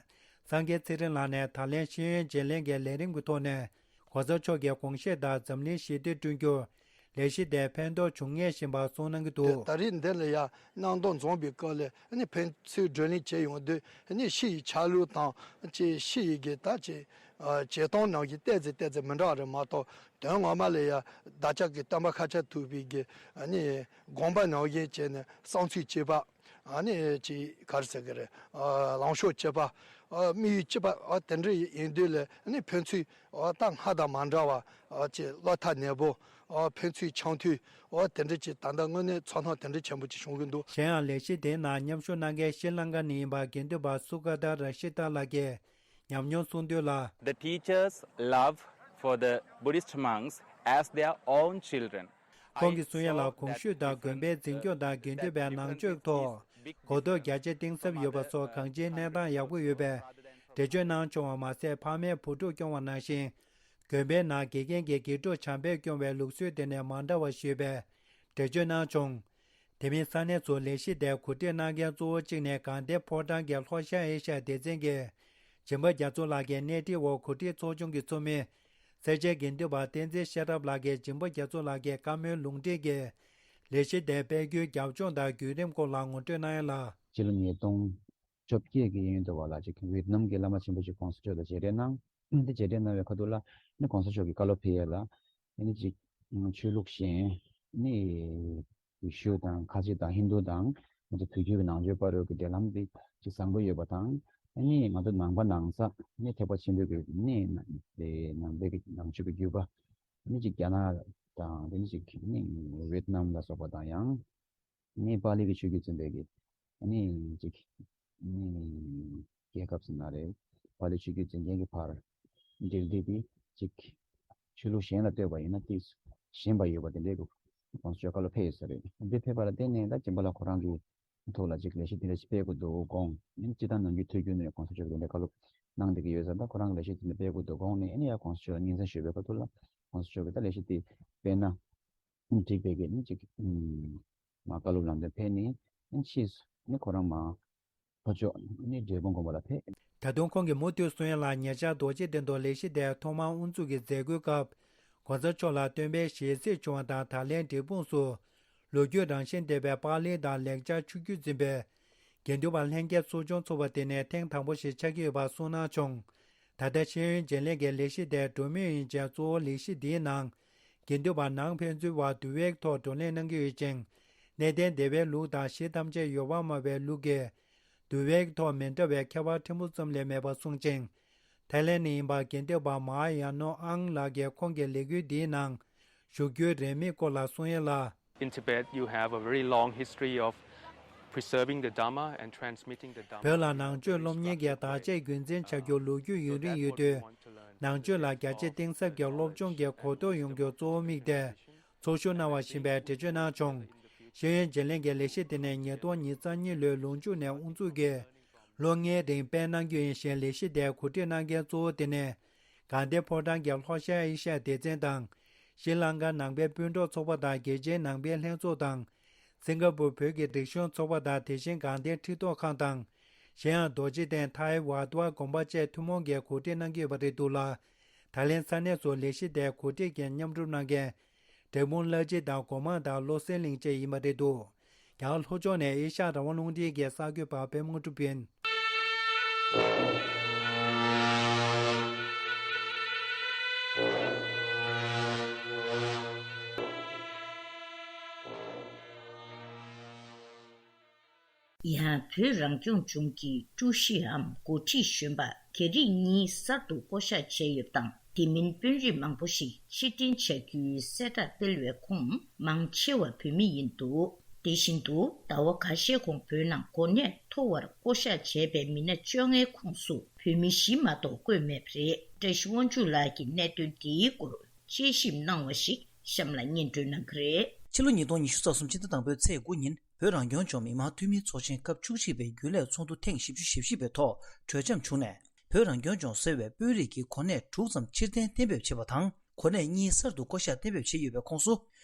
སངས་རྒྱས་ཚེ་རིང་ལགས་ནས། ད་ལན་ཤེས་ཡོན་བརྗེ་ལེན་གྱི་ལས་རིམ་གྱི་ཐོག་ནས་༸གོང་ས་མཆོག་གི་དགོངས་བཞེད་ལྟར་འཛམ་གླིང་ཞི་བདེ་བསྐྲུན་རྒྱུར་ལས་གཞི་དེ་ཕན་ཐོགས་འབྱུང་ངེས་ཡིན་པ་གསུངས་གནང་གི་འདུག། དེ་ད་རེས་འདི་ལ་ཡ་སྣང་དོགས་འཛོམས་པའི་སྐབས་ལ་ནི་ཕན་ཚུན་བགྲོ་གླེང་བྱས་ཡོང་དུས་ནི་ཕྱི་ཡི་ཆ་ལུགས་དང་ཅིག་ཕྱི་ཡི་གི་ད་ཅིག་བྱེད་སྟངས་ནང་བཞིན་ཏོག་ཙམ་ཏོག་ཙམ་མི་འདྲ་བ་རེད་མ་གཏོགས། དོན་ངོ་མ་ལ་ཡ་བདག་ཅག་གི་སྟོན་པ་ཤཱཀྱ་ཐུབ་པའི་གི་ནི་དགོངས་པ་ནང་བཞིན་བྱས་ནས་བསམ་ཚུལ་གཅིག་པ། ཨ་ནི་ཅིག་ག་རེ་ཟེར་གི་རེད། ཨ་ལངས་ཕྱོགས་གཅིག་པ། ཨ་དམིགས་ཡུལ་གཅིག་པ། ཨ་དེ་འདྲ་ཡིན་དུས་ལ་ཨ་ནི་ཕན་ཚུན་ཨ་ད་སྔར་དང་མ་འདྲ་བ། ཨ་ཅིག་བློ་ཐག་ཉེ་པོ། ཨ་ཕན་ཚུན་འཆམ་མཐུན། ཨ་དེ་འདྲ་ཅིག་ད་ལྟ་དངོས་གནས་ཚོར་སྣང་དེ་འདྲ་ཆེན་པོ་ཅིག་བྱུང་གི་འདུག། གཞན་ཡང་ལས་གཞི་དེའི་ནང་མཉམ་ཞུགས་གནང་མཁན་ཤྲི་ལང་ཀ་ནས་ཡིན་པ་དགེ་འདུན་པ་སུ་ག་ཏ་ར་ཤི་ཏ་ལགས་ཀྱིས། ཉམས་མྱོང་གསུང་དོན་ལ། The teachers' love for the Buddhist monks as their own children. ཁོང་གིས་གསུང་ཡ་ལ། གོང་ཞུས་ལྟར་དགོན་པའི་འཛིན་སྐྱོང་དང་དགེ་འདུན་པའི་ནང་ཆོས་ཐོག་གོ་རྟོགས་རྒྱ་ཆེ་གཏིང་ཟབ་ཡོད་པ་སོགས་གང་ཅིའི་གནས་སྟངས་ཡག་པོ་ཡོད་པའི་འགྲེལ་བརྗོད་གནང་བྱུང་བ་མ་ཟད། ཕ་མས་བུ་ཕྲུག་སྐྱོང་བ་ནང་བཞིན། དགོན་པའི་ནང་དགེ་རྒན་གྱིས་དགེ་ཕྲུག་བྱམས་པས་སྐྱོང་བའི་ལུགས་སྲོལ་དེ་ནས་མ་འདྲ་བ་ཞེས་པའི་འགྲེལ་བརྗོད་གནང་བྱུང་། དེ་མིན་ས་གནས་ཚོར་ལས་གཞི་དེ་གོ་སྒྲིག་གནང་མཁན་གཙོ་བོ་གཅིག་ནས་དགའ་ལྡན་ཕོ་བྲང་གི་ལྷོ་ཤར་ཨེ་ཤ་ཡའི་སྡེ་ཚན་གྱི་སྦྱིན་པ་རྒྱ་མཚོ་ལགས་ཀྱིས་གནས་འཁྲིད་འོག་གོ་སྒྲིག་ཚོགས་ཆུང་གི་ཚོགས་མི་སེར་བྱེས་དགེ་འདུན་པ་བསྟན་འཛིན་ཤེས་རབ་ལགས་ཀྱིས་སྦྱིན་པ་རྒྱ་མཚོ་ལགས་ཀྱི་བཀའ་མོལ་ལུང་འདྲེན་གྱིས་ལས་གཞི་དེ་སྤེལ་རྒྱུའི་རྒྱབ་ལྗོངས་དང་བརྒྱུད་རིམ་སྐོར་ལ་ངོ་སྤྲོད་གནང་ཡ་ལ། སྤྱི་ལོ་ཉིས་སྟོང་ བཅོ་བརྒྱད་ཀྱི་གཡས་གཡོན་དུ་བ་ལ་ཅིག་ཝེད་ནམ་གྱི་བླ་མ་ཆེན་པོ་ཅིག་གོང་ས་མཆོག་ལ་མཇལ་འཕྲད་གནང་། འདི་མཇལ་འཕྲད་གནང་བའི་ཁ་ཐུག་ལ་ནི་གོང་ས་མཆོག་གིས་བཀའ་སློབ་ཕེབས་ཡས་ལ་ནི་ཅིག་ཆོས་ལུགས་གཞན་ནི་ཡེ་ཤུ་དང་ཁ་ཆེ་དང་ཧིན་དུ་དང་ང་ཚོ་བོད་བརྒྱུད་ཀྱི་ནང་ཆོས་བར་གྱི་འབྲེལ་ལམ་འདི་ཅིག་བཟང་པོ་ཡོད་པ་དང་ནི་ང་ཚོ་ནང་པ་ནང་ས་ནི་ཐེག་པ་ཆེན་པོའི་གི་ནི་ནང་པའི་གི་ནང་ཆོས་ཀྱི་བརྒྱུད་པ་ནི་ཅིག་རྒྱ་ནག་དང་དེ་ནི་ཅིག་ནི་ཝེད་ནམ་ལ་སོགས་པ་དང་ཡང་ནི་པཱ་ལི་གི་ཆོས་བརྒྱུད་འཛིན་པའི་གི་ནི་ཅིག་ནི་རྒྱལ་ཁབ་ཟེར་ན་རེད། པཱ་ལི་ཆོས་བརྒྱུད་འཛིན་མཁན་གྱི་བར་འབྲེལ་འདྲིས་དེ་ཅིག་ཆོས་ལུགས་གཞན་ལ་ལྟོས་པ་ཡིན་ན་ཏིས་ཞན་པ་ཡོད་པ་དེ་འདྲའི་གི་གོང་ས་མཆོག་བཀའ་སློབ་ཕེབས་ཡོད་ས་རེད། འདི་ཕེབས་པ་ལ་བརྟེན་ནས་ད་སྦྱིན་པ་ལགས་ཁོ་རང་གི་ཐོག་ལ་ཅིག་ལས་གཞི་དེ་འདྲ་ཞིག་སྤེལ་དགོས་འདུག་དགོངས། ཨ་ནི་སྤྱི་བཏང་ནམ་རྒྱུན་ཐུགས་རྒྱུད་ནས་གོང་ས་མཆོག་གིས་དེ་འདྲའི་བཀའ་སློབ་གནང་བསྡད་ཀྱི་ཡོད་ཙང་ད་ཁོ་རང་གི་ལས་གཞི་དེ་འདྲ་སྤེལ་དགོས་འདུག་དགོངས་ནས། ཨ་ནི་ཡང་གོང་ས་མཆོག་ལ་སྙན་སེང་ཞུས་པའི་ཁ་ཐུག་ལ་གོང་ས་མཆོག་གིས་ད་ལས་གཞི་དེ་སྤེལ་ན་འགྲིག་པའི་གི་ཨ་ནི་ཅིག་ཨུམ་མ་བཀའ་སློབ་ལམ་སྟོན་ཕེབས་ནས་ཨ་ནི་ཕྱིས་སུ་ཨ་ནི་ཁོ་རང་མ་ལྷོ་ཕྱོགས་ཨ་ནི་འབྲས་སྤུངས་དགོན་པ་ལ་ཕེབས། ད་དུང་ཁོང་གིས་མུ་མཐུད་གསུང་ཡ་ལ་ཉེ་ཆར་རྡོ་རྗེ་གདན་དུ་ལས་གཞི་དེ་ཐོག་མར་དབུ་འཛུགས་ཀྱི་མཛད་སྒོའི་སྐབས་གོང་ས་མཆོག་ལ་སྟོན་པའི་ཞལ་གཟིགས་བྱུང་བ་དང་། ད་ལན་འབྲས་སྤུངས་སུ་ལོ་རྒྱུས་རང་བཞིན་ལྡན་པའི་པཱ་ལི་དང་ལེགས་སྦྱར་ཆོས་བརྒྱུད་འཛིན་པའི་དགེ་འདུན་པ་ལྷན་རྒྱས་ཚོགས་ཆུང་ཚོགས་པ་དེ་ནི་ཐེངས་དང་པོ་ཞིག་ཆགས་ཀྱི་ཡོད་པ་གསུངས་གནང་བྱུང་། ད་ལྟ་ཤེས་ཡོན་བརྗེ་ལེན་གྱི་ལས་གཞི་དེ་འགྲོ་མུས་ཡིན་ཅིང་། གཙོ་བོ་ལས་གཞི་འདིའི་ནང་དགེ་འདུན་པ་ནང་ཕན་ཚུན་བར་འདུལ་བའི་ཐོག་བགྲོ་གླེང་གནང་གི་ཡོད་ཅིང་། གནས་བརྟན་བདེ་བའི་ལུགས་དང་གཞི་ཐམས་ཅད་ཡོ་བ་སྨྲ་བའི་ལུགས་ཀྱི་འདུལ་བའི་ཐོག་མི་འདྲ་བའི་ཁྱད་པར་ཕྲན་བུ་ཙམ་ལས་མེད་པ་གསུངས་ཅིང་། ཐའི་ལེན་ནས་ཡིན་པ་དགེ་འདུན་པ་མ་ཡ་ནོ་ཨང་ལགས་ཀྱིས་ཁོང་གི་ལས་འགུལ་འདིའི་ནང་ཞུགས་རྒྱུའི་རེ་མིག་སྐོར་ལ་གསུང་ཡ་ལ། In Tibet, you have a very long history of preserving the Dhamma and transmitting the Dhamma. བོད་ལ་ནང་ཆོས་སློབ་གཉེར་གྱི་བརྡ་ཆད་རྒྱུན་འཛིན་བྱ་རྒྱུ་ལོ་རྒྱུས་ཡུན་རིང་ཡོད་དུས། ནང་ཆོས་ལ་རྒྱ་ཆེ་གཏིང་ཟབ་ཀྱི་སློབ་སྦྱོང་གི་གོ་རྟོགས་ཡོང་རྒྱུ་གཙོ་བོ་དམིགས་ཏེ། ཚོགས་ཞུགས་གནང་བ་ཞིག་ཡིན་པའི་འགྲེལ་བརྗོད་གནང་བྱུང་། ཤེས་ཡོན་བརྗེ་ལེན་གྱི་ལས་གཞི་དེ་ནི་ཉིས་སྟོང་ཉི་ཤུ་རྩ་གཉིས་ལོའི་ལོ་མཇུག་ནས་དབུ་འཛུགས་ཀྱིས་ལོ་ལྔའི་རིང་སྤེལ་གནང་རྒྱུ་ཡིན་ཞིང་། ལས་གཞི་དེ་གོ་སྒྲིག་གནང་མཁན་གཙོ་བོ་དེ་ནི་དགའ་ལྡན་ཕོ་བྲང་གི་ལྷོ་ཤར་ཨེ་ཤ་ཡ་སྡེ་ཚན་དང་། ཤྲི་ལང་ཀ་ནང་པའི་སྤུན་གྲོགས་ཚོགས་པ་དང་རྒྱལ་སྤྱིའི་ནང་པའི་ལྷན་ཚོགས་དང་། སིང་ག་པུར་བོད་ཀྱི་རིག་གཞུང་ཚོགས་པ་དང་། དེ་བཞིན་དགའ་ལྡན་ཁྲི་ཐོག་ཁང་དང་། གཞན་ཡང་རྡོ་རྗེ་གདན་ཐའེ་ཝ་ཏི་ཝ་དགོན་པ་བཅས་ཐུན་མོང་གིས་གོ་སྒྲིག་གནང་གི་ཡོད་པ་རེད་འདུག་ལ། ད་ལན་ས་གནས་སུ་ལས་གཞི་དེ་གོ་སྒྲིག་གིས་མཉམ་སྒྲུབ་གནང་མཁན། འབྲས་སྤུངས་བླ་སྤྱི་དང་སྒོ་མང་དང་བློ་གསལ་གླིང་བཅས་ཡིན་པ་རེད་འདུག་རྒྱ་གར་ལྷོ་ཕྱོགས་ནས་ཨེ་ཤ་ཡ་རང་དབང་རླུང་འཕྲིན་གྱི་གསར་འགོད་པ་པད་མ་དངོས་གྲུབ་ཡིན། ཡང་བོད་རང་སྐྱོང་ལྗོངས་ཀྱི་ཀྲུའུ་ཞིའམ་འགོ་ཁྲིད་གཞོན་པ་རྒྱ་རིགས་གཉིས་གསར་དུ་བསྐོ་གཞག་བྱས་ཡོད་པ་དང་། དེ་མིན་དཔོན་རིགས་མང་པོ་ཞིག་ཕྱིར་འཐེན་བྱ་རྒྱུའི་གསལ་བསྒྲགས་སྤེལ་བའི་ཁོངས་མང་ཆེ་བ་བོད་མི་ཡིན་འདུག་དེ་བཞིན་དུ་ཟླ་བ་ཁ་ཤས་གོང་བོད་ནང་གོ་གནས་མཐོ་བར་བསྐོ་གཞག་བྱས་པའི་མི་སྣ་བཅོ་ལྔའི་ཁོངས་སུ་བོད་མི་བཞི་མ་གཏོགས་བཀོད་མེད་པ་རེད། བཀྲ་ཤིས་དབང་ཕྱུག་ལགས་ཀྱིས་གནད་དོན་འདིའི་སྐོར་དཔྱད་ཞིབ་གནང་བ་ཞིག་གཤམ་ལ་སྙན་སྒྲོན་གནང་གི་རེད། ཕྱི་ལོ་ཉིས་སྟོང་ཉི་ཤུ་རྩ་གསུམ་ཕྱི་ཟླ་དང་པོའི་ཚེས་དགུ་ཉིན་བོད་རང་སྐྱོང་ལྗོངས་མི་དམངས་འཐུས་མིའི་ཚོགས་ཆེན་སྐབས་བཅུ་གཅིག་པའི་རྒྱུན་ལས་ཚོགས་འདུ་ཐེངས་བཞི་བཅུ་ཞེ་བཞི་པའི་ཐོག་གྲོས་འཆམ་བྱུང་ནས། བོད་རང་སྐྱོང་ལྗོངས་གསོ་བའི་དཔོན་རིགས་ཀྱི་གོ་གནས་དྲུག་ཙམ་ཕྱིར་འཐེན་གཏན་འབེབས་བྱས་པ་དང་། གོ་གནས་གཉིས་གསར་དུ་བསྐོ་གཞག་གཏན་འབེབས་བྱས་ཡོད་པའི་ཁོངས་སུ།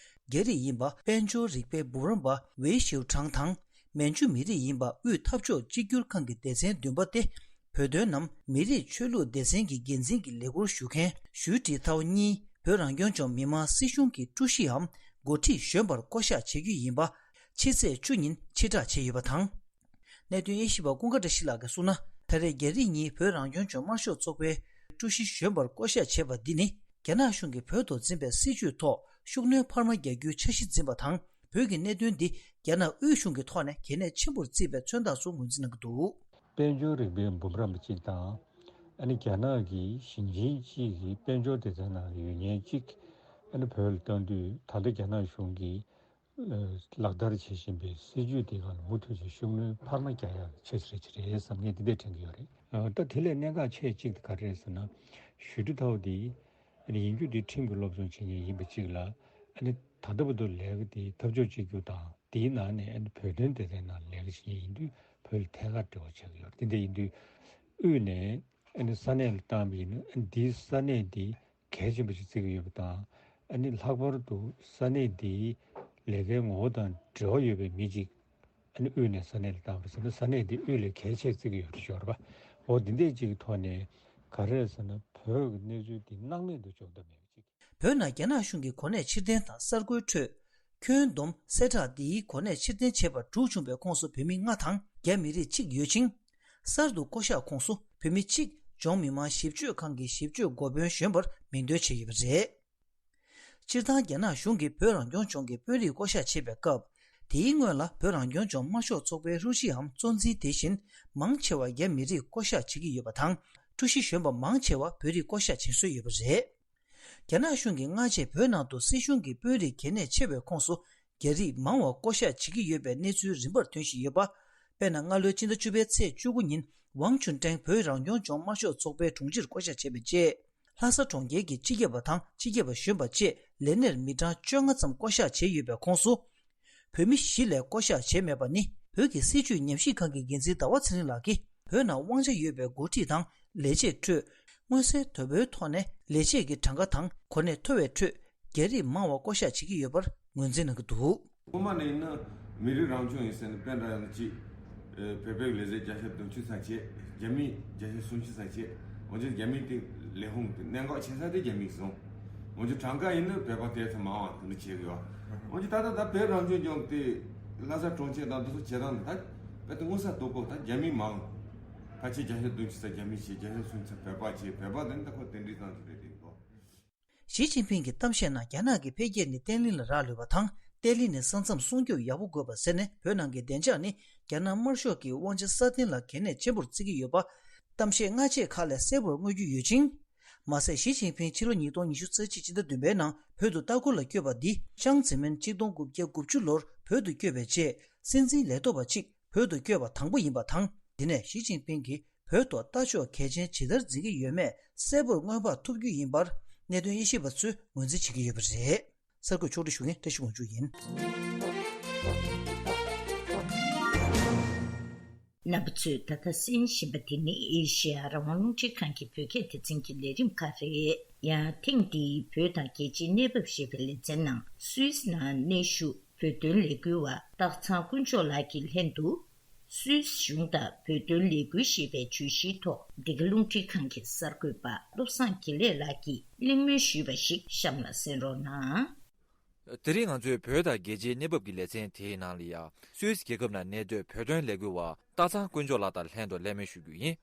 རྒྱ་རིགས་ཡིན་པ་དཔལ་འབྱོར་རིག་པའི་འབུམ་རམས་པ་ཝེ་ཞིའུ་ཁྲང་དང་། མན་ཇུ་མི་རིགས་ཡིན་པ་དབུས་འཐབ་ཕྱོགས་གཅིག་གྱུར་ཁང་གི་སྡེ་ཚན་བདུན་པ་སྟེ། བོད་དོན་ནམ་མི་རིགས་ཆོས་ལུགས་སྡེ་ཚན་གྱི་འགན་འཛིན་གྱི་ལས་ཁུར་ཞུ་མཁན་ཞུས་ཀྲི་ཐའོ་གཉིས་བོད་རང་སྐྱོང་ལྗོངས་མི་དམངས་སྲིད་གཞུང་གི་ཀྲུའུ་ཞིའམ་འགོ་ཁྲིད་གཞོན་པར་བསྐོ་གཞག་བྱེད་རྒྱུ་ཡིན་པ། ཕྱི་ཚེས་བཅུ་ཉིན་ཕྱིར་བསྒྲགས་བྱས་ཡོད་པ་དང་། གནད་དོན་དབྱེ་ཞིབ་པ་ཀུན་དགའ་བཀྲ་ཤིས་ལགས་ཀྱིས་གསུངས་ན། ད་རེས་རྒྱ་རིགས་གཉིས་བོད་རང་སྐྱོང་ལྗོངས་དམར་ཤོག་ཚོགས་པའི་ཀྲུའུ་ཞི་གཞོན་པར་བསྐོ་གཞག་བྱས་པ་འདི་ནི། རྒྱ་ནག་གཞུང་གིས་བོད་དུ་འཛིན་པའི་སྲིད་བྱུས་ཐོག་ཤུགས་སྣོན་འཕར་མ་རྒྱག་རྒྱུའི་འཆར་གཞི་འཛིན་པ་དང་། བོད་ཀྱི་གནད་དོན་འདི་རྒྱ་ནག་དབུས་གཞུང་གི་ཐོག་ནས་གལ་གནད་ཆེན་པོར་བརྩིས་པའི་མཚོན་རྟགས་སུ་ངོས་འཛིན་གནང་གི་འདུག་དཔལ་འབྱོར་རིག་པའི་འབུམ་རམས་པ་གཅིག་དང་། ཨ་ནི་རྒྱ་ནག་གི་ཞིང་ཆེན་གཅིག་གི་དཔལ་འབྱོར་སྡེ་ཚན་ནང་ཡོད་མཁན་གཅིག་ཨ་ནི་བོད་ལ་བཏང་དུས། ད་ལྟ་རྒྱ་ནག་གཞུང་གིས་ལག་བསྟར་བྱེད་བཞིན་པའི་སྲིད་བྱུས་དེ་ག་ལ་མུ་མཐུད་ཀྱི་ཤུགས་སྣོན་འཕར་མ་རྒྱག་ཡག་ཆེད་རེད་ཀྱི་རེད་བསམ་ངས་འདི་འདྲས་དྲན་གྱི་ཡོད་རེད། ད་དེ་ལས་གནད་འགག་ཆེ་གཅིག་དེ་ག་རེ་རེད་ཟེར་ན། ཞུས་ཀྲི་ཐའོ་དེ་ཡིན་རྒྱུ་དེ་ཁྲིམས་ཀྱི་སློབ་སྦྱོང་བྱེད་མཁན་ཡིན་པ་གཅིག་ལ། ད་ལྟ་བར་དུ་ལས་ཀ་དེ་འཐབ་ཕྱོགས་གཅིག་གྱུར་དང་དེའི་ནང་ནས་བོད་དོན་སྡེ་ཚན་ནང་ལས་ཀ་བྱེད་མཁན་ཡིན་དུས་བོད་ལ་ཐད་ཀར་འབྲེལ་བ་བྱེད་ཀྱི་ཡོད་རེད། དེ་འདྲ་ཡིན་དུས་དབུས་ནས་ས་གནས་ལ་བཏང་བ་ཡིན་ན་འདིའི་ས་གནས་འདི་གལ་ཆེན་པོ་ཞིག་བརྩི་གི་ཡོད་པ་དང་། ཨ་ནི་ལྷག་པར་དུ་ས་གནས་འདིའི་ལས་ཀའི་ངོ་བོ་དང་འབྲེལ་བ་ཡོད་པའི་མི་གཅིག་ཨ་ནི་དབུས་ནས་ས་གནས་ལ་བཏང་བ་ཟེར་ན། ས་གནས་འདི་དབུས་ལས་གལ་ཆེ་བརྩི་གི་ཡོད་རེད་ཤོར་བ། འོ་འདི་འདྲས་ཅིག་གི་ཐོག་ནས་ག་རེ་རེད་ཟེར་ན། བོད་ཀྱི་གནས་ཚུལ་འདི་སྣང་མེད་དུ་འཇོག་ཐབས་མེད་པ་ཅིག་བོད་ནང་རྒྱ་ནག་གཞུང་གི་གོ་གནས་ཕྱིར་འཐེན་དང་གསར་བསྐོའི་ཁྲོད། ཁྱོན་བསྡོམས་གསལ་བསྒྲགས་འདིའི་གོ་གནས་ཕྱིར་འཐེན་བྱས་པ་དྲུག་བྱུང་བའི་ཁོངས་སུ་བོད་མི་ལྔ་དང་རྒྱ་མི་རིགས་གཅིག་ཡོད་ཅིང་། གསར་དུ་བསྐོ་གཞག་ཁོངས་སུ་བོད་མི་གཅིག་ལྗོངས་མི་དམངས་ཞིབ་དཔྱོད་ཁང་གི་ཞིབ་དཔྱོད་འགོ་དཔོན་གཞོན་པར་མིང་འདོན་བྱས་ཡོད་པ་རེད། སྤྱིར་བཏང་རྒྱ་ནག་གཞུང་གིས་བོད་རང་སྐྱོང་ལྗོངས་ཀྱི་དཔོན་རིགས་བསྐོ་གཞག་བྱེད་པའི་སྐབས། དེའི་སྔོན་ལ་བོད་རང་སྐྱོང་ལྗོངས་དམར་ཤོག་ཚོགས་པའི་ཧྲུའུ་ཅིའམ་གཙོ་འཛིན་དེ་བཞིན་མང་ཆེ་བ་རྒྱ་མི་རིགས་བསྐོ་གཞག་བྱེད་ཀྱི་ཡོད་པ་དང་། ཀྲུའུ་ཞི་གཞོན་པ་མང་ཆེ་བ་བོད་རིགས་བསྐོ་གཞག་བྱེད་སྲོལ་ཡོད་པ་རེད། རྒྱ་ནག་གཞུང་གིས་སྔ་རྗེས་བོད་ནང་དུ་སྲིད་གཞུང་གི་དཔོན་རིགས་གལ་གནད་ཆེ་བའི་ཁོངས་སུ་རྒྱ་རིགས་མང་བ་བསྐོ་གཞག་བྱེད་ཀྱི་ཡོད་པའི་གནས་ཚུལ་རིམ་པར་ཐོན་བཞིན་ཡོད་པ། དཔེར་ན། སྔ་ལོའི་ཕྱི་ཟླ་བཅུ་པའི་ཚེས་བཅུ་དགུ་ཉིན་ཝང་ཅུན་ཀྲེང་བོད་རང་སྐྱོང་ལྗོངས་དམར་ཤོག་ཚོགས་པའི་དྲུང་ཆེར་བསྐོ་གཞག་བྱས་པའི་རྗེས། ལྷ་ས་གྲོང་ཁྱེར་གྱི་སྤྱི་ཁྱབ་པ་དང་སྤྱི་ཁྱབ་པ་གཞོན་པ་བཅས་ལས་སྣེར་མི་གྲངས་བཅོ་ལྔ་ཙམ་བསྐོ་གཞག་བྱས་ཡོད་པའི་ཁོངས་སུ། བོད་མི་བཞི་ལས་བསྐོ་གཞག་བྱས་མེད་པ་ནི། བོད་ཀྱི་སྲིད་བྱུས་ཉམས་ཞིབ་ཁང་གི་འགན་འཛིན་ཟླ་བ་ཚེ་རིང་ལགས་ཀྱིས། བོད་ནང་དབང་ཆ་ཡོད་པའི་འགོ་ཁྲིད་དང་ལས་བྱེད་ཁྲོད། མངོན་གསལ་དོད་པོའི་ཐོག་ནས་ལས་བྱེད་ཀྱི་གྲངས་ཀ་དང་གོ་གནས་མཐོ་བའི་ཁྲོད། རྒྱ་རིགས་མང་བ་བསྐོ་གཞག་བྱེད་ཀྱི་ཡོད་པར་ངོས་འཛིན་གནང་གི་འདུག། ཐོག་མ་ནས་ཡིན་ན་མི་རིགས་རང་སྐྱོང་ཡིན་ཟེར་ནས་དཔེ་འདྲ་ཡང་གཅིག། བོད་པའི་ལས་བྱེད་བརྒྱ་ཆ་བདུན་ཅུ་ཙམ་བྱས། རྒྱ་མི་བརྒྱ་ཆ་སུམ་ཅུ་ཙམ་བྱས། འོན་ཀྱང་རྒྱ་མི་དེ་ལས་ཁུངས་དེ་གནད་འགག་ཆེ་ས་དེ་རྒྱ་མིས་བཟུང་། འོན་ཀྱང་གྲངས་ཀ་ཡིན་ན་བོད་པ་དེ་ཚོ་མང་བ་དེ་འདྲ་བྱེད་ཀྱི་ཡོད། འོན་ཀྱང་ད་ལྟ་ད་བོད་རང་སྐྱོང་ལྗོངས་དེ་ལྷ་ས་གྲོང་ཁྱེར་དང་དེ་ཚོ་བྱེད་སྟངས་དེ་ད་དཔེ་དེ་མངོན་གསལ་དོད་པོ་ད་རྒྱ་མི་མང་། ཕལ་ཆེར་བརྒྱ་ཆ་བདུན་ཅུ་ཙམ་རྒྱ་མི་བྱས། བརྒྱ་ཆ་སུམ་ཅུ་ཙམ་བོད་པ་བྱས། བོད་པ་དེ་ནི་ད་ཁོ་དེ་འདྲའི་ཙམ་ཞིག་རེད་དེ་གོ། ཞི་ཅིན་ཕིང་གི་གཏམ་བཤད་ནང་རྒྱ་ནག་གི་འཕེལ་རྒྱས་ནི་བརྟན་ལྷིང་ལ་རག་ལུས་པ་དང་། བརྟན་ལྷིང་ནི་ས་མཚམས་སྲུང་སྐྱོབ་ཡག་པོ་དགོས་པ་ཟེར་ནས། བོད་ནང་གི་བདེ་འཇགས་ནི་རྒྱ་ནག་དམར་ཤོག་གི་དབང་ཆ་སྲ་བརྟན་ལ་གལ་གནད་ཆེན་པོར་བརྩི་གི་ཡོད་པ། གཏམ་བཤད་སྔ་རྗེས་ཁག་ལས་གསལ་པོར་མངོན་རྒྱུ་ཡོད་ཅིང་། མ་ཟད། ཞི་ཅིན་ཕིང་ཕྱི་ལོ་ཉིས་སྟོང་ཉི་ཤུ་རྩ་གཅིག་སྤྱི་ཟླ་བདུན་པའི་ནང་བོད་དུ་ལྟ་སྐོར་ལ་བསྐྱོད་པ་འདི། ཅང་ཙེ་མིན་གཅིག་སྟོང་དགུ་བརྒྱ་དགུ་བཅུ་ལོར་བོད་དུ་བསྐྱོད་པའི་རྗེས། སྲིད་འཛིན་ལས་ཐོག་པ་གཅིག་བོད་དུ་བསྐྱོད་པ་དང་པོ་ཡིན་པ་དང་། འདི་ནས་ཞི་ཅིན་ཕིང་གིས་བོད་ཐོག་ལྟ་ཕྱོགས་གལ་ཆེན་ཇི་ལྟར་འཛིན་གྱི་ཡོད་མེད་གསལ་པོར་མངོན་པར་ཐུབ་རྒྱུ་ཡིན་པར་གནད་དོན་དབྱེ་ཞིབ་པ་ཚོས་ངོས་འཛིན་བྱེད་ཀྱི་ཡོད་པ་རེད། གསར་འགོད་ཕྱོགས་སྒྲིག་ཞུ་མཁན་བཀྲ་ཤིས་དབང་ཕྱུག་ཡིན། རྣམ་པ་ཚོས་ད་ལྟ་གསན་བཞིན་པ་དེ་ནི་ཨེ་ཤེ་ཡ་རང་དབང་རླུང་འཕྲིན་ཁང་གི་བོད་སྐད་སྡེ་ཚན་གྱི་ལས་རིམ་ཁག་རེད། ཡང་ཐེངས་འདིའི་བོད་དང་རྒྱལ་སྤྱིའི་གནས་བབ་ཞེས་པའི་ལེ་ཚན་ནང་སུད་སི་ནང་གནས་བཞུགས་བོད་དོན་ལས་འགུལ་བ་སྟག་ཚང་དཀོན་མཆོག་ལགས་ཀྱི་ལྷན་དུ། སུད་སི་གཞུང་དང་བོད་དོན་ལས་འགུལ་ཞེས་པའི་བརྗོད་གཞིའི་ཐོག་འདི་ག་རླུང་འཕྲིན་ཁང་གི་གསར་འགོད་པ་བློ་བཟང་དགེ་ལེགས་ལགས་ཀྱིས་གླེང་མོལ་ཞུས་པ་ཞིག་གཤམ་ལ་གསན་རོགས་གནང་། དེ་རིང་ང་ཚོས་བོད་དང་རྒྱལ་སྤྱིའི་གནས་བབ་ཀྱི་ལེ་ཚན་དེའི་ནང་ལ་ཡང་སུད་སི་རྒྱལ་ཁབ་ནང་གནས་སྡོད་བོད་དོན་ལས་འགུལ་བ་སྟག་ཚང་དཀོན་མཆོག་ལགས་དང་ལྷན་དུ་གླེང་མོལ་ཞུ་རྒྱུ་ཡིན།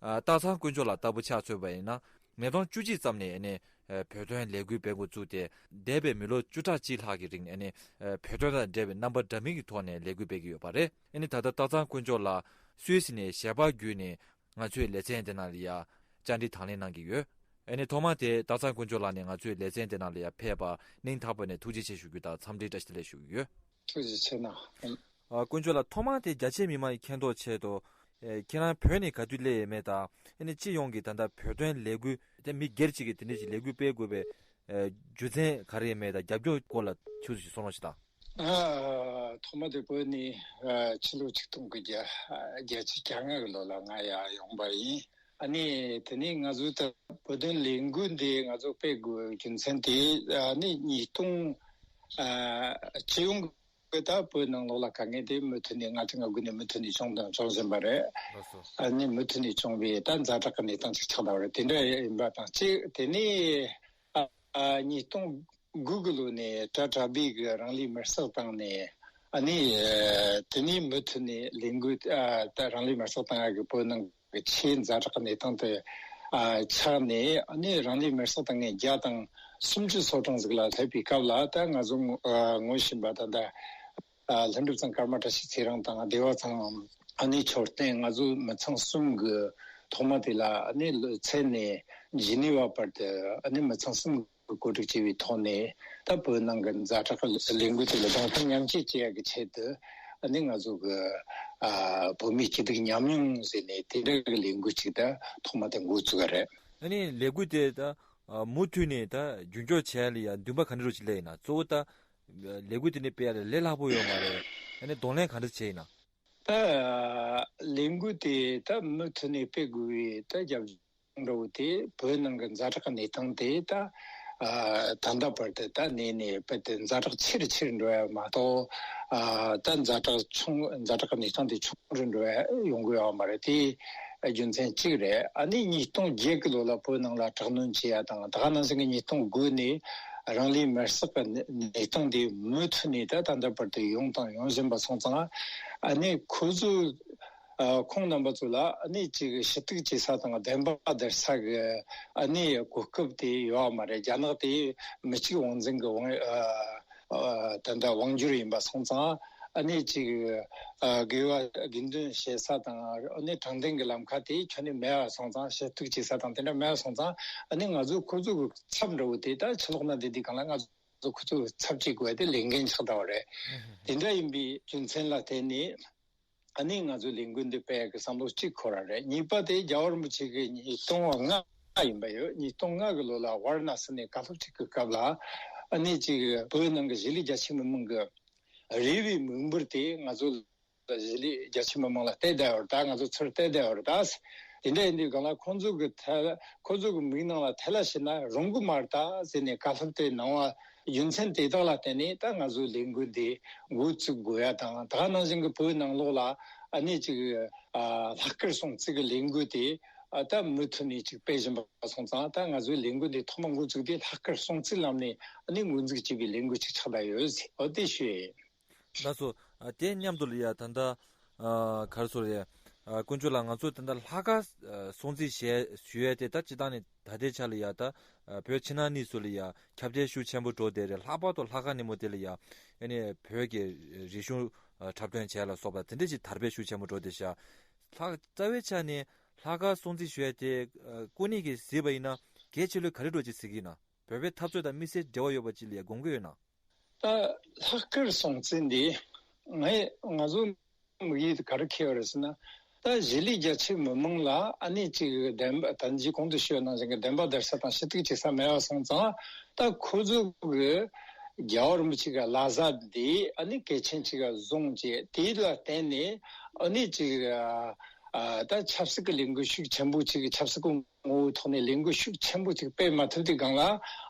ཨ། སྟག་ཚང་དཀོན་མཆོག་ལགས་ལྟ་བུ་ཆ་མཚོན་པ་ཡིན་ན། ཉིས་སྟོང་བཅུ་གཅིག་ཙམ་ནས་ཨ་ནི་ཨ་བོད་དོན་ལས་འགུལ་སྤེལ་འགོ་བཙུགས་ཏེ། འདས་པའི་མི་ལོ་བཅུ་ཕྲག་གཅིག་ལྷག་གི་རིང་ནས་ཨ་ནི་ཨ་བོད་དོན་དང་འབྲེལ་བའི་རྣམ་པ་འདྲ་མིན་གྱི་ཐོག་ནས་ལས་འགུལ་སྤེལ་གྱི་ཡོད་པ་རེད། ཨ་ནི་ད་ལྟ་སྟག་ཚང་དཀོན་མཆོག་ལགས་སུད་སི་ནས་ཞལ་པར་བརྒྱུད་ནས་ང་ཚོའི་ལེ་ཚན་འདི་ནང་ལ་ཡ་བཅར་འདྲི་དང་ལེན་གནང་གི་ཡོད། ཨ་ནི་ཐོག་མར་དེ་སྟག་ཚང་དཀོན་མཆོག་ལགས་ནས་ང་ཚོའི་ལེ་ཚན་འདི་ནང་ལ་ཡ་ཕེབས་པར་སྙིང་ཐག་པ་ནས་ཐུགས་རྗེ་ཆེ་ཞུ་རྒྱུ་དང་འཚམས་འདྲི་བཀྲ་ཤིས་བདེ་ལེགས་ཞུ་གི་ཡོད། ཐུགས་རྗེ་ཆེ་གནང་། ཨ། དཀོན་མཆོག་ལགས། ཐོག་མར་དེ་རྒྱ་ཆེ་མི་མང་གི་མཁྱེན་རྟོགས་ཆེད་དུ། ཨེ། ཁྱེད་རང་བོད་ནས་ག་དུས་སླེབས་ཡོད་མེད་དང་། ཨ་ནི་སྤྱི་ཡོངས་ཀྱི་ད་ལྟ་བོད་དོན་ལས་འགུལ་དེ་མི་སྒེར་གཅིག་གིས་དེ་འདྲ་ཞིག་ལས་འགུལ་སྤེལ་དགོས་པའི། ཨེ། རྒྱུ་མཚན་ག་རེ་ཡོད་མེད་དང་རྒྱབ་སྐྱོར་སྐོར་ལ་ཁྱེད་ཚོས་ཞིག་གསུང་རོགས་ཞུ་དང་། ཨ། ཐོག་མ་དེ་བོད་ནས་ཨ་ཕྱི་ལོ་ཆིག་སྟོང་དགུ་བརྒྱ་བརྒྱད་ཅུ་གྱ་ལྔ་གི་ལོ་ལ་ང་ཡར་ཡོང་པ་ཡིན། ཨ་ནི་དེ་ནས་ང་ཚོའི་ད་བོད་དོན་ལས་འགུལ་འདི་ང་ཚོ་སྤེལ་དགོས་རྒྱུ་མཚན་དེ། ཨ་ནི་ཉིས་སྟོང་ཨ་སྤྱི་ཡོངས་ཀྱི་ད་བོད་ནང་ལོགས་ལ་དཀའ་ངལ་དེ་མུ་མཐུད་ནས་ལྔ་བཅུ་ང་དགུ་ནས་མུ་མཐུད་ནས་བྱུང་དང་འབྱུང་བཞིན་པ་རེད། ལགས་སོ། ཨ་ནི་མུ་མཐུད་ནས་བྱུང་བའི་ད་ཛ་དྲག་གི་གནས་སྟངས་ཅིག་ཆགས་བསྡད་པ་རེད། དེ་འདྲ་ཡིན་པ་དང་གཅིག། དེ་ནས་ཨ་ཨ་ཉིས་སྟོང་དགུ་གི་ལོ་ནས་གྲྭ་གྲྭ་སྦིས་ཀྱི་རང་ལུས་མེར་སྲེག་བཏང་ནས། ཨ་ནི་ཨ་དེ་ནས་མུ་མཐུད་ནས་ལས་འགུལ། ཨ་ད་རང་ལུས་མེར་སྲེག་བཏང་ཡག་གི་བོད་ནང་གི་ཆེས་ཛ་དྲག་གི་གནས་སྟངས་དེ་ཨ་ཆགས་ནས། ཨ་ནི་རང་ལུས་མེར་སྲེག་བཏང་མཁན་བརྒྱ་དང་སུམ་ཅུ་སོ་གྲངས་ཟིག་ལ་སླེབས་པའི་སྐབས་ལ། ད་ང་ཚོ་ཨ་ངོ་ཤེས་པ་ད་ལྟ་ཨ་ལྷུན་གྲུབ་ཚང་ཀརྨ་བཀྲ་ཤིས་ཚེ་རིང་དང་བདེ་བ་ཚང་ཨ་ནི་མཆོད་རྟེན། ང་ཚོ་མི་ཚང་གསུམ་གྱི་ཐོག་མ་དེ་ལ་ཨ་ནི་ལོ་ཚད་ནས་ཇི་ནི་ཝ་བར་དུ་ཨ་ནི་མི་ཚང་གསུམ་གྱིས་གོ་སྒྲིག་བྱས་པའི་ཐོག་ནས། ད་བོད་ནང་གི་ཛ་དྲག་གི་ལས་འགུལ་དེ་ལ་གདོང་ཐུག་མཉམ་སྐྱེད་བྱེད་ཡག་གི་ཆེད་དུ། ཨ་ནི་ང་ཚོ་གི་ཨ་བོད་མིའི་སྐྱིད་སྡུག་མཉམ་མྱོང་ཟེར་ནས་དེ་འདྲ་གི་ལས་འགུལ་ཅིག་ད་ཐོག་མ་དེ་འགོ་བཙུགས་པ་རེད། ཨ་ནི་ལས་འགུལ་དེ་ད་ཨ་མུ་མཐུད་ནས་ད་རྒྱུན་སྐྱོང་བྱེད་ཡག་ལ་ཡང་འདུན་པ་ག་འདྲ་རུ་ཅིག་སླེབས་ཡིན་ན། གཙོ་བོ་ད་ལས་འགུལ་དེ་འདྲ་སྤེལ་ཡག་ལ་ལས་སླ་པོ་ཡོད་མ་རེད། ཨ་ནི་གདོང་ལེན་ག་འདྲ་བྱས་ཡིན་ན། ད་ལས་འགུལ་དེ་ད་མུ་མཐུད་ནས་སྤེལ་དགོས་པའི་ད་རྒྱབ་ལྗོངས་འདྲ་བོ་དེ། བོད་ནང་གི་ཛ་དྲག་གི་གནས་སྟངས་དེ་ད་ཨ་ད་ལྟ་བར་དུ་ད་གནས་ནས་རྦད་དེ་ཛ་དྲག་ཆེ་རུ་ཆེ་རུ་འགྲོ་ཡ་མ་གཏོགས། ཨ་ད་ཛ་དྲག་ཆུང་ཛ་དྲག་གི་གནས་སྟངས་དེ་ཆུང་རུ་འགྲོ་ཡ་ཡོང་གི་ཡོད་མ་རེད། དེ་རྒྱུ་མཚན་གཅིག་རེད། ཨ་ནི་ཉིས་སྟོང་བརྒྱད་གི་ལོ་ལ་བོད་ནང་ལ་དྲག་གནོན་བྱེད་ཡ་དང་། ད་ག་ནང་བཞིན་གྱི་ཉིས་སྟོང་དགུ་ནས་རང་ལུས་མེར་སྲེག་གི་གནས་སྟངས་དེ་མུ་མཐུད་ནས་ད་ད་ལྟ་བར་དུ་ཡོང་དང་ཡོང་བཞིན་པ་སོང་ཙང་། ཨ་ནི་ཁོ་ཚོས་ ཨ་ཁོང་རྣམ་པ་ཚོ་ལ་ཨ་ནི་ཅིག་ཞུ་གཏུག་བྱེད་ས་དང་བདེན་པ་བསྡུར་ས་གི་ཨ་ནི་གོ་སྐབས་དེ་ཡོད་མ་རེད། རྒྱ་ནག་དེ་མི་གཅིག་དབང་འཛིན་གི་དབང་ཨ་ད་ལྟ་དབང་སྒྱུར་ཡིན་པ་སོང་ཙང་ཨ་ནི་ཅིག་ཨ་དགེ་བ་དགེ་འདུན་བྱེད་ས་དང་ཨ་ནི་དྲང་བདེན་གི་ལམ་ཁ་དེ་ཁྱོན་ནས་མེད་པ་སོང་ཙང་ཞུ་གཏུག་བྱེད་ས་དང་དེ་འདྲ་མེད་པ་སོང་ཙང་ཨ་ནི་ང་ཚོ་ཁོ་ཚོ་གི་ཚབ་འདྲ་བོ་དེ་ད་ཕྱི་ལོགས་ན་བསྡད་དུས་གང་ལ་ང་ཚོ་ཁོ་ཚོ་གི་ཚབ་བྱེད་དགོས་དེ་ལས་འགན་ཆགས་བསྡད་པ་རེད། དེ་འདྲ་ཡིན་པའི་རྒྱུ་མཚན་ལ་བརྟེན་ནས། ཨ་ནི་ང་ཚོའི་ལས་འགུལ་འདི་སྤེལ་ཡག་གི་བསམ་བློ་གཅིག་འཁོར་བ་རེད། གཉིས་པ་དེ་རྒྱལ་བ་རིན་པོ་ཆེ་གི་ཉིས་སྟོང་ལྔ་ཡིན་པ་ཡོད། ཉིས་སྟོང་ལྔ་གི་ལོ་ལ་ཝཱ་ར་ཎ་སི་ནས་བཀའ་སློབ་ཁྲིད་ཀྱི་སྐབས་ལ་ཨ་ནི་ཅིག་བོད་ནང་གི་གཞིས་ལུས་རྒྱ་ཆེ་མི་མང་གི་རེ་བའི་མིག་འབུར་དེ་ང་ཚོ་གཞིས་ལུས་རྒྱ་ཆེ་མི་མང་ལ་གཏད་བསྡད་ཡོད་རེད། ད་ང་ཚོ་ཚུར་གཏད་བསྡད་ཡོད་རེད། ད་དེ་འདྲ་ཡིན་དུས་གང་ལ་ཁོང་ཚོ་གི་ཐད་ཁོང་ཚོ་གི་མིག་ནང་ལ་ཐལ་བ་བྱིན་ན་རུང་གི་མ་རེད་ད་ཟེར་ནས་བཀའ་སློབ་དེ་གནང་བ། རྒྱུ་མཚན་དེ་དག་ལ་བརྟེན་ནས་ད་ང་ཚོའི་ལས་འགུལ་འདི་འགོ་བཙུགས་དགོས་ཡ་དང་། ད་ག་ནང་བཞིན་གྱི་བོད་ནང་ལོགས་ལ་ཨ་ནི་ཅིག་ཨ་ལྷག་དཀར་སྲུང་བརྩི་གི་ལས་འགུལ་དེ་ཨ་ད་མུ་མཐུད་ནས་ཅིག་སྤེལ་བཞིན་པ་སོང་ཙང་ད་ང་ཚོའི་ལས་འགུལ་འདི་ཐོག་མ་འགོ་བཙུགས་དུས་ལྷག་དཀར་སྲུང་བརྩིའི་ལམ་ནས་ཨ་ནི་འགོ་འཛུགས་བྱས་པའི་ལས་འགུལ་ཅིག་ཆགས་བསྡད་ཡོད། འོ་དེ་ཞུ་ཡ་ཡིན། ལགས་སོ། ཨ་དེ་མཉམ་དུ་ལ་ཡ་ད་ལྟ་ཨ་ག་རེ་ཟེར་རེད། ཨ་དཀོན་མཆོག་ལགས་ང་ཚོ་ད་ལྟ་ལྷག་དཀར་ཨ་སྲུང་བརྩི་ཞུ་ཡ་དེ་ད་སྤྱིར་བཏང་ནས་ད་ལྟའི་ཆ་ལ་ཡ་ད་ཨ་བོད་ཕྱི་ནང་གཉིས་སུ་ལ་ཡ་ཁྱབ་གདལ་ཤུགས་ཆེན་པོ་འགྲོ་བསྡད་རེད། ལྷག་པར་དུ་ལྷག་དཀར་ཉིན་མོ་དེ་ལ་ཡ་ཨ་ནི་བོད་ཀྱི་རིག་གཞུང་ཨ་འཁྲབ་སྟོན་བྱས་ལ་སོགས་པ་དེ་འདྲ་ཞིག་དར་སྤེལ་ཤུགས་ཆེན་པོ་འགྲོ་བསྡད་ཤག་ལྷག་རྩ་བའི་ཆ་ནས་ལྷག་དཀར་སྲུང་བརྩི་ཞུ་ཡ་དེ་ཨ་ཀུན་གཉིས་ཀྱིས་གཟིགས་པ་ཡིན་ན་གལ་ཆེ་ལོས་ག་རེ་འགྲོ་ཅིག་གཟིགས་ཀྱི་ཡིན་ན། བོད་པའི་འཐབ་རྩོད་དང་དམིགས་བསལ་འབྲེལ་བ་ཡོད་པ་ཅིག་ལ་ཡ་དགོངས་ཀྱི་ཡོད་ན། ད་ལྷག་དཀར་སྲུང་བརྩི་འདི་ངས་ང་ཚོ་དམིགས་ཡུལ་དེ་ག་རེ་འཁྱེར་ཡོད་རེད་ཟེར་ན། ད་གཞིས་ལུས་རྒྱ་ཆེ་མི་མང་ལ་ཨ་ནི་ཅིག་བདེན་པ་ད་ཅི་གོང་དུ་ཞུས་ནང་བཞིན་གྱི་བདེན་པ་བསྡུར་ས་དང་ཞུ་གཏུག་བྱེད་ས་མེད་པ་སོང་ཙང་། ད་ཁོ་ཚོ་གི་རྒྱལ་བ་རིན་པོ་ཆེ་གི་བླ་གཟའ་འདི་ཨ་ནི་གལ་ཆེན་ཅིག་བཟུང་བྱས་དེ་ལ་བརྟེན་ནས་ཨ་ནི་ཅིག་ཨ་ད་ཆབ་སྲིད་ཀྱི་ལས་འགུལ་ཤུགས་ཆེན་པོ་ཅིག་ཆབ་སྲིད་ཀྱི་ངོ་བོའི་ཐོག་ནས་ལས་འགུལ་ཤུགས་ཆེན་པོ་ཅིག་སྤེལ་མ་ཐུབ་དུས་སྒང་ལ་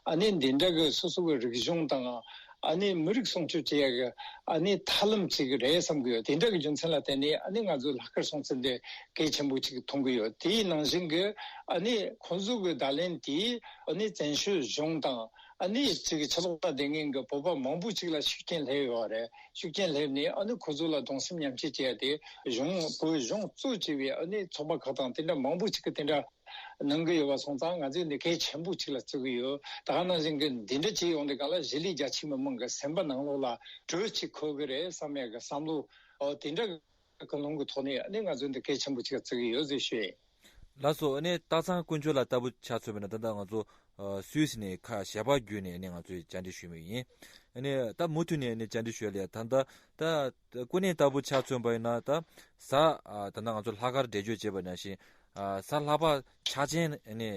ཨ་ནི་འདི་འདྲ་གི་སོ་སོ་གི་རིག་གཞུང་དང་ཨ་ནི་མི་རིགས་སྲུང་སྐྱོབ་བྱེད་ཡག་གི་ཨ་ནི་ཐབས་ལམ་ཅིག་རེད་བསམ་གི་ཡོད། དེ་འདྲ་གི་རྒྱུ་མཚན་ལ་བརྟེན་ནས་ཨ་ནི་ང་ཚོའི་ལྷག་དཀར་སྲུང་བརྩི་འདི་གལ་ཆེན་པོ་ཅིག་མཐོང་གི་ཡོད། དེའི་ནང་བཞིན་གི་ཨ་ནི་ཁོང་ཚོ་གི་བརྡ་ལན་དེས་ཨ་ནི་བཙན་བྱོལ་གཞུང་དང་ཨ་ནི་ཅིག་ཕྱི་ལོགས་ལ་བསྡད་མཁན་གི་བོད་པ་མང་པོ་ཅིག་ལ་ཤུགས་རྐྱེན་སླེབས་ཡོད་རེད། ཤུགས་རྐྱེན་སླེབས་ནས་ཨ་ནི་ཁོ་ཚོ་ལ་གདུང་སེམས་མཉམ་སྐྱེད་བྱས་ཏེ་གཞུང་བོད་གཞུང་གཙོ་བྱས་པའི་ཨ་ནི་ཚོགས་པ་ཁག་དང་དེ་འདྲ་མང་པོ་ཅིག་གིས་དེ་འདྲ་གནང་གི་ཡོད་པ་སོང་ཙང་ང་ཚོས་འདི་གལ་ཆེན་པོ་ཅིག་ལ་བརྩི་གི་ཡོད། ད་ག་ནང་བཞིན་གྱི་འདི་འདྲ་བྱས་ཡོང་དུས་སྒང་ལ་གཞིས་ལུས་རྒྱ་ཆེ་མི་མང་གི་སེམས་པ་ནང་ལོགས་ལ་དྲོད་ཅིག་ཁོལ་གི་རེད་བསམ་ཡག་གི་བསམ་བློ་ཨོ་དེ་འདྲ་གི་ཀུན་སློང་གི་ཐོག་ནས་ཨ་ནི་ང་ཚོས་འདི་གལ་ཆེན་པོ་ཅིག་ལ་བརྩི་གི་ཡོད་ཟེར་ཞུ་ཡ་ཡིན། ལགས་སོ། ཨ་ནི་སྟག་ཚང་དཀོན་མཆོག་ལགས་ལྟ་བུ་ཆ་མཚོན་པ་ན་ད་ལྟ་ང་ཚོ་ཨ་སུད་སི་ནས་ཁ་ཞལ་པར་བརྒྱུད་ནས་ཨ་ནི་ང་ཚོས་བཅར་འདྲི་ཞུས་མུས་ཡིན། ཨ་ནི་ད་མུ་མཐུད་ནས་ཨ་ནི་བཅར་འདྲི་ཞུ་ཡ་ལ་ད་ལྟ་ད་ཀུན་གླེང་ལྟ་བུ་ཆ་མཚོན་པ་ཡིན་ན་ད་གཟའ་ཨ་ད་ལྟ་ང་ཚོ་ལྷག་དཀར་འགྲེལ་བརྗོད་བྱས་པ་ནང་བཞིན་ཨ་གཟའ་ལྷག་པ་འཆར་ཅན་ཨ་ནི་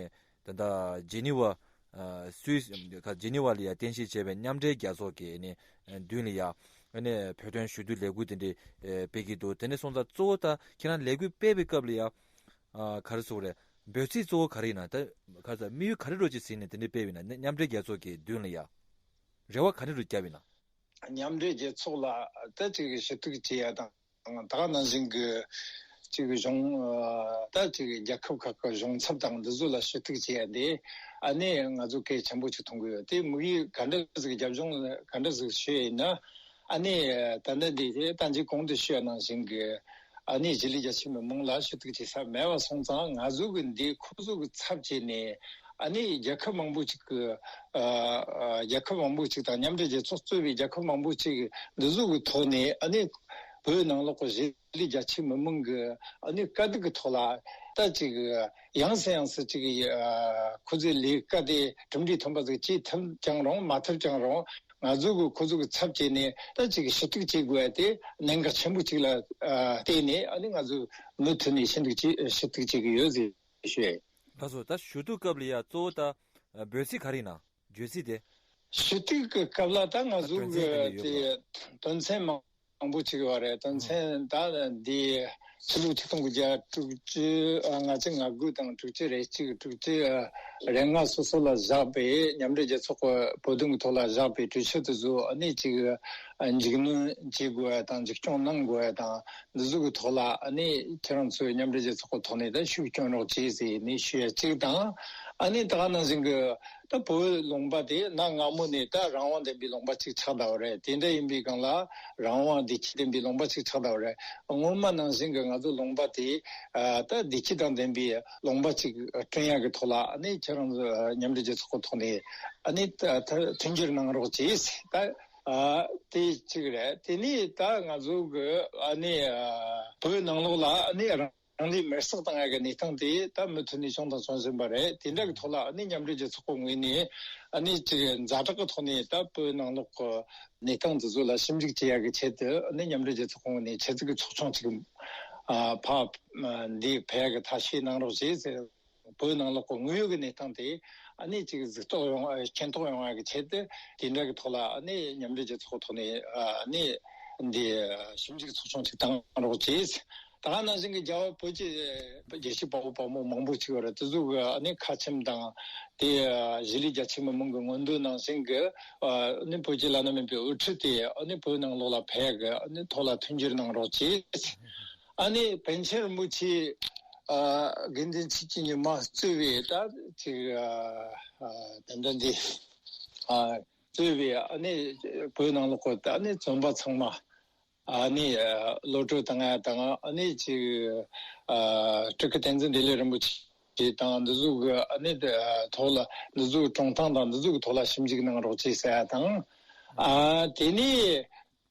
ད་ལྟ་ཇི་ནི་ཝ་ཨ་སུད་སི་ཇི་ནི་ཝ་ལ་ཡ་རྟེན་གཞི་བྱས་པའི་མཉམ་འབྲེལ་རྒྱལ་ཚོགས་ཀྱི་ཨ་ནི་མདུན་ལ་ཡ་ཨ་ནི་བོད་དོན་ཞུ་གཏུག་ལས་འགུལ་དེ་འདྲ་ཨ་སྤེལ་གྱི་འདུག་དེ་ནས་སོང་ཙང་གཙོ་བོ་ད་ཁྱེད་རང་ལས་འགུལ་སྤེལ་བའི་སྐབས་ལ་ཡ། ཨ་ག་རེ་ཟེར་དགོས་རེད། འབོད་ཚིག་གཙོ་བོ་ག་རེ་ཡིན་ན་ད་ག་རེ་ཟེར་དམིགས་ཡུལ་ག་རེ་རོ་ཅིག་ཟིན་ནས་དེ་འདྲ་སྤེལ་བ་ཡིན་ན་མཉམ་འབྲེལ་རྒྱལ་ཚོགས་ཀྱི་མདུན་ལ་ཡ། རེ་བ་ག་རེ་རོ་བརྒྱབ་ཡིན་ན། མཉམ་འབྲེལ་རྒྱལ་ཚོགས་ལ་ད་ཅིག་ཞུ་གཏུག་བྱེད་ཡ་དང་ད་ག་ནང་བཞིན་གྱི་ཅིག་གཞུང་ད་ཅིག་རྒྱལ་ཁབ་ཁག་གི་གཞུང་ཚབ་དང་འདི་ཚོ་ལ་ཞུ་གཏུག་བྱེད་ཡ་དེ་ཨ་ནི་ང་ཚོ་གལ་ཆེན་པོ་ཅིག་མཐོང་གི་ཡོད། དེ་དམིགས་ཡུལ་ག་འདྲ་ཟིག་རྒྱབ་ལྗོངས་ག་འདྲ་ཟིག་ཞུ་ཡ་ཡིན་ན། ཨ་ནི་ད་ལྟ་འདི་ད་ཅིག་གོང་དུ་ཞུས་པ་ནང་བཞིན་གྱི་ཨ་ནི་གཞིས་ལུས་རྒྱ་ཆེ་མི་མང་ལ་ཞུ་གཏུག་བྱེད་ས་མེད་པ་སོང་ཙང་ང་ཚོ་གི་འདི་ཁོ་ཚོ་གི་ཚབ་བྱས་ནས་ཨ་ནི་རྒྱལ་ཁབ་མང་པོ་ཅིག་གི་ཨ་ཨ་རྒྱལ་ཁབ་མང་པོ་ཅིག་དང་མཉམ་འབྲེལ་རྒྱལ་ཚོགས་གཙོས་པའི་རྒྱལ་ཁབ་མང་པོ་ཅིག་འདི་ཚོ་གི་ཐོག་ནས་ཨ་ནི་བོད་ནང་ལོགས་ཀྱི་གཞིས་ལུས་རྒྱ་ཆེ་མི་མང་གི་ཨ་ནི་དཀའ་སྡུག་གི་ཐོག་ལ་ད་ཅིག་ཡང་སེ་ཡང་སེ་ཅིག་ཨ་ཁོ་ཚོའི་ལས་ཀ་དེ་གྲུབ་འབྲས་ཐོན་པ་ཟིག་བྱེད་ཐུབ་ཀྱང་རུང་མ་ཐུབ་ཀྱང་རུང་། ང་ཚོ་གི་ཁོ་ཚོ་གི་ཚབ་བྱས་ནས་ད་ཅིག་ཞུ་གཏུག་བྱེད་དགོས་ཡ་དེ་གནད་འགག་ཆེན་པོ་ཅིག་ལ་ཨ་བལྟས་ནས་ཨ་ནི་ང་ཚོ་མུ་མཐུད་ནས་ཞུ་གཏུག་བྱེད་ཞུ་གཏུག་བྱེད་ཀྱི་ཡོད་ཟེར་ཞུ་ཡ་ཡིན། ལགས་སོ། ད་ཞུ་གཏུག་སྐབས་ལ་ཡ་གཙོ་བོ་ད་འབོད་ཚིག་ག་རེ་ཡིན་ན་བརྗོད་ཚིག་དེ། ཞུ་གཏུག་གི་སྐབས་ལ་ད་ང་ཚོ་དོན་ཚན་ག་གི་འདྲ་ཡོད་དེ་དོན་ཚན་མང་པོ་ཅིག་ཡོད་རེད། དོན་ཚན་ད་འདི་ཕྱི་ལོ་ཆིག་སྟོང་དགུ་བརྒྱ་དྲུག་ཅུ་ཨ་ལྔ་བཅུ་ང་དགུ་དང་དྲུག་ཅུ་རེ་གཅིག་དྲུག་ཅུ་ཨ་རེ་ལྔ་སོ་སོ་ལ་བཞག་པའི་མཉམ་འབྲེལ་རྒྱལ་ཚོགས་ཀྱི་བོད་དོན་གྱི་ཐོག་ལ་བཞག་པའི་གྲོས་ཆོད་དེ་ཚོ་ཨ་ནི་ཅིག་འཇིགས་སྣོན་བྱེད་དགོས་ཡ་དང་འཇིགས་སྐྱོང་གནང་དགོས་ཡ་དང་འདི་ཚོ་གི་ཐོག་ལ་ཨ་ནི་ཁྱེད་རང་ཚོའི་མཉམ་འབྲེལ་རྒྱལ་ཚོགས་ཀྱི་ཐོག་ནས་ད་ཤུགས་སྐྱོན་རོགས་བྱེད་ཟེར་ནས་ཞུ་ཡ་གཅིག་དང་ ཨ་ནི་ད་ག་ནང་བཞིན་གྱི་ད་བོད་ལུང་པ་དེ་གནའ་སྔ་མོ་ནས་ད་རང་དབང་ལྡན་པའི་ལུང་པ་ཅིག་ཆགས་བསྡད་པ་རེད། དེ་འདྲ་ཡིན་པའི་སྒང་ལ་རང་དབང་བདེ་སྐྱིད་ལྡན་པའི་ལུང་པ་ཅིག་ཆགས་བསྡད་པ་རེད། སྔོན་མ་ནང་བཞིན་གྱི་ང་ཚོ་ལུང་པ་དེ་ཨ་ད་བདེ་སྐྱིད་དང་ལྡན་པའི་ལུང་པ་ཅིག་བསྐྲུན་ཡག་གི་ཐོག་ལ་ཨ་ནི་ཁྱེད་རང་ཚོ་མཉམ་འབྲེལ་རྒྱལ་ཚོགས་ཀྱི་ཐོག་ནས་ཨ་ནི་ད་ད་མཐུན་འགྱུར་གནང་རོགས་གྱིས། ད་ཨ་དེ་གཅིག་རེད། དེ་ནས་ད་ང་ཚོ་གི་ཨ་ནི་ཨ་བོད་ནང་ལོགས་ལ་ཨ་ནི་རང་རང་ལུས་མེར་སྲེག་བཏང་ཡག་གི་གནས་སྟངས་དེ་ད་མུ་མཐུད་ནས་བྱུང་དང་འབྱུང་བཞིན་པ་རེད། དེ་འདྲ་གི་ཐོག་ལ་ཨ་ནི་མཉམ་འབྲེལ་རྒྱལ་ཚོགས་ཀྱི་ངོས་ནས་ཨ་ནི་ཅིག་ཛ་དྲག་གི་ཐོག་ནས་ད་བོད་ནང་ལོགས་ཀྱི་གནས་སྟངས་འདི་ཚོ་ལ་ཞིབ་འཇུག་བྱེད་ཡག་གི་ཆེད་དུ་ཨ་ནི་མཉམ་འབྲེལ་རྒྱལ་ཚོགས་ཀྱི་ངོས་ནས་ཆེད་དུ་གི་ཚོགས་ཆུང་ཅིག་ཨ་ཕར་འདི་ཕེབས་ཡག་གི་ཐབས་ཤེས་གནང་རོགས་བྱེད་ཟེར། བོད་ནང་ལོགས་ཀྱི་དངོས་ཡོད་ཀྱི་གནས་སྟངས་དེ་ཨ་ནི་ཅིག་གཟིགས་རྟོག་ཡོང་མཁྱེན་རྟོགས་ཡོང་ཡག་གི་ཆེད་དུ་དེ་འདྲ་གི་ཐོག་ལ་ཨ་ནི་མཉམ་འབྲེལ་རྒྱལ་ཚོགས་ཐོག་ནས་ཨ་ནི་འདི་ཞིབ་འཇུག་ཚོགས་ཆུང་ཅིག་བཏང་རོགས་གྱིས། ད་ག་ནང་བཞིན་གྱི་རྒྱ་བོད་བོད་ཀྱི་རྒྱལ་གཅེས་དཔའ་བོ་དཔའ་མོ་མང་པོ་ཅིག་ཡོད་རེད། དེ་ཚོ་གི་ཨ་ནི་ཁ་ཆེམས་དང་དེ་གཞིས་ལུས་རྒྱ་ཆེ་མི་མང་གི་མངོན་འདོད་ནང་བཞིན་གྱི་ཨ་ནི་བོད་ཀྱི་བླ་ན་མེད་པའི་དབུ་ཁྲིད་དེ་ཨ་ནི་བོད་ནང་ལོགས་ལ་ཕེབས་ཡག་གི་ཨ་ནི་ཐོག་ལ་མཐུན་འགྱུར་གནང་རོགས་གྱིས། ཨ་ནི་པཎ་ཆེན་རིན་པོ་ཆེ་ཨ་དགེ་འདུན་ཆོས་ཀྱི་ཉི་མ་གཙོས་པའི་ད་ཅིག་ཨ་ཨ་དེ་འདྲ་འདི་ཨ་གཙོས་པའི་ཨ་ནི་བོད་ནང་ལོགས་ཀྱི་ད་ཨ་ནི་བཙོན་པ་ཚང་མ་ཨ་ནི་ཨ་གློད་བཀྲོལ་བཏང་ཡག་དང་ཨ་ནི་ཅིག་ཨ་སྤྲུལ་སྐུ་བསྟན་འཛིན་བདེ་ལེགས་རིན་པོ་ཆེ་དང་འདི་ཚོ་གི་ཨ་ནི་ཨ་ཐོག་ལ་འདི་ཚོ་གི་གྲུབ་སྟངས་དང་འདི་ཚོ་གི་ཐོག་ལ་ཞིབ་འཇུག་གནང་རོགས་བྱེད་ཟེར་ཡག་དང་ཨ་དེ་ནས།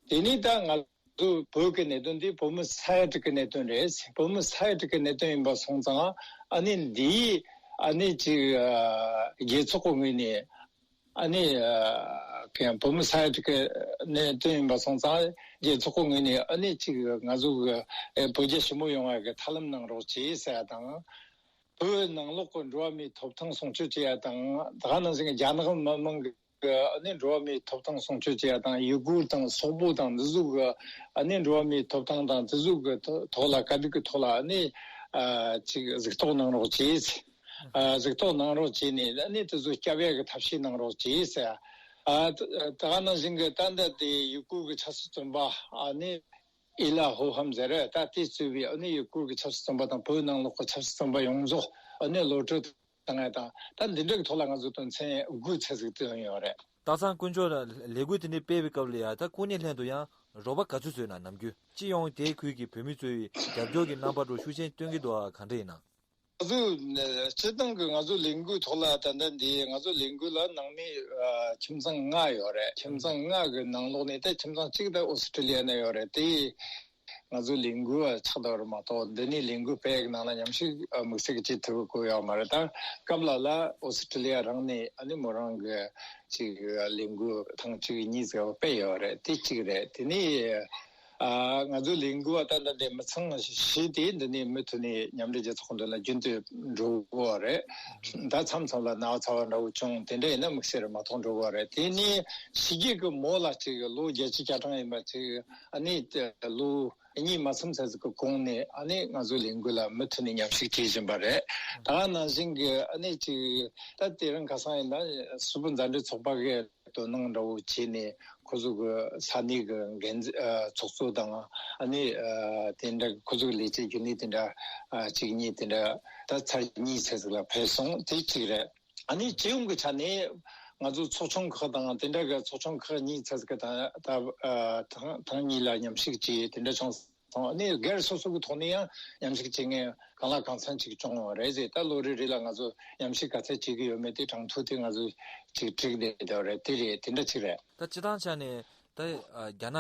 དེ་ནས་ད་ང་ཚོ་བོད་ཀྱི་གནད་དོན་འདི་བོད་མི་ས་ཡ་དྲུག་གི་གནད་དོན་རེད། བོད་མི་ས་ཡ་དྲུག་གི་གནད་དོན་ཡིན་པ་སོང་ཙང་ཨ་ནི་འདིའི་ཨ་ནི་ཅིག་ཨ་རྒྱལ་ཚོགས་ཀྱི་ངོས་ནས་ཨ་ནི་ཨ་བོད་མི་ས་ཡ་དྲུག་གི་གནད་དོན་ཡིན་པ་སོང་ཙང་རྒྱལ་ཚོགས་ཀྱི་ངོས་ནས་ཨ་ནི་ཅིག་ང་ཚོ་གི་ཨེ་བོད་རྒྱ་ཞི་མོལ་ཡོང་བ་གི་ཐབས་ལམ་གནང་རོགས་གྱིས་ཟེར་ཡག་དང་། བོད་ནང་ལོགས་ཀྱི་འགྲོ་བ་མིའི་ཐོབ་ཐང་སྲུང་སྐྱོབ་བྱེད་ཡག་དང་ད་ག་ནང་བཞིན་རྒྱ་ནག་མི་དམངས་ཀྱི་གི་ཨ་ནི་འགྲོ་བ་མིའི་ཐོབ་ཐང་སྲུང་སྐྱོབ་བྱེད་ཡག་དང་ཡུ་གུར་དང་སོག་པོ་དང་འདི་ཚོ་གི་ཨ་ནི་འགྲོ་བ་མིའི་ཐོབ་ཐང་དང་འདི་ཚོ་གི་ཐོ་ཐོག་ལ་དཀའ་སྡུག་གི་ཐོག་ལ་ཨ་ནི་ཨ་ཅིག་གཟིགས་རྟོག་གནང་རོགས་གྱིས། ཨ་གཟིགས་རྟོག་གནང་རོགས་བྱས་ནས་ཨ་ནི་འདི་ཚོ་སྐྱོབ་ཡག་གི་ཐབས་ཤེས་གནང་རོགས་གྱིས་ཟེར། ཨ་ད་ད་ག་ནང་བཞིན་གི་ད་ལྟ་དེ་ཡུ་གུར་གི་ཆབ་སྲིད་བཙོན་པ་ཨ་ནི་ཨི་ལ་ཧོ་ཧམ་ཟེར་རེད། ད་དེ་གཙོས་པའི་ཨ་ནི་ཡུ་གུར་གི་ཆབ་སྲིད་བཙོན་པ་དང་བོད་ནང་ལོགས་ཀྱི་ཆབ་སྲིད་བཙོན་པ་ཡོངས་རྫོགས་ཨ་ནི་གློད་བཀྲོལ་བཏང་ཡ་དང་ད་འདི་འདྲ་གི་ཐོག་ལ་ང་ཚོ་དོན་ཚན་དགུ་ཚད་ཟིག་བཏོན་ཡོད་རེད། སྟག་ཚང་དཀོན་མཆོག་ལ་ལས་འགུལ་དེ་འདྲ་སྤེལ་བའི་སྐབས་ལ་ཡ་ད་ཀུན་ནས་ལྷན་དུ་ཡང་རོགས་པ་ག་ཚོད་བཟོས་ན་ནམ་རྒྱུན་སྤྱི་ཡོངས་དེའི་ཁུལ་གྱི་བོད་མི་ཚོ་ཡི་རྒྱབ་སྐྱོར་གྱི་རྣམ་པ་འདྲ་ཤུགས་ཆེན་སྟོན་གྱི་འདུག་ག་ག་འདྲ་ཡིན་ན། ང་ཚོ་སྤྱིར་བཏང་གི་ང་ཚོ་ལས་འགུལ་ཐོག་ལ་ད་ལྟ་འདི་ང་ཚོ་ལས་འགུལ་ལ་ནང་མི་ཨ་ཁྱིམ་ཚང་ལྔ་ཡོད་རེད། ཁྱིམ་ཚང་ལྔ་གི་ནང་ལོགས་ནས་ད་ཁྱིམ་ཚང་གཅིག་ད་ཨོ་སི་ཀྲི་ལི་ཡ་ནས་ཡོད་རེད། དེ་ང་ཚོའི་ལས་འགུལ་བ་ཆགས་བསྡད་པ་རེད་མ་གཏོགས་འདི་ནས་ལས་འགུལ་སྤེལ་ཡག་ནང་ལ་མཉམ་ཞུགས་དམིགས་བསལ་གྱི་བྱེད་ཐུབ་ཀྱི་ཡོད་མ་རེད། ད་སྐབས་ལ་ལ་ཨོ་སི་ཀྲི་ལི་ཡ་རང་ནས་ཨ་ནི་མོ་རང་གི་ཅིག་ལས་འགུལ་ཐེངས་གཅིག་གཉིས་ཟེར་བ་སྤེལ་ཡོད་རེད། དེ་གཅིག་རེད། དེ་ནས་ཨ་ང་ཚོའི་ལས་འགུལ་བ་ད་ལྟ་འདི་མི་ཚང་བཞི་དེ་འདི་ནས་མུ་མཐུད་ནས་མཉམ་འབྲེལ་རྒྱལ་ཚོགས་མདུན་ལ་རྒྱུན་དུ་འགྲོ་གི་ཡོད་རེད། ད་མཚམས་མཚམས་ལ་ན་བ་ཚ་བ་འདྲ་བོ་བྱུང་དེ་འདྲ་ཡིན་ན་དམིགས་བསལ་རེད་མ་གཏོགས་འགྲོ་གི་ཡོད་རེད། དེ་ནས་ཕྱི་རྒྱལ་གྱི་མོ་ལ་ཅིག་ལོ་བརྒྱད་ཅུ་གྱ་གྲངས་ཡིན་པ་ཅིག་ཨ་ནི་ལོ་གཉིས་མ་ཚུན་ཚོད་ཅིག་གི་གོང་ནས་ཨ་ནི་ང་ཚོའི་ལས་འགུལ་ལ་མུ་མཐུད་ནས་མཉམ་ཞུགས་བྱེད་བཞིན་པ་རེད། ད་ག་ནང་བཞིན་གྱི་ཨ་ནི་ཅིག་ད་དེ་རིང་ཁ་སང་ཡིན་ན་སུ་བུ་མཛའ་འབྲེལ་ཚོགས་པ་གི་དོ་སྣང་འདྲ་བོ་བྱས་ནས་ཁོ་ཚོ་གི་ས་གནས་ཀྱི་འགན་འཛིན་ཨ་ཚོགས་གཙོ་དང་ཨ་ནི་ཨ་དེ་འདྲ་ཁོ་ཚོ་གི་ལས་བྱེད་རྒྱུན་ལས་དེ་འདྲ་ཨ་གཅིག་གཉིས་དེ་འདྲ་ད་ཚར་གཉིས་ཚོད་ཅིག་ལ་ཕེབས་སོང་། དེ་གཅིག་རེད། ཨ་ནི་སྤྱི་ཡོངས་ཀྱི་ཆ་ནས་ང་ཚོ་ཚོགས་ཆུང་ཁག་དང་དེ་འདྲ་གི་ཚོགས་ཆུང་ཁག་གཉིས་ཚོད་ཀྱི་ད་ད་ཨ་ཐེངས་ཐེངས་གཉིས་ལ་མཉམ་ཞུགས་བྱས་དེ་འདྲ་བྱུང་སོང་། ཨ་ནི་སྒེར་སོ་སོ་གི་ཐོག་ནས་ཡང་མཉམ་ཞུགས་བྱེད་མཁན་གང་ལ་གང་འཚམ་ཅིག་བྱུང་ཡོད་རེད་ཟེར། ད་ལོ་རེ་རེ་ལ་ང་ཚོ་མཉམ་ཞུགས་ག་ཚད་བྱེད་ཀྱི་ཡོད་མེད་དེ་གྲངས་ཐོ་དེ་ང་ཚོ་ཅིག་བསྒྲིགས་བསྡད་ཡོད་རེད། དེ་རེད། དེ་འདྲ་ཅིག་རེད། ད་སྤྱི་བཏང་ཆ་ནས་ད་ཨ་རྒྱ་ནག་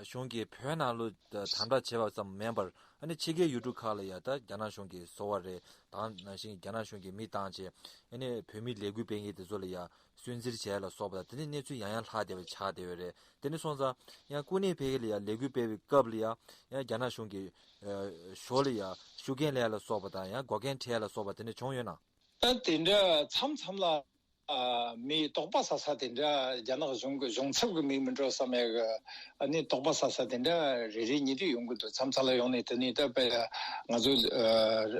གཞུང་གིས་བོད་ནང་ལོགས་དམ་དྲག་བྱས་པ་ཙམ་མིན་པར། ཨ་ནི་ཕྱི་རྒྱལ་ཡུལ་གྲུ་ཁག་ལ་ཡ་ད་རྒྱ་ནག་གཞུང་གིས་བཟོ་བ་རེད། ད་ནང་བཞིན་རྒྱ་ནག་གཞུང་གིས་མི་བཏང་བྱས་ཨ་ནི་བོད་མི་ལས་འགུལ་སྤེལ་མཁན་དེ་ཚོ་ལ་ཡ་སུན་གཙེར་བྱས་ལ་སོགས་པ་དང་དེ་ནས་གནས་ཚུལ་ཡང་ཡང་ལྷག་བསྡད་པ་ཆགས་བསྡད་ཡོད་རེད། དེ་ནས་སོང་ཙང་ཡང་ཀུན་ནས་ཕ་གི་ལ་ཡ་ལས་འགུལ་སྤེལ་བའི་སྐབས་ལ་ཡ་ཡང་རྒྱ་ནག་གཞུང་གིས་ཨ་ཞོར་ལ་ཡ་ཤུགས་རྐྱེན་སླེབས་ལ་སོགས་པ་དང་ཡང་འགོག་རྐྱེན་འཕྲད་ལ་སོགས་པ་དེ་འདྲ་བྱུང་ཡོད་ན། ད་དེ་འདྲ་མཚམས་མཚམས་ལ་ཨ་མི་དོགས་པ་ཟ་ས་དེ་འདྲ་རྒྱ་ནག་གཞུང་གི་གཞུང་ཚབ་ཀྱི་མི་མི་འགྲོ་བསམ་ཡག་གི་ཨ་ནི་དོགས་པ་ཟ་ས་དེ་འདྲ་རེ་རེ་གཉིས་རེ་ཡོང་གི་འདུག་མཚམས་མཚམས་ལ་ཡོང་ནས་དེ་ནས་ད་དཔེ་ང་ཚོ་ཨ་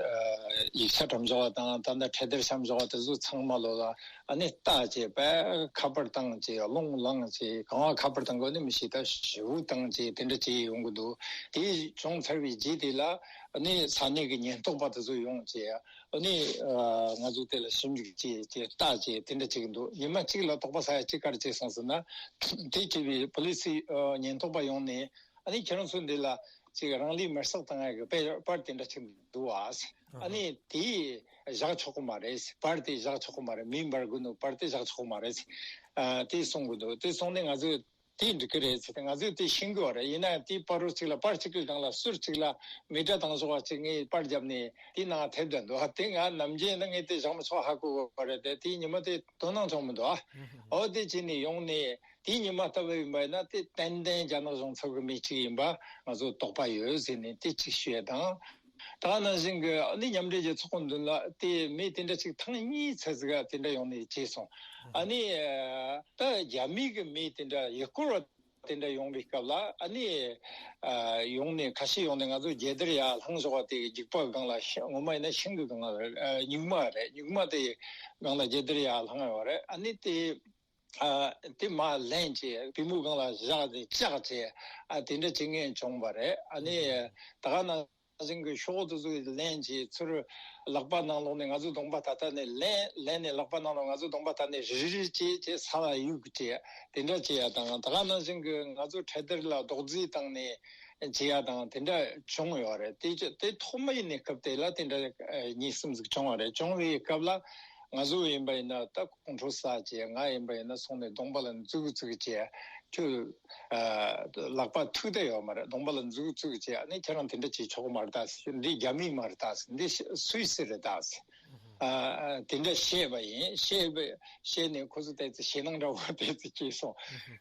ཨ་ཡིག་ཆ་བཀྲམ་འཇོག་པ་དང་ད་ལྟ་འཕྲེད་དར་བཤམས་འཇོག་པ་དེ་ཚོ་ཚང་མ་ལོ་ལ་ཨ་ནི་ལྟ་བྱས་པས་ཁ་པར་བཏང་བྱས་རླུང་ལངས་བྱས་གང་བ་ཁ་པར་བཏང་དགོས་ནི་མི་ཤེས། ད་ཞེ་པོ་བཏང་བྱས་དེ་འདྲ་བྱས་ཡོང་གི་འདུག་དེ་བྱུང་ཚར་བའི་རྗེས་དེ་ལ་ ཨ་ནི་ས་གནས་ཀྱི་ཉེན་རྟོག་པ་དེ་ཚོ་ཡོང་བྱས། ཨ་ནི་ཨ་ང་ཚོ་དེ་ལ་ཞིབ་འཇུག་བྱས་བྱས་ལྟ་བྱས་དེ་འདྲ་བྱེད་ཀྱི་འདུག་ཉི་མ་གཅིག་ལ་དོགས་པ་ཟ་ཡ་གཅིག་ག་རེ་བྱས་སོང་ཟེར་ན། དེ་བྱས་པའི་པུ་ལི་སི་ཨ་ཉེན་རྟོག་པ་ཡོང་ནས། ཨ་ནི་ཁྱེད་རང་ཚོ་འདི་ལ་ཅིག་རང་ལུས་མེར་སྲེག་བཏང་ཡ་གི་པར་པར་དེ་འདྲ་ཅིག་འདུག་ཨ། ཨ་ནི་དེ་བཞག་ཆོག་གི་མ་རེད། པར་དེ་བཞག་ཆོག་གི་མ་རེད། མི་འབར་གི་འདུག་པར་དེ་བཞག་ཆོག་གི་མ་རེད། ཨ་དེ་གསུང་གི་འདུག་དེ་སོང་ནས་ང་ཚོས་དེ་འགྲིག་གི་རེད་ཟེར་ཏེ། ང་ཚོས་དེ་ཤེས་གི་ཡོད་རེད། ཡིན་ན་དེ་པར་རོ་གཅིག་ལ་པར་གཅིག་གི་སྒང་ལ་ཟུར་གཅིག་ལ་མེ་སྲེག་བཏང་ཆོག་པ་ཅིག་ངས་པར་བརྒྱབ་ནས་དེ་ནང་ཐེབས་བསྡད་འདུག་དེ་ང་ནམ་རྒྱུན་ན་ངས་དེ་བཞག་མི་ཆོག་ཧ་གོ་གི་རེད་དེ། དེ་ཉི་མ་དེ་དོ་སྣང་བྱུང་མི་འདུག་ཨ། འོ་དེ་བྱས་ནས་ཡོང་ནས། དེའི་ཉི་མ་ལྟ་བུ་ཡིན་པ་ཡིན་ན། དེ་ཏན་ཏན་རྒྱ་ནག་གཞུང་ཚབ་ཀྱི་མི་གཅིག་ཡིན་པ་ང་ཚོ་དོགས་པ་ཡོད་ཟེར་ནས་དེ་གཅིག་ཞུ་ཡ་དང་། ད་ག་ནང་བཞིན་གྱི་ཨ་ནི་མཉམ་འབྲེལ་རྒྱལ་ཚོགས་ཀྱི་མདུན་ལ་དེ་མི་དེ་འདྲ་ཅིག་ཐེངས་གཉིས་ཙམ་ཟིག་དེ་འདྲ་ཡོང་ནས་བྱས་སོང་། ཨ་ནི་ད་རྒྱ་མི་གི་མི་དེ་འདྲ་ཡུལ་སྐོར་བ་དེ་འདྲ་ཡོང་བའི་སྐབས་ལ། ཨ་ནི་ཡོང་ནས་ཁ་ཤས་ཡོང་ནས་ང་ཚོ་རྒྱལ་དར་ཡར་བསླངས་བཞག་པ་དེ་གི་རྒྱུག་པ་སྒང་ལ། ཤ- ངོ་མ་ཡིན་ན་ཤིང་གི་སྒང་ལ་རེད། སྨྱུག་མ་རེད། སྨྱུག་མ་དེ་སྒང་ལ་རྒྱལ་དར་ཡར་བསླངས་ཡོད་རེད། ཨ་ནི་དེ། ཨ་དེ་མར་ལེན་བྱས་པུས་མོ་སྒང་ལ་བཞག་སྟེ་བཅག་བྱས། ཨ་དེ་འདྲ་བྱེད་མཁན་བྱུང་བ་རེད། ཨ་ནི་ད་ག་ནང་བཞིན་གྱི་ཤོག་དེ་ཚོ་ལེན་བྱས་ཚུར་ལག་པ་ནང་ལོགས་ནས། ང་ཚོ་གདོང་པ་ད་ལྟ་ནས་ལེན་ལེན་ནས་ལག་པ་ནང་ལོགས། ང་ཚོ་གདོང་པ་ད་ནས་རིལ་རིལ་བྱས་བྱས་ས་ལ་གཡུག་བྱས་དེ་འདྲ་བྱེད་ཡ་དང་། ད་ག་ནང་བཞིན་གྱི་ང་ཚོ་འཕྲེད་དར་ལ་རྡོག་རྫིས་བཏང་ནས་བྱེད་ཡ་དང་དེ་འདྲ་བྱུང་ཡོད་རེད། དེ་ཅི་དེ་ཐོག་མ་ཡིན་ནའི་སྐབས་དེ་ལ་དེ་འདྲ་ཨ་གཉིས་གསུམ་ཟིག་བྱུང་བ་རེད། བྱུང་བའི་སྐབས་ལ་ང་ཚོ་ཡིན་པ་ཡིན་ན་ད་ཁོང་ཁྲོ་ཟ་བྱས། ང་ཡིན་པ་ཡིན་ན་སོང་ནས་གདོང་པ་ལ་འཛུགས་འཛུགས་བྱས། ཁྱོད་ཨ་ལག་པ་ཐུག་བསྡད་ཡོད་མ་རེད། གདོང་པ་ལ་འཛུགས་འཛུགས་བྱས། ཨ་ནི་ཁྱེད་རང་དེ་འདྲ་བྱེད་ཆོག་གི་མ་རེད་ད། འདི་རྒྱ་མི་མ་རེད་ད། འདི་སུད་སི་རེད་ད། ཨ་དེ་འདྲ་བཤད་པ་ཡིན། བཤད་པ་བཤད་ནས་ཁོ་ཚོ་ཏོག་ཙམ་ཞེད་སྣང་འདྲ་བོ་ཏོག་ཙམ་སྐྱེས་སོང་།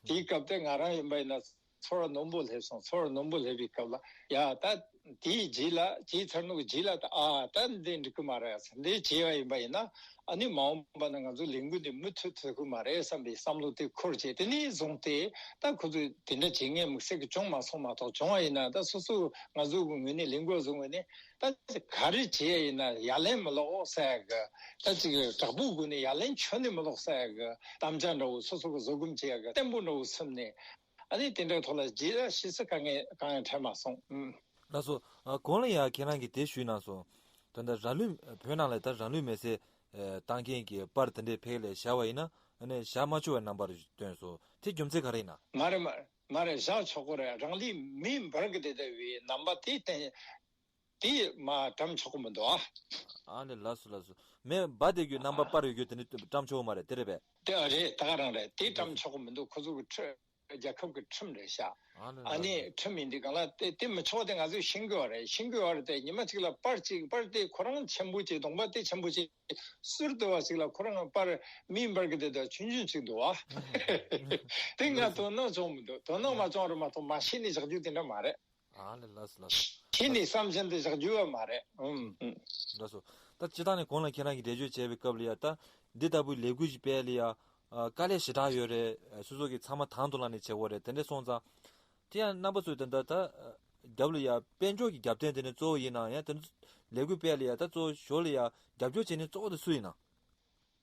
དེའི་སྐབས་དེ་ང་རང་ཡིན་པ་ཡིན་ན། ཚོར་བ་རྣོན་པོ་སླེབས་སོང་། ཚོར་བ་རྣོན་པོ་སླེབས་པའི་སྐབས་ལ། ཡ་ད་དེའི་རྗེས་ལ། དེའི་ཚར་ནུབ་ཀྱི་རྗེས་ལ་ད། ཨ་ད་འདི་འགྲིག་གི་མ་རེད། འདི་བྱས་པ་ཡིན་པ་ཡིན་ན། ཨ་ནི་མ་འོངས་པ་ན་ང་ཚོ་ལས་འགུལ་འདི་མུ་མཐུད་ཐུབ་ཀྱི་མ་རེད་བསམ་པའི་བསམ་བློ་དེ་འཁོར་བྱས། དེ་ནས་བཟུང་སྟེ་ད་ཁོ་ཚོས་དེ་འདྲ་བྱེད་མཁན་དམིགས་བསལ་གྱི་བྱུང་མ་སོང་མ་གཏོགས། བྱུང་བ་ཡིན་ན་ད་སོ་སོ་ང་ཚོ་གི་ངོས་ནས། ལས་འགུལ་བ་ཚོའི་ངོས་ནས་ད་ག་རེ་བྱས་ཡིན་ན་ཡ་ལན་མི་སློག་ཟེར་གི། ད་ཅིག་དྲག་པོའི་སྒོ་ནས་ཡ་ལན་ཁྱོན་ནས་མི་སློག་ཟེར་གི་དམ་བཅའ་འདྲ་བོ། སོ་སོ་གི་བཟོད་སྒོམ་བྱེད་ཡ་གི་བརྟན་པོ་འདྲ་བོ་བཟུང་ནས། ཨ་ནི་དེ་འདྲའི་ཐོག་ལ་རྗེས་ལ་ཞེ་ས་དཀའ་ངལ་གང་ཡང་འཕྲད་མ་སོང་། ཨུམ། ལགས་སོ། ཨ་གོང་ལ་ཡང་ཁྱེད་རང་གིས་དེ་ཞུས་གནང་སོང་། ད་ལྟ་རང་ལུས། བོད་ནང་ལ་ད་རང་ལུས་མེར་སྲེག་ཨ་བཏང་མཁན་གྱི་པར་དེ་འདྲའི་ཕ་གི་ལ་བཞག་པ་ཡིན་ན། ཨ་ནི་བཞག་མ་ཆོག་པའི་རྣམ་པ་རེ་བཏོན་སོང་། དེ་རྒྱུ་མཚན་ག་རེ་ཡིན་ན། མ་རེད། མ་མ་རེད། བཞག་ཆོག་གི་རེད། རང་ལུས་མེ་འབར་གི་བསྡད་བསྡད་པའི་རྣམ་པ་དེ་བསྟན། དེ་མར་བཀྲམ་ཆོག་གི་མི་འདུག་ཨ། ཨ་ནི་ལགས་སོ་ལགས་སོ། མེ་འབར་བསྡད་རྒྱུའི་རྣམ་པ། པར་ཡོད་རྒྱུ་དེ་ནི་བཀྲམ་ཆོག་གི་མ་རེད། དེ་རེད་པས། དེ་ཨ་རེད། ད་ག་རང་རེད། དེ་བཀྲམ་ཆོག་གི་མི་འདུག་ཁོ་ཚོ་གི་ཁྲིམས། རྒྱལ་ཁབ་ཀྱི་ཁྲིམས་རེད་ཤག་ཨ་ནི་ཨ་ནི་ཁྲིམས་ཡིན་དུས་སྒང་ལ་དེ་དེ་མི་ཆོག་དེ་ང་ཚོས་ཤེས་ཀྱི་ཡོད་རེད། ཤེས་ཀྱི་ཡོད་རེད་དེ། ཉི་མ་གཅིག་ལ་པར་གཅིག་པར་དེ་ཁོ་རང་ཆེན་པོ་བྱས། གདོང་པ་དེ་ཆེན་པོ་བྱས། ཟུར་དུ་བ་ཞིག་ལ་ཁོ་རང་པར་མེ་འབར་གི་བསྡད་དེ་ཆུང་ཆུང་ཅིག་འདུག་ཨ། དེ་ང་དོ་སྣང་བྱུང་མི་འདུག་དོ་སྣང་མ་བྱུང་རེད་མ་གཏོགས་མ་ཤེས་ནས་བཞག་རྒྱུ་དེ་འདྲ་མ་རེད། ཨ་ལེ་ལགས་སོ་ལགས་སོ། ཤེས་ནས་བསམ་བཞིན་དུ་བཞག་རྒྱུ་བ་མ་རེད། ཨུམ། ལགས་སོ། ད་སྤྱིར་བཏང་ནས་གོང་ལ་ཁྱེད་རང་གིས་འགྲེལ་བརྗོད་བྱས་པའི་སྐབས་ལ་ཡ། ད་འདི་ལྟ་བུའི་ལས་འགུལ་ཞིག་སྤེལ་ལ་ཡ། ཨ་དཀའ་ལས་ཞེ་དྲག་ཡོད་རེད། སོ་སོ་གིས་ཚང་མ་དང་དུ་བླངས་ནས་བྱེད་དགོས་རེད། དེ་འདྲ་སོང་ཙང་། དེ་ཡང་རྣམ་པ་ཚོས་དེ་འདྲ་ད་རྒྱབ་ལ་ཡ་དཔལ་འབྱོར་གྱི་རྒྱབ་རྟེན་དེ་ནི་གཙོ་བོ་ཡིན་ནའང་། ཡང་དེ་ཚོ་ལས་འགུལ་སྤེལ་ལ་ཡ་ད་གཙོ་བོ་ཞོར་ལ་ཡ་རྒྱབ་སྐྱོར་བྱེད་མཁན་གཙོ་བོ་དེ་སུ་ཡིན་ན།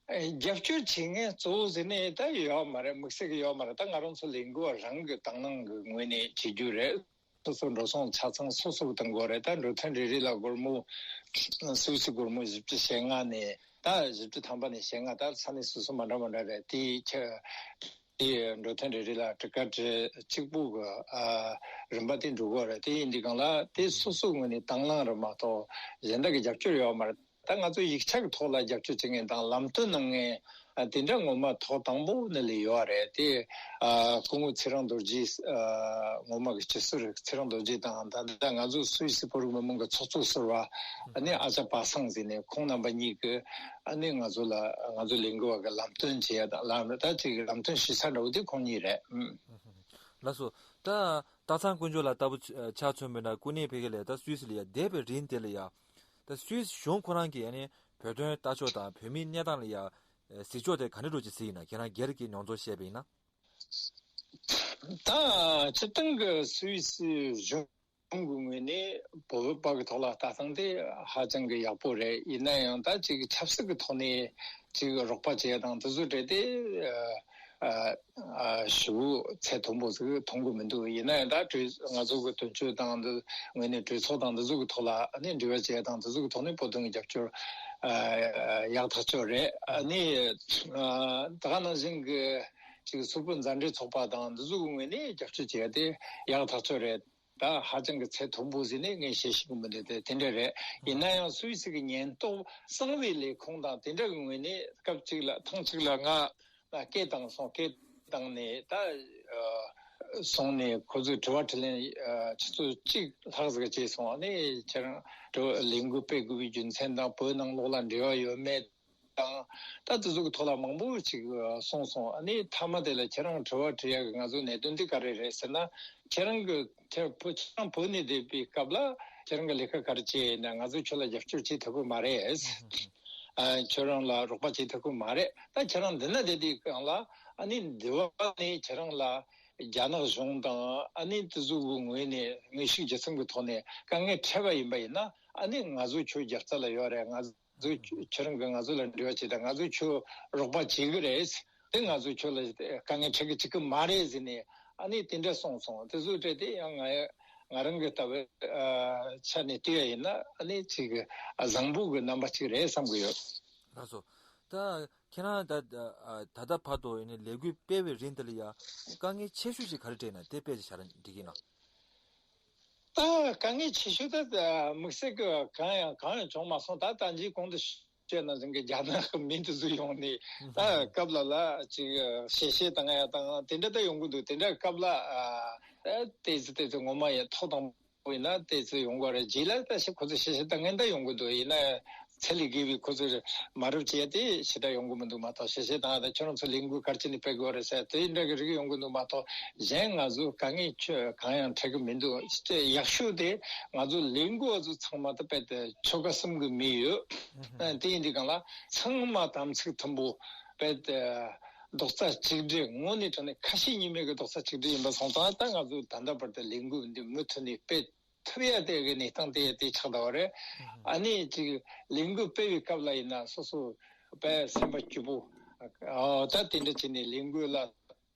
ཨེ་རྒྱབ་སྐྱོར་བྱེད་མཁན་གཙོ་བོ་ཟེར་ནས་ད་ཡོད་མ་རེད། དམིགས་བསལ་གྱི་ཡོད་མ་རེད། ད་ང་རང་ཚོ་ལས་འགུལ་བ་རང་གི་དང་བླངས་ཀྱི་ངོས་ནས་བྱེད་རྒྱུ་རེད། སོ་སོ་འགྲོ་སོང་ཆ་ཚང་སོ་སོ་གི་གཏོང་དགོས་རེད། ད་འགྲོ་ཐོན་རེ་རེ་ལ་སྒོར་མོ། སུད་སི་སྒོར་མོ་བཞི་བཅུ་ཞེ་ལྔ་ནས། ད་བཞི་བཅུ་ཐམ་པ་ནས་ཞེ་ལྔ། ད་ས་གནས་སོ་སོ་མ་འདྲ་མ་འདྲ་རེད། དེའི་ཆ་དེ་འགྲོ་ཐོན་རེ་རེ་ལ་ཊི་ཀེ་ཊི་གཅིག་པུ་གི་ཨ་རིན་པ་དེ་འགྲོ་གི་རེད། དེ་ཡིན་དུས་སྒང་ལ་དེ་སོ་སོའི་ངོས་ནས་དང་བླངས་རེད་མ་གཏོགས་གཞན་དག་གི་རྒྱབ་སྐྱོར་ཡོད་མ་རེད། ད་ང་ཚོ་ཡིག་ཆ་གི་ཐོག་ལ་རྒྱབ་སྐྱོར་བྱེད་མཁན་དང་ལམ་སྟོན་གནང་མཁན་ཨ་དེ་འདྲ་ངོ་མ་ཐོག་དང་པོ་ནས་ལས་ཡོད་རེད། དེ་ཨ་སྐུ་ངོ་ཚེ་རིང་རྡོ་རྗེ། ཨ་ངོ་མ་གི་སྤྱི་ཟུར་ཚེ་རིང་རྡོ་རྗེ་དང་། ད་ལྟ་ང་ཚོ་སུད་སི་བོད་རིགས་མི་མང་གི་ཚོགས་གཙོ་ཟུར་པ་ཨ་ནི་ཨ་ཅག་པ་སངས་ཟེར་ནས། ཁོང་རྣམ་པ་གཉིས་ཀྱིས་ཨ་ནི་ང་ཚོ་ལ། ང་ཚོ་ལས་འགུལ་བ་གི་ལམ་སྟོན་བྱེད་ཡ་དང་། ལམ་ད་ཅིག་ལམ་སྟོན་ཞུ་ས་འདྲ་བོ་དེ་ཁོང་གཉིས་རེད། ཨུམ། ལགས་སོ། ད་སྟག་ཚང་དཀོན་མཆོག་ལགས་ལྟ་བུ་ཆ་ཆ་མཚོན་པ་ཡིན་ན། སྐུ་ངོ་ཕ་གི་ལ་ད་སུད་སི་ལ་ཡ་བསྡད་པའི་རིང་དེ་ལ་ཡ། ད་སུད་སི་གཞུང་ཁོ་རང་གིས་ཡ་ནི་བོད་དོན་ལྟ་ཕྱོགས་དང་བོད་མིའི་གནས་སྟངས་ལ་ཡ་གཟིགས་ཕྱོགས་དེ་ག་འདྲ་འདྲ་ཅིག་གཟིགས་ཡིན་ན། ཁྱེད་རང་སྒེར་གྱི་མྱོང་ཚོར་བཤད་པ་ཡིན་ན། ད་སྤྱིར་བཏང་གི་སུད་སི་གཞུང་གི་ངོས་ནས་བོད་པ་གི་ཐོག་ལ་ལྟ་སྟངས་དེ་ཧ་ཅང་གི་ཡག་པོ་རེད། ཡིན་ན་ཡང་ད་ཅིག་ཆབ་སྲིད་ཀྱི་ཐོག་ནས་ཅིག་རོགས་པ་བྱེད་ཡ་དང་དེ་ཚོ་འདྲ་དེ། ཨ་ ཨ་ཨ་ཞེ་པོ་ཚད་མཐོན་པོ་ཟིག་མཐོང་གི་མི་འདུག་ཡིན་ན་ཡང་ད་གྲོས་ང་ཚོ་གི་དོན་གཅོད་དང་འདི་ངོས་ནས་གྲོས་ཚོགས་དང་འདི་ཚོ་གི་ཐོག་ལ་ཨ་ནི་འབྲེལ་བ་བྱེད་ཡ་དང་འདི་ཚོ་གི་ཐོག་ནས་བོད་དོན་གྱི་རྒྱབ་སྐྱོར་ཨ་ཡག་ཐག་ཆོད་རེད། ཨ་ནི་ཨ་ད་ག་ནང་བཞིན་གི་ཅིག་སུད་བོད་མཛའ་འབྲེལ་ཚོགས་པ་དང་འདི་ཚོ་གི་ངོས་ནས་རྒྱབ་སྐྱོར་བྱེད་ཡ་དེ་ཡག་ཐག་ཆོད་རེད། ད་ཧ་ཅང་གི་ཚད་མཐོན་པོ་ཟིག་ནས་ངས་བཤད་ཤེས་ཀྱི་མི་འདུག་དེ་དེ་འདྲ་རེད། ཡིན་ན་ཡང་སུད་སི་གི་ཉེན་རྟོག་གསང་བའི་ལས་ཁུངས་དང་དེ་འདྲ་གི་ངོས་ནས་སྐབས་གཅིག་ལ་ཐེངས་གཅིག་ལ་ང་སྐད་བཏང་སོང་། སྐད་བཏང་ནས་ད་ཨ་སོང་ནས་ཁོ་ཚོས་དྲི་བ་དྲིས་ལན་ཨ་ཆུ་ཚོད་གཅིག་ལྷག་ཟིག་བྱས་སོང་། ཨ་ནི་ཁྱེད་རང་དྲི་བ་ལས་འགུལ་སྤེལ་དགོས་པའི་རྒྱུ་མཚན་དང་བོད་ནང་ལོགས་ལ་འབྲེལ་བ་ཡོད་མེད་དང་། ད་དེ་ཚོ་གི་ཐོག་ལ་མང་པོ་ཅིག་གསུངས་སོང་། ཨ་ནི་མཐའ་མ་དེ་ལ་ཁྱེད་རང་དྲི་བ་དྲི་ཡག་གི་ང་ཚོ་གནད་དོན་འདི་ག་རེ་རེད་ཟེར་ན། ཁྱེད་རང་གི་ཁྱེད་བོད་ཁྱེད་རང་བོད་ནས་བསྡད་པའི་སྐབས་ལ་ཁྱེད་རང་གི་ལས་ཀ་ག་རེ་བྱས་ཡིན་ན་ང་ཚོས་ཁྱོད་ལ་རྒྱབ་སྐྱོར་བྱེད་ཐུབ་ཀྱི་མ་རེད། ཨ་ཁྱོད་རང་ལ་རོགས་པ་བྱེད་ཐུབ་ཀྱི་མ་རེད། ད་ཁྱེད་རང་འདི་ན་བསྡད་དུས་སྒང་ལ་ཨ་ནི་འདི་བ་ནས་ཁྱེད་རང་ལ་རྒྱ་ནག་གཞུང་དང་ཨ་ནི་དེ་ཚོ་གི་ངོས་ནས་དངོས་ཤུགས་བརྒྱུད་གསུམ་གི་ཐོག་ནས་དཀའ་ངལ་འཕྲད་པ་ཡིན་པ་ཡིན་ན། ཨ་ནི་ང་ཚོ་ཁྱོད་རྒྱབ་རྩ་ལ་ཡོད་རེད། ང་ཚོས་ཁྱོད་རང་གིས་ང་ཚོ་ལ་འབྲེལ་བ་བྱེད་དང་། ང་ཚོས་ཁྱོད་རོགས་པ་བྱེད་ཀྱི་རེད། དེ་ང་ཚོས་ཁྱོད་ལ་དཀའ་ངལ་འཕྲད་ཀྱི་བཅུག་གི་མ་རེད་ཟེར་ནས་ཨ་ནི་དེ་འདྲ་གསུངས་སོང་། དེ་ཚོའི་གྲས་དེ་ཡང་ང་ང་རང་གི་ལྟ་བའི་ཨ་ཆ་ནས་བལྟས་པ་ཡིན་ན་ཨ་ནི་ཅིག་ཨ་བཟང་པོ་གི་རྣམ་པ་ཅིག་རེད་བསམ་གྱི་ཡོད། ལགས་སོ། ད་ཁྱེད་རང་ད་ད་ད་ལྟ་བར་དུ་ཡིན་ནའི་ལས་འགུལ་སྤེལ་བའི་རིང་དེ་ལ་ཡ་དཀའ་ངལ་ཆེ་ཤོས་ཅིག་ག་རེ་འཕྲད་ན་དེ་དཔེ་ཅིག་བྱ་ར་འགྲིག་གི་ན། ད་དཀའ་ངལ་ཆེ་ཤོས་ད་དམིགས་བསལ་གྱི་གང་ཡང་གང་ཡང་བྱུང་མ་སོང་། ད་ད་ཅི་གོང་དུ་བཤད་ནང་བཞིན་གྱི་རྒྱ་ནག་གི་མི་དེ་ཚོ་ཡོང་ནས་ད་སྐབས་ལ་ལ་ཅིག་ཞལ་བཤད་བཏང་ཡ་དང་དེ་འདྲ་ད་ཡོང་གི་འདུག་དེ་འདྲ་སྐབས་ལ་ཨ་ཏོག་ཙམ་ཏོག་ཙམ་ངོ་མ་ཡ་ཐོག་དང་པོ་ཡིན་ན་ཏོག་ཙམ་ཡོང་གི་རེད། རྗེས་ལ་ད་ཤི་ཁོ་ཚོ་ཞལ་བཤད་བཏང་མཁན་ད་ཡོང་གི་འདུག་ཡིན་ན་ཚད་ལས་བརྒལ་བའི་ཁོ་ཚོར་མ་རབས་བྱས་ཏེ་ཞེ་དྲག་ཡོང་གི་མི་འདུག་མ་གཏོགས། ཞལ་བཤད་དང་ད་ཁྱོད་རང་ཚོ་ལས་འགུལ་ག་རེ་བྱས་ནས་སྤེལ་དགོས་རེད་ཟེར་དེ་འདྲ་གི་རིགས་ཡོང་གི་འདུག་མ་གཏོགས། གཞན་ང་ཚོ་དཀའ་ངལ་ཁྱོད་གང་ཡང་འཕྲད་གི་མི་འདུག་ཡག་ཤོས་དེ་ང་ཚོ་ལས་འགུལ་བ་ཚོ་ཚང་མ་ད་དཔེ་དེ་ཆོལ་ཁ་གསུམ་གི་མི་ཡོད། དེ་ཡིན་དུས་སྒང་ལ་ཚང་མ་དམ་ཚིག་མཐུན་པོ་དཔེ་དེ་རྡོག་རྩ་གཅིག་སྒྲིལ་ངོས་ནས་དྲངས་ནས་ཁ་ཞེ་གཉིས་མེད་ཀྱི་རྡོག་རྩ་གཅིག་སྒྲིལ་ཡིན་པ་སོང་ཙང་། ད་ང་ཚོ་ད་ལྟ་བར་དུ་ལས་འགུལ་འདི་མུ་མཐུད་ནས་སྤེལ་ཐུབ་ཡ་དེ་གི་གནས་སྟངས་དེ་དེ་ཆགས་བསྡད་པ་རེད། ཨ་ནི་ཅིག་ལས་འགུལ་སྤེལ་བའི་སྐབས་ལ་ཡིན་ན་སོ་སོ་དཔེ་སེམས་པ་སྐྱིད་པོ། ཨོ་ད་དེ་འདྲ་བྱས་ནས་ལས་འགུལ་ལ་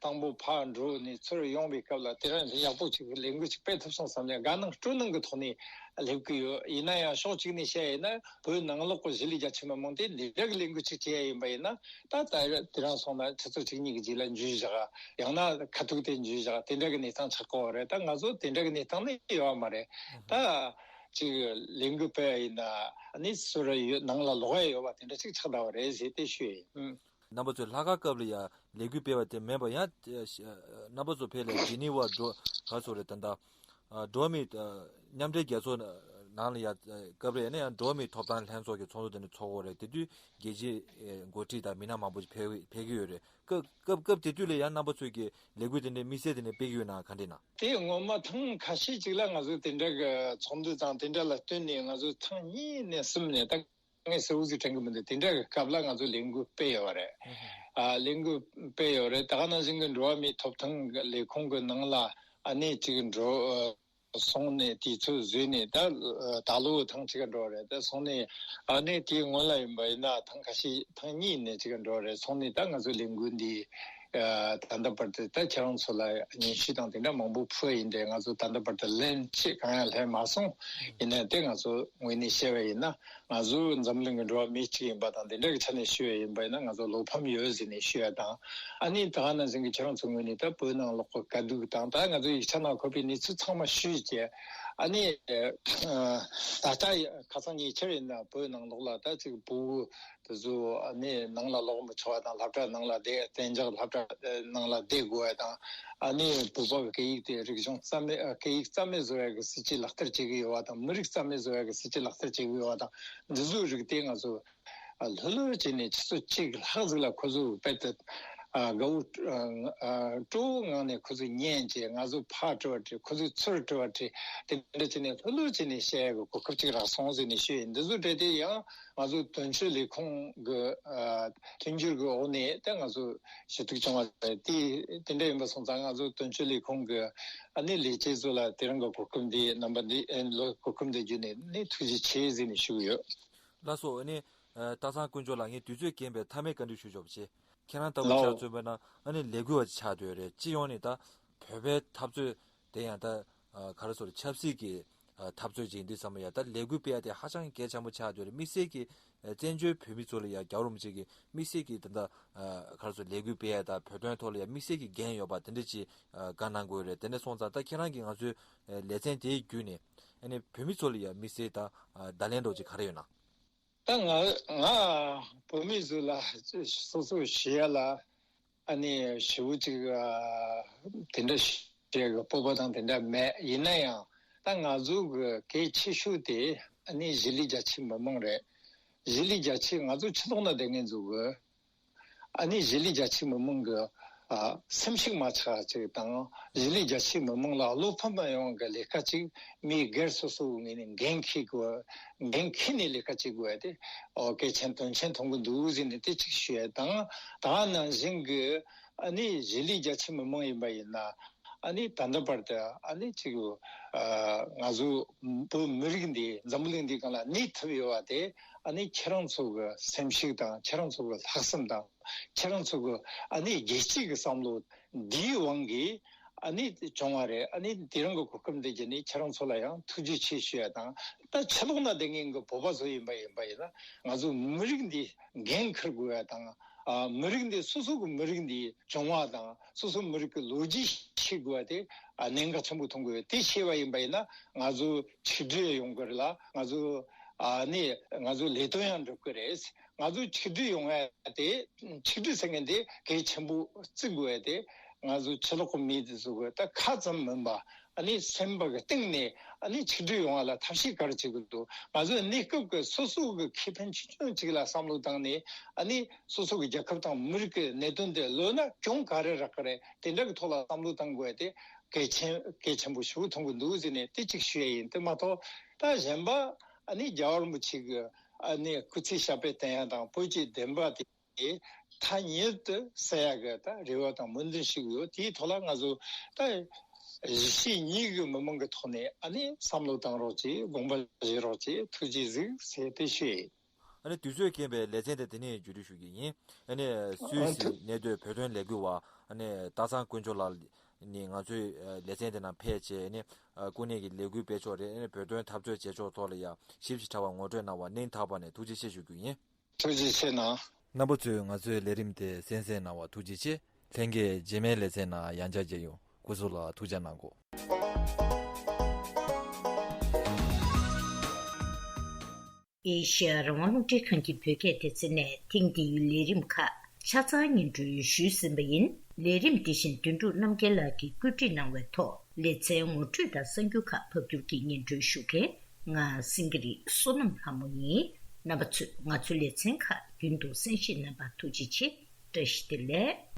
དང་པོ་ཕར་འགྲོ་ནས་ཚུར་ཡོང་བའི་སྐབས་ལ་དེ་རིང་ཡག་པོ་ཅིག་ལས་འགུལ་ཅིག་སྤེལ་ཐུབ་སོང་བསམ་ནས་དགའ་སྣང་སྤྲོ་སྣང་གི་ཐོག་ནས་སླེབས་ཀྱི་ཡོད། ཡིན་ན་ཡང་ཕྱོགས་གཅིག་ནས་བཤད་ཡིན་ན་བོད་ནང་ལོགས་ཀྱི་གཞིས་ལུས་རྒྱ་ཆེ་མི་མང་དེ་འདི་འདྲ་གི་ལས་འགུལ་ཅིག་བྱེད་ཡ་ཡིན་པ་ཡིན་ན། ད་ད་དེ་རིང་སོང་ན་ཆུ་ཚོད་གཅིག་གཉིས་ཀྱི་རྗེས་ལ་འཇུས་བཞག་ཡང་ན་ཁ་ཐུག་དེ་འཇུས་བཞག་དེ་འདྲ་གི་གནས་སྟངས་ཆགས་ཀྱི་ཡོད་རེད། ད་ང་ཚོ་དེ་འདྲ་གི་གནས་སྟངས་ནི་ཡོད་མ་རེད། ད་ཅིག་ལས་འགུལ་སྤེལ་ཡ་ཡིན་ན་ནི་སུ་ར་ཡོད་ནང་ལ་ལོག་ཡ་ཡོད་པ་དེ་འདྲ་ཅིག་ཆགས་བསྡད་པ་རེད་ཟེར་ཏེ་ཞུ་ཡ་ཡིན། རྣམ་པ་ཚོས་ལྷག་དཀར་སྐབས་ལ་ཡ་ལས་འགུལ་སྤེལ་བ་དེ་མིན་པ་ཡང་རྣམ་པ་ཚོ་ཕེབས་ལ་ཇི་ནི་ཝ་འགྲོ་ག་ཚོད་རེད་ད་ལྟ། ཨ་འགྲོ་བ་མིའི་ཨ་མཉམ་འབྲེལ་རྒྱལ་ཚོགས་ནང་ལ་ཡ་ཨ་སྐབས་རེ་ནས་ཡང་འགྲོ་བ་མིའི་ཐོབ་ཐང་ལྷན་ཚོགས་ཀྱི་ཚོགས་འདུ་དེ་འདྲ་ཚོགས་ཀྱི་ཡོད་རེད། དེ་དུས་རྒྱལ་སྤྱིའི་ཨ་འགོ་ཁྲིད་དང་མི་སྣ་མང་པོ་ཞིག་ཕེབས་ཕེབས་ཀྱི་ཡོད་རེད། སྐབས་སྐབས་སྐབས་དེ་དུས་ལ་ཡང་རྣམ་པ་ཚོས་ཀྱི་ལས་འགུལ་དེ་འདྲའི་དམིགས་བསལ་དེ་འདྲ་སྤེལ་གྱི་ཡོད་ན་ག་འདྲ་ན། དེ་སྔོན་མ་ཐེངས་ཁ་ཤས་ཅིག་ལ་ང་ཚོ་དེ་འདྲ་གི་ཚོགས་འདུ་དང་དེ་འདྲ་ལ་བསྟུན་ནས་ང་ཚོ་ཐེངས་གཉིས་ནས་གསུམ་ནས་ད་ངས་གསལ་བོ་ཞིག་དྲན་གྱི་མི་འདུག་དེ་འདྲ་གི་སྐབས་ལ་ང་ཚོ་ལས་འགུལ་སྤེལ་ཡོད་པ་རེད། ཨ་ལས་འགུལ་སྤེལ་ཡོད་རེད། ད་ག་ནང་བཞིན་གྱི་འགྲོ་བ་མིའི་ཐོབ་ཐང་ལས་ཁུངས་ཀྱི་ནང་ལ་ཨ་ནི་ཅིག་འགྲོ་སོང་ནས་དུས་ཚོད་བཟོས་ནས་ད་ད་ལོ་ཐེངས་གཅིག་འགྲོ་རེད། ད་སོང་ནས་ཨ་ནི་དེའི་སྔོན་ལ་ཡིན་པ་ཡིན་ན་ཐེངས་ཁ་ཤས་ཐེངས་གཉིས་ནས་གཅིག་འགྲོ་རེད། སོང་ནས་ད་ང་ཚོའི་ལས་འགུལ་འདི་ད་ལྟ་བར་དུ་ད་ཁྱེད་རང་ཚོ་ལ་སྙན་ཞུ་དང་དེ་འདྲ་མང་པོ་ཕུལ་ཡིན་ཏེ། ང་ཚོ་ད་ལྟ་བར་དུ་ལན་ཆེ་གང་ཡང་སླེབས་མ་སོང་། ཡིན་ནའི་དེ་ང་ཚོ་ངོས་ནས་བཤད་པ་ཡིན་ན། ང་ཚོ་འཛམ་གླིང་གི་འགྲོ་བ་མི་གཅིག་ཡིན་པ་དང་དེ་འདྲ་གི་ཆ་ནས་ཞུ་ཡ་ཡིན་པ་ཡིན་ན་ང་ཚོ་བློ་ཕམ་ཡོད་ཟེར་ནས་ཞུ་ཡ་དང་། ཨ་ནི་ད་ག་ནང་བཞིན་གྱི་ཁྱེད་རང་ཚོ་ངོས་ནས་ད་བོད་ནང་ལོགས་ཀྱི་དཀའ་སྡུག་དང་ད་ང་ཚོ་ཡིག་ཆ་ནང་འཁོད་པའི་གནས་ཚུལ་ཚང་མ་ཞུས་རྗེས། ཨ་ནི་ད་ལྟ་ཁ་སང་ཉེ་ཆར་ཡིན་ན་བོད་ནང་ལོགས་ལ་ད་ཅིག་བོད་དེ་ཚོ་ཨ་ནི་ནང་ལ་ལོག་མི་ཆོག་པ་དང་། སློབ་གྲྭ་ནང་ལ་བསྡད། གཏན་འཇགས་སློབ་གྲྭ་ནང་ལ་བསྡད་དགོས་པ་དང་། ཨ་ནི་བོད་པ་གི་སྐད་ཡིག་དེ་རིག་གཞུང་རྩ་མེད་སྐད་ཡིག་རྩ་མེད་བཟོ་ཡ་གི་སྲིད་ཇུས་ལག་བསྟར་བྱེད་ཀྱི་ཡོད་པ་དང་། མི་རིགས་རྩ་མེད་བཟོ་ཡ་གི་སྲིད་ཇུས་ལག་བསྟར་བྱེད་ཀྱི་ཡོད་པ་དང་། འདི་ཚོའི་རིགས་དེ་ང་ཚོ་ལྷོད་ལྷོད་བྱས་ནས་ཆུ་ཚོད་གཅིག་ལྷག་ཟིག་ལ་ཁོ་ཚོ་དཔེ་དེ་དགའ་བོ་སྤྲོ་བོ་ངང་ནས་ཁོ་ཚོ་ཉན་བྱས། ང་ཚོ་ཕར་དྲི་བ་དྲིས། ཁོ་ཚོས་ཚུར་དྲི་བ་དྲིས། དེ་འདྲ་བྱས་ནས་ལྷོད་ལྷོད་བྱས་ནས་བཤད་ཡ་གི་གོ་སྐབས་ཅིག་རག་སོང་ཟེར་ནས་ཞུས་ཡིན། འདི་ཚོའི་གྲས་དེ་ཡང་ང་ཚོ་དོན་གཅོད་ལས་ཁུངས་ཀྱི་ཨ་མཐུན་འགྱུར་གྱི་འོག་ནས་ད་ང་ཚོ་ཞུ་གཏུག་བྱུང་བ་རེད། དེ་དེ་འདྲ་ཡིན་པ་སོང་ཙང་ང་ཚོ་དོན་གཅོད་ལས་ཁུངས་ཀྱི་ཨ་ནི་ལས་བྱེད་ཚོ་ལ་དེ་རིང་གི་གོ་སྐབས་འདི་རྣམ་པ་འདི་ཨ་ལོ་གོ་སྐབས་འདི་བརྒྱུད་ནས་ནི་ཐུགས་རྗེ་ཆེ་ཟེར་ནས་ཞུ་གི་ཡོད། ལགས་སོ། ཨ་ནི་ ཨ། སྟག་ཚང་དཀོན་མཆོག་ལགས། ངས་དུས་ཚོད་རྐྱེན་པས་མཐའ་མའི་བཀའ་འདྲི་ཞུ་ཆོག་པ་བྱེད། ཁྱེད་རང་ལྟ་བུ་ལའོ། ཆགས་ཚུལ་དཔེར་ན་ཨ་ནི་ལས་འགུལ་བ་ཆགས་སྡོད་རེད། སྤྱི་ཡོངས་ནས་ད་བོད་པའི་འཐབ་རྩོད་དེ་ཡང་ད་ཨ་ག་རེ་ཟེར། ཆབ་སྲིད་ཀྱི་ཨ་འཐབ་རྩོད་ཅིག་འདི་ཚང་མ་ཡ་ད་ལས་འགུལ་སྤེལ་ཡ་དེ་ཧ་ཅང་གལ་ཆེན་པོ་ཆགས་སྡོད་རེད། དམིགས་བསལ་གྱི་ཨ་བཙན་བྱོལ་བོད་མི་ཚོ་ལ་ཡ་རྒྱལ་བ་རིན་པོ་ཆེ་གི་དམིགས་བསལ་གྱི་ད་ད་ཨ་ག་རེ་ཟེར། ལས་འགུལ་སྤེལ་ཡ་ད་བོད་དོན་ཐོག་ལ་ཡ་དམིགས་བསལ་གྱི་འགན་ཡོད་པ་དེ་འདྲ་ཅིག་ཨ་བཀའ་གནང་དགོས་རེད། དེ་འདྲ་སོང་ཙང་ད་ཁྱེད་རང་གིས་ང་ཚོའི་ཨ་ལེ་ཚན་དེའི་བརྒྱུད་ནས་ཨ་ནི་བོད་མི་ཚོ་ལ་ཡ་དམིགས་བསལ་ད་ཨ་བརྡ་ལན་འདྲ་ཅིག་ག་རེ་ཡོད་ན། ད་ང་ང་བོད་མི་ཚོ་ལ་སོ་སོ་ཞུ་ཡ་ལ་ཨ་ནི་ཞེ་པོ་ཅིག་ཨ་དེ་འདྲ་ཞུ་ཡ་གི་སྤོབས་པ་དང་དེ་འདྲ་མེད། ཡིན་ན་ཡང་ད་ང་ཚོ་གི་གལ་ཆེ་ཤོས་དེ་ཨ་ནི་གཞིས་ལུས་རྒྱ་ཆེའི་མི་མང་རེད། གཞིས་ལུས་རྒྱ་ཆེ། ང་ཚོ་ཕྱི་ལོགས་ན་བསྡད་མཁན་ཚོ་གི་ཨ་ནི་གཞིས་ལུས་རྒྱ་ཆེའི་མི་མང་གི་ཨ་སེམས་ཤུགས་མ་ཆག་ཅིག་དང་། གཞིས་ལུས་རྒྱ་ཆེའི་མི་མང་ལ་བློ་ཕམ་མ་ཡོང་གི་ལས་ཀ་ཅིག་མི་སྒེར་སོ་སོའི་ངོས་ནས་འགན་འཁྱེར་དགོས། འགན་འཁྱེར་ནས་ལས་ཀ་བྱེད་དགོས་ཏེ། ཨོ། གལ་ཆེན་དོན་ཆེན་མཐོང་གི་འདུག་ཟེར་ནས་དེ་གཅིག་ཞུ་ཡ་དང་། ད་ནང་བཞིན་གྱི་ཨ་ནི་གཞིས་ལུས་རྒྱ་ཆེ་མི་མང་ཡིན་པ་ཡིན་ན། ཨ་ནི་ད་ལྟ་བར་དུ་ཨ་ནི་ཅིག་ཨ་ང་ཚོ་བོད་མི་རིགས་འདི་འཛམ་བུ་གླིང་འདིའི་སྒང་ལ་གནས་ཐུབ་ཡོད་པ་དེ། ཨ་ནི་ཁྱེད་རང་ཚོ་གི་སེམས་ཤུགས་དང་། ཁྱེད་རང་ཚོ་གི་ལྷག་བསམ་དང་། ཁྱེད་རང་ཚོ་གི་ཨ་ནི་རྒྱལ་གཅེས་ཀྱི་བསམ་བློ་འདིའི་དབང་གིས་ཨ་ནི་བྱུང་བ་རེད། ཨ་ནི་དེ་རིང་གི་གོ་སྐབས་འདི་བརྒྱུད་ནས་ཁྱེད་རང་ཚོ་ལ་ཡང་ཐུགས་རྗེ་ཆེ་ཞུ་ཡ་དང་། ད་ཕྱི་ལོགས་ན་བསྡད་མཁན་གྱི་བོད་པ་ཚོ་ཡིན་པ་ཡིན་པ་ཡིན་ན། ང་ཚོ་མི་རིགས་འདི་འགན་འཁུར་དགོས་ཡ་དང་། ཨ། མི་རིགས་འདི་སོ་སོ་གི་མི་རིགས་འདི་བྱུང་བ་དང་། སོ་སོ་མི་རིགས་ཀྱི་ལོ་རྒྱུས་ཤེས་དགོས་པ་དེ་ཨ་གནད་འགག་ཆེན་པོ་མཐོང་དགོས། དེ་ཤེས་པ་ཡིན་པ་ཡིན་ན། ང་ཚོ་ཆིག་སྒྲིལ་ཡོང་གི་རེད་ལ། ང་ཚོ་ཨ་ནི་ང་ཚོ་ལས་དོན་ཡང་འགྲུབ་ཀྱི་རེད། ང་ཚོ་ཆིག་སྒྲིལ་ཡོང་ཡ་དེ། ཆིག་སྒྲིལ་ཟེར་མཁན་དེ་གལ་ཆེན་པོ་བརྩི་དགོས་ཡ་དེ། ང་ཚོ་ཕྱི་ལོགས་ཀྱི་མི་དེ་ཚོ་གི་ད་ཁ་ཙམ་མིན་པ། ཨ་ནི་སེམས་པ་གི་གཏིང་ནས་ཨ་ནི་ཆིག་སྒྲིལ་ཡོང་བ་ལ་ཐབས་ཤེས་ག་རེ་བྱེད་དགོས་འདུག་ང་ཚོའི་གནས་སྐབས་ཀྱི་སོ་སོ་གི་ཁེ་ཕན་ཆུང་ཆུང་ཅིག་ལ་བསམ་བློ་བཏང་ནས། ཨ་ནི་སོ་སོ་གི་རྒྱལ་ཁབ་དང་མི་རིགས་ཀྱི་གནད་དོན་དེ་ལོས་ན་གྱོང་ག་རེ་རག་གི་རེད། དེ་འདྲ་གི་ཐོག་ལ་བསམ་བློ་བཏང་དགོས་ཡ་དེ་གལ་ཆེན་གལ་ཆེན་པོ་ཞེ་པོ་མཐོང་གི་འདུག་ཟེར་ནས་དེ་གཅིག་ཞུ་ཡ་ཡིན། དེ་མ་གཏོགས་ད་གཞན་པ་ཨ་ནི་རྒྱལ་བ་རིན་པོ་ཆེ་གི་ཨ་ནི་སྐུ་ཚེ་ཞབས་པད་བརྟན་ཡ་དང་། བོད་ཀྱི་བདེན་པ་དེ། ཐ་སྙད་དུ་གསལ་ཡག་གི་ད་རེ་བ་དང་སྨོན་འདུན་ཞིག་ཡོད། དེའི་ཐོག་ལ་ང་ཚོ་ད་གཞིས་བྱེས་གཉིས་ཀྱི་མི་མང་གི་ཐོག་ནས་ཨ་ནི་བསམ་བློ་བཏང་རོགས་གྱིས། དགོངས་པ་བཞེས་རོགས་གྱིས། ཐུགས་རྗེ་གཟིགས་ཟེར་དེ་ཞུ་ཡིན། ཨ་ནི་དུས་ཚོད་རྐྱེན་པས་ལེ་ཚན་དེ་དེ་ནས་མཇུག་སྒྲིལ་ཞུ་གི་ཡིན། ཨ་ནི་སུད་སི་གནས་སྡོད་བོད་དོན་ལས་འགུལ་བ་ཨ་ནི་སྟག་ཚང་དཀོན་མཆོག་ལགས་ནི་ང་ཚོའི་ལེ་ཚན་དེ་ནང་ཕེབས་བྱས། ཨ་ནི་སྐུ་ངལ་གྱིས་ལས་འགུལ་སྤེལ་ཕྱོགས་རེད། ཨ་ནི་བོད་དོན་འཐབ་རྩོད་བྱེད་ཕྱོགས་ཐོག་ལ་ཡང་ཞིབ་ཅིང་ཕྲ་བ་ངོ་སྤྲོད་གནང་བར་སྙིང་ཐག་པ་ནས་ཐུགས་རྗེ་ཆེ་ཞུ་རྒྱུ་ཡིན། ཐུགས་རྗེ་ཆེ་གནང་། རྣམ་པ་ཚོས་ང་ཚོའི་ལས་རིམ་དེ་གསན་གཟིགས་གནང་བར་ཐུགས་རྗེ་ཆེ། ལྷན་རྒྱས་རྗེས་མའི་ལེ་ཚན་ནང་ཡང་བསྐྱར་མཇལ་ཡོང་། སྐུ་གཟུགས་ལ་ཐུགས་ཅག་གནང་གོ། ཨེ་ཤེ་ཡ་རང་དབང་རླུང་འཕྲིན་ཁང་གི་བོད་སྐད་སྡེ་ཚན་ནས་ཐེངས་འདིའི་ལས་རིམ་ཁག་ཆ་ཚང་སྙན་སྒྲོན་ཞུས་ཟིན་པ་ཡིན། ལས་རིམ་འདི་བཞིན་དོན་གྲུབ་རྣམ་རྒྱལ་ལགས་ཀྱིས་བཀོད་སྒྲིག་གནང་བའི་ཐོག་ལེ་ཚན་ངོ་སྤྲོད་དང་གསར་འགྱུར་ཁག་ཕབ་སྒྱུར་གྱིས་སྙན་སྒྲོན་ཞུ་མཁན་ང་སེང་གེ་རི་བསོད་ནམས་ལྷ་མོ་ཡིན། རྣམ་པ་ཚོས་ང་ཚོའི་ལེ་ཚན་ཁག་རྒྱུན་དུ་གསན་བཞེས་གནང་བར་ཐུགས་རྗེ་ཆེ། བཀྲ་ཤིས་བདེ་ལེགས།